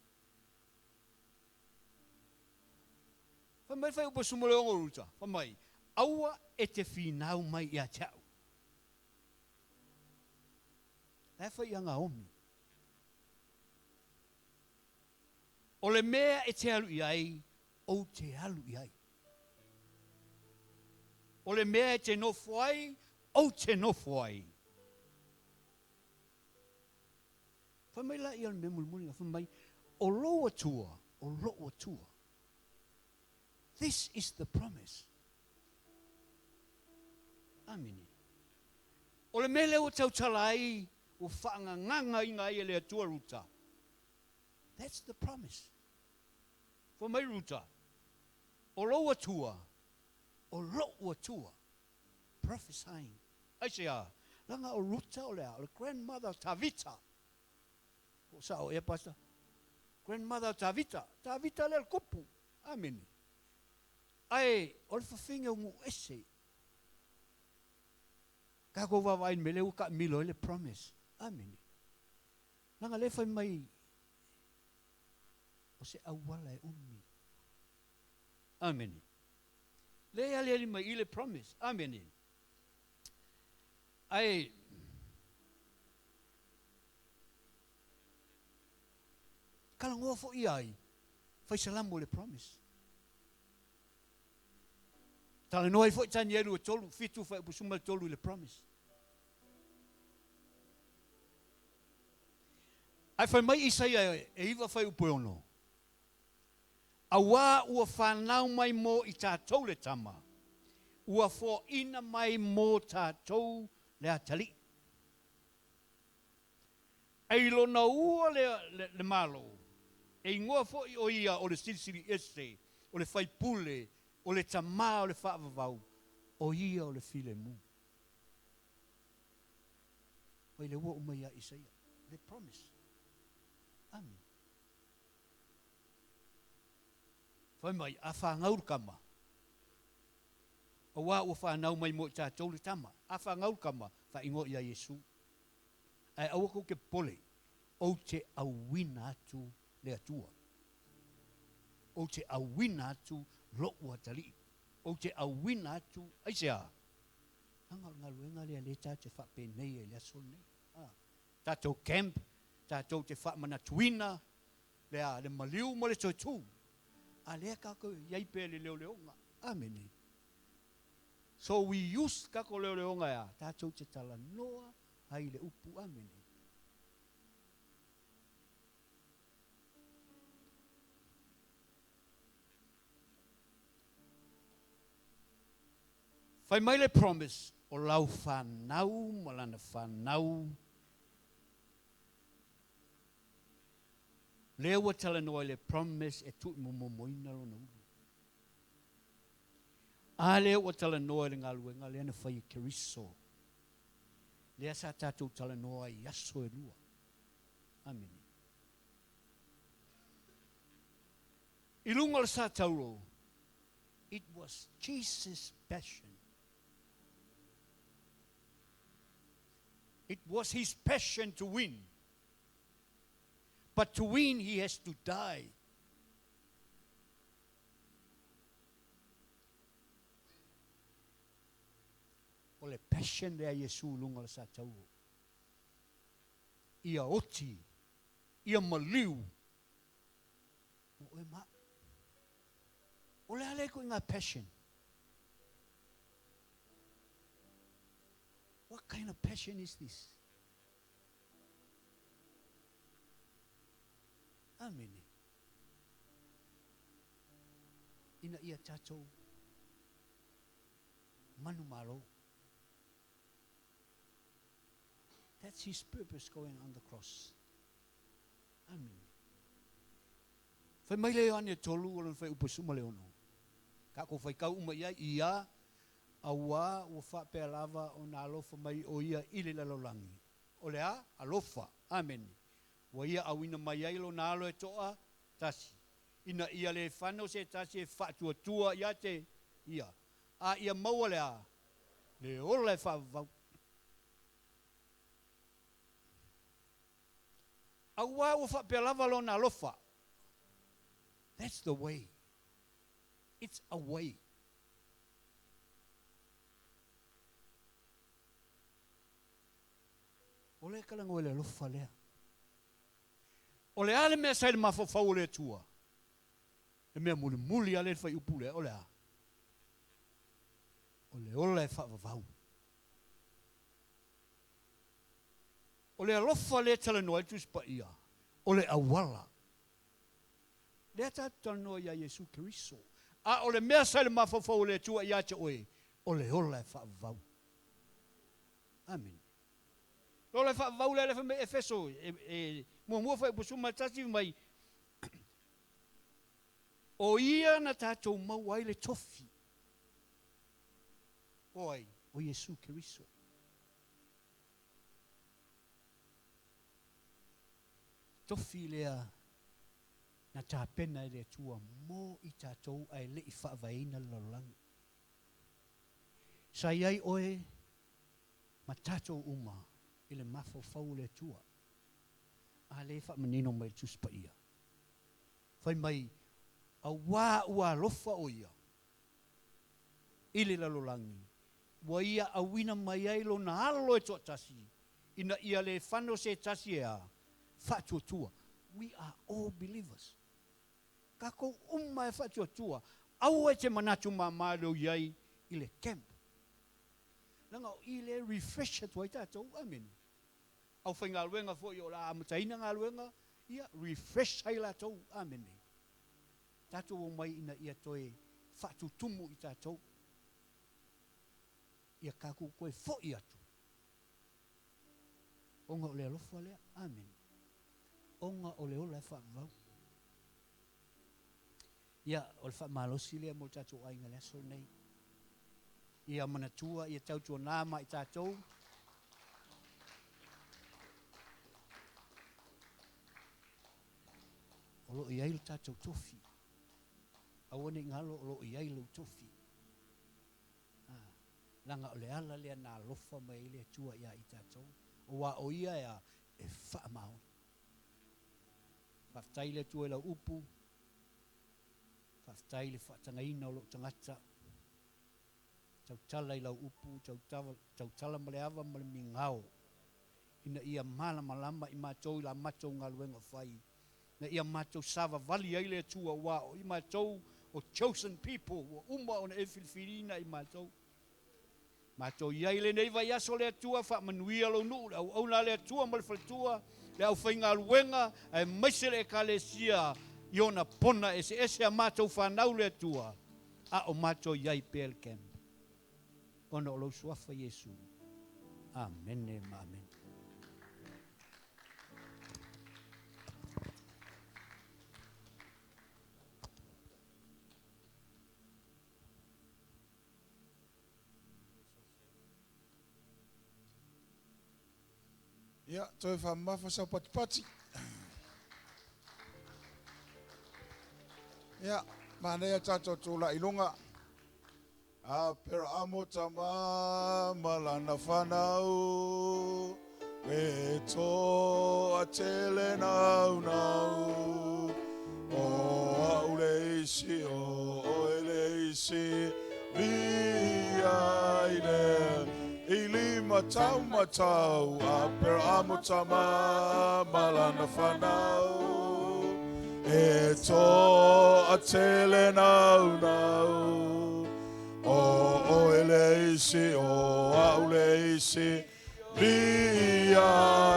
fai mai le fuaiupu 16 o Ruta, fai mai, Aua e te finau mai ia te au. La e fai ia Naomi. O le mea e te alu i ai, ou te alu i ai. O le mea e te nofo ai, ou te nofo ai. Fai mai laia o le mea mulimuli, fai mai, o lou Atua, o lou Atua. This is the promise. Amene. O le mea lea ua tautala ai, ua faangagagaina ai e le Atua Ruta. That's the promise. Fai mai Ruta, o lou Atua, o lou Atua. Prophesying. Aisea? Leaga o Ruta o le a? O le grandmother o Tavita. Po o sao ea, Pastor? Grandmother o Tavita. Tavita lea o le tupu. Amene. Ae o le fafine o nuu ese. Tatou vaavaai i le mea lea ua taamilo ai le promise. Amene. Leaga lea e fai mai o se auala e umi. Amene. Lea e aliali mai i le promise. Amene. Ae talanoa foi ai fai salamo i le promise. Talanoa ai foi Tanielu e 3, 7 fuaiupu 13 i le promise. Ae fai mai Isaia e 9 fuaiupu e 6, Auā ua fanau mai mo i tatou le tama, ua foaina mai mo tatou le atalii. E i lona ua le, le, le Malo, e igoa foi o ia o le Silisili Ese, o le Faipule, o le Tamā o le Faavavau, o ia o le Filemu. Mai le ua uma ia Isaia. The promise. Amen. Fai mai, a fanau le tama, auā ua fanau mai mo i tatou le tama, a fanau le tama, faaigoa ia Iesu. Ae aua tou te popole, ou te auina atu le Atua. Ou te auina atu lou atalii. Ou te auina atu, aisea? Leaga o le galuega lea lea tatou te faapenei ai i le aso lenei. A, tatou camp, tatou te faamanatuina le a, le maliu ma le toe tu. A lea tatou e i ai pea i le leoleoga. Amene. So we use tatou leoleoga e a? Tatou te talanoa ai i le upu. Amene. Fai mai le promise, o lau fanau ma lana fanau, lea ua talanoa i le promise e tuuimomomoina lona ulu. A lea ua talanoa i le galuega lea na fai e Keriso, lea sa tatou talanoa ai i aso e lua. Amene. I luga o le sa tauro, it was Jesus' passion. It was his passion to win. But to win, he has to die. O le passion lea Iesu i luga o le sa tauro. Ia oti, ia maliu. Mo oe ma a'u. O le a lea ituaiga passion? What kind of passion is this? Amene. Ina ia tatou manumalo. That's his purpose going on the cross. Amene. Fai mai le Ioane 3 o lona fuaiupu 16. Tatou faitau uma i ai, ia, auā ua faapea lava ona alofa mai o ia i le lalolagi. O le a? Alofa. Amene. Ua ia auina mai ai lona alo e to'a tasi, ina ia le fano se tasi e fa'atuatua ia te ia, a ia maua le a? Le ola e fa'avavau. Auā ua faapea lava lona alofa. That's the way. It's a way. O lea e talanoa i le alofa lea. O le a le mea sa i le mafaufau o le Atua? Le mea mulimuli lava lea i le fuaiupu lea, o le a? O le ola e faavavau. O le alofa lea e talanoa ai le Tusi Paia, o le auala. Lea tatou talanoa iā Iesu Keriso. A o le mea sa i le mafaufau o le Atua ia te oe, o le ola e faavavau. Amene. Le ola e faavavau lea, lea fai mai Efeso, e, muamua fuaiupu 11 fai mai, O ia na tatou maua ai le tofi. O ai? O Iesu Keriso. Tofi lea na tapena e le Atua mo i tatou ae le i faavaeina le lalolagi. Sa i ai oe ma tatou uma i le mafaufau o le Atua. A lea e faamanino mai e le Tusi Paia. Fai mai, auā ua alofa o ia i le lalolagi, ua ia auina mai ai lona alo e toatasi, ina ia le fano se tasi e a faatuatua. We are all believers. Tatou uma e faatuatua. Aua e te manatu māmā i lou i ai i le camp. Leaga o i lea e refresh atu ai tatou. Amene. Aufaigaluega foi o le a amataina galuega, ia refresh ai latou. Amene. Tatou omai ina ia toe faatutumu i tatou. Ia tatou toe foi atu. Ona o le alofa lea. Amene. Ona o le ola e faavavau. Ia, o le faamalosi lea mo le tatou aiga i le aso lenei. Ia manatua, ia tautuanā ma i tatou. O lo o i ai lo tatou tofi. Aua ne i galo o lo o i ai lou tofi. Ah, leaga o le ala lea na alofa mai ai le Atua ia i tatou. Aua o ia e a, e faamaoni. Faafetai le Atua i lau upu. Faafetai i le faatagaina o lou tagata. Tautala i lau upu, tautala ma le ava ma le migao, ina ia malamalama i matou i la matou galuega fai, ina ia matou savavali ai le Atua, aua o i matou o chosen people, ua uma ona e filifiliina i matou. Matou i ai i lenei vaiaso le Atua, faamanuia lou nuu, le auauna a le Atua ma le faletua, le aufaigaluega, aemaise le Ekalesia i ona pona eseese a matou fanau le Atua, a o matou i ai pea i le camp. Ona o lou Suafa Iesu. Amene ma amene. Ia, toe faamamafa sau patipati. Ia, manaia tatou tulai i luga. Aperaamo tama ma lana fanau, me toatele naunau. O au le isi, o oe le isi, viia i le ilima. lima tau matau a pera amo tama malana whanau. E tō a tele nau nau. O o ele isi o au le isi. Via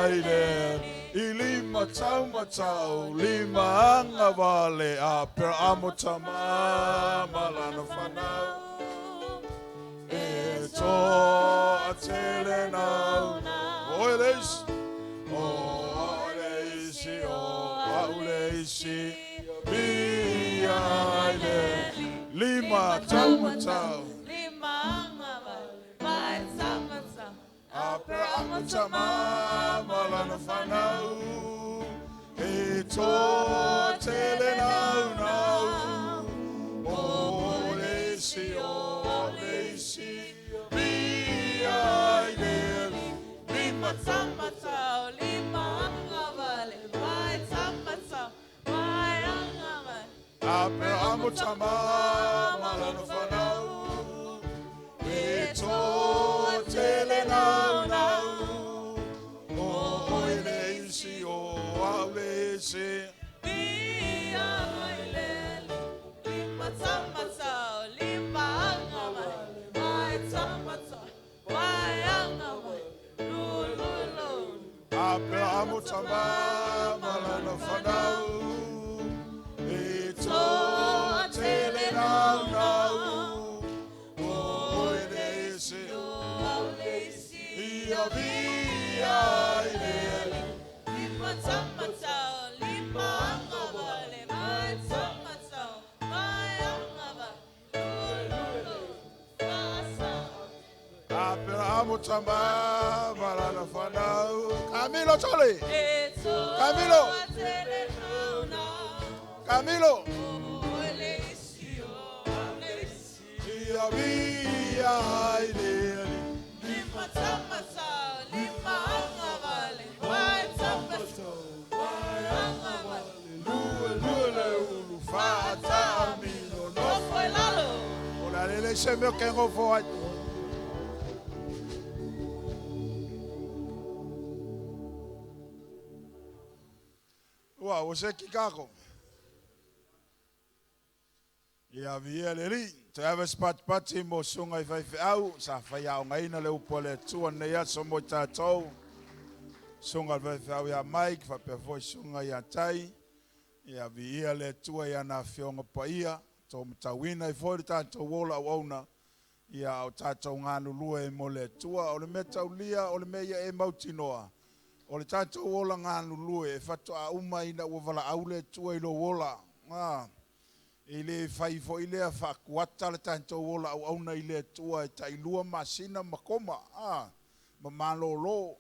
i le i lima tau matau lima anga vale a pera amo tama malana whanau. E tō a tele nau. O ele isi o au le isi o au le isi. Via i le lima tau matau. Lima anga vale, mai tama. A pera amo tama malana whanau. E tō tele nau nau. O le isi o au le isi. Via i le lima Tama tau, lima anga vale, mai tama tau, mai anga vale. A pera amo tama malana whanau. E tō tele nau nau. O le isi o au le isi. Via i le lima tama tau, lima anga vale, mai tama tau, mai anga vale. Lu lu lu. A pera amo tama malana whanau. E tō tele nau nau. O le isi O au le isi. ia via i le Lima tama tau, lima anga vale, mai tama tau, mai anga vale. Lu lu lu. Fasa. A pera amo tama malana whanau. Camilo Tole. E tō Camilo. tele nau nau. Camilo. O le isi o au le isi. Ia via i le Lima tama tau, lima anga vale, mai tama tau, mai anga vale. Lue lue le ulu whata mino no. Nofo i lalo. O la lele se meo ke ngofo ai. Ua, o se ki kako. Ia via le li. Te ave spat pati mo sunga i whai au. Sa whai au ngaina le upo le tua nei aso mo tātou. Sunga i whai au ia Mike, whapea foi sunga ia Tai. Ia via le tua ia nā whionga paia. Tō matauina i foi le tātou ola au auna. Ia au tātou ngānu lua e mo le tua. O le mea taulia, o le mea ia e mautinoa. O le tātou ola ngānu lua e whato a uma ina ua wala au le tua i lo ola. I le whai fo i lea whakuata le tātou ola au auna i le tua e tailua masina makoma. Ma malolo.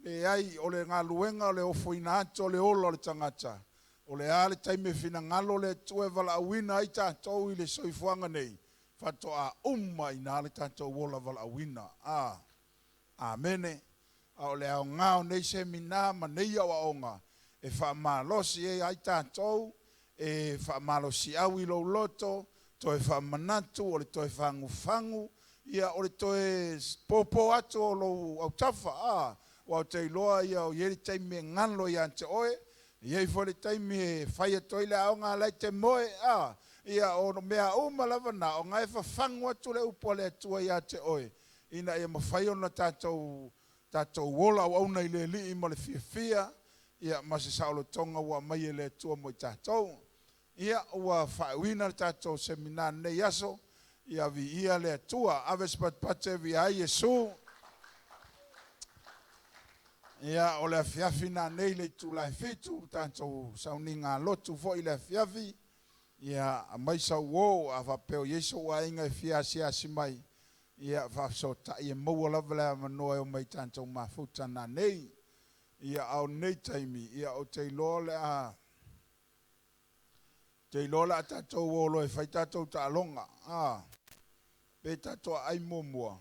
Le ai o le ngā luenga o le ofo ina ato o le ola o le tangata. O le a le taime whina ngalo le tua e wala awina ai tātou i le soifuanga nei. Whato a uma ina le tātou ola wala awina. Amene. A o le ao ngao nei se mina ma nei au aonga. E whaamalosi e ai tātou, e whaamalosi au i lo loto, toe whaamanatu, o le toe whanguwhangu, ia o le toe popo atu o lo autafa. O au te iloa ia o ieri taimi e ngalo ia ante oe, ia i fo le taimi e whai atoi le aonga lai te moe, ia o no mea uma lava na, o ngai whawhangu atu le upo le atua ia te oe. Ina ia mawhai ona tātou ola au auna i le lii ma le fiafia, ia ma se saolotonga ua mai e le atua mo i tātou. Ia ua whaewina le tātou semina nei aso, ia vi ia le atua, ave spatpate vi ai Yesu. Ia o le afiafi nā nei le tūlai fitu, tātou sauninga lotu fo i le afiafi. Ia mai sau o, a whapeo Yesu wa inga e fia asi mai. Ia whaasotai e maua lava le manoa e o mai tātou mafuta nā nei. Ia au nei taimi, ia o te iloa le a te iloa le a tātou o lo e whai tātou ta'alonga. Pe tātou ai mua.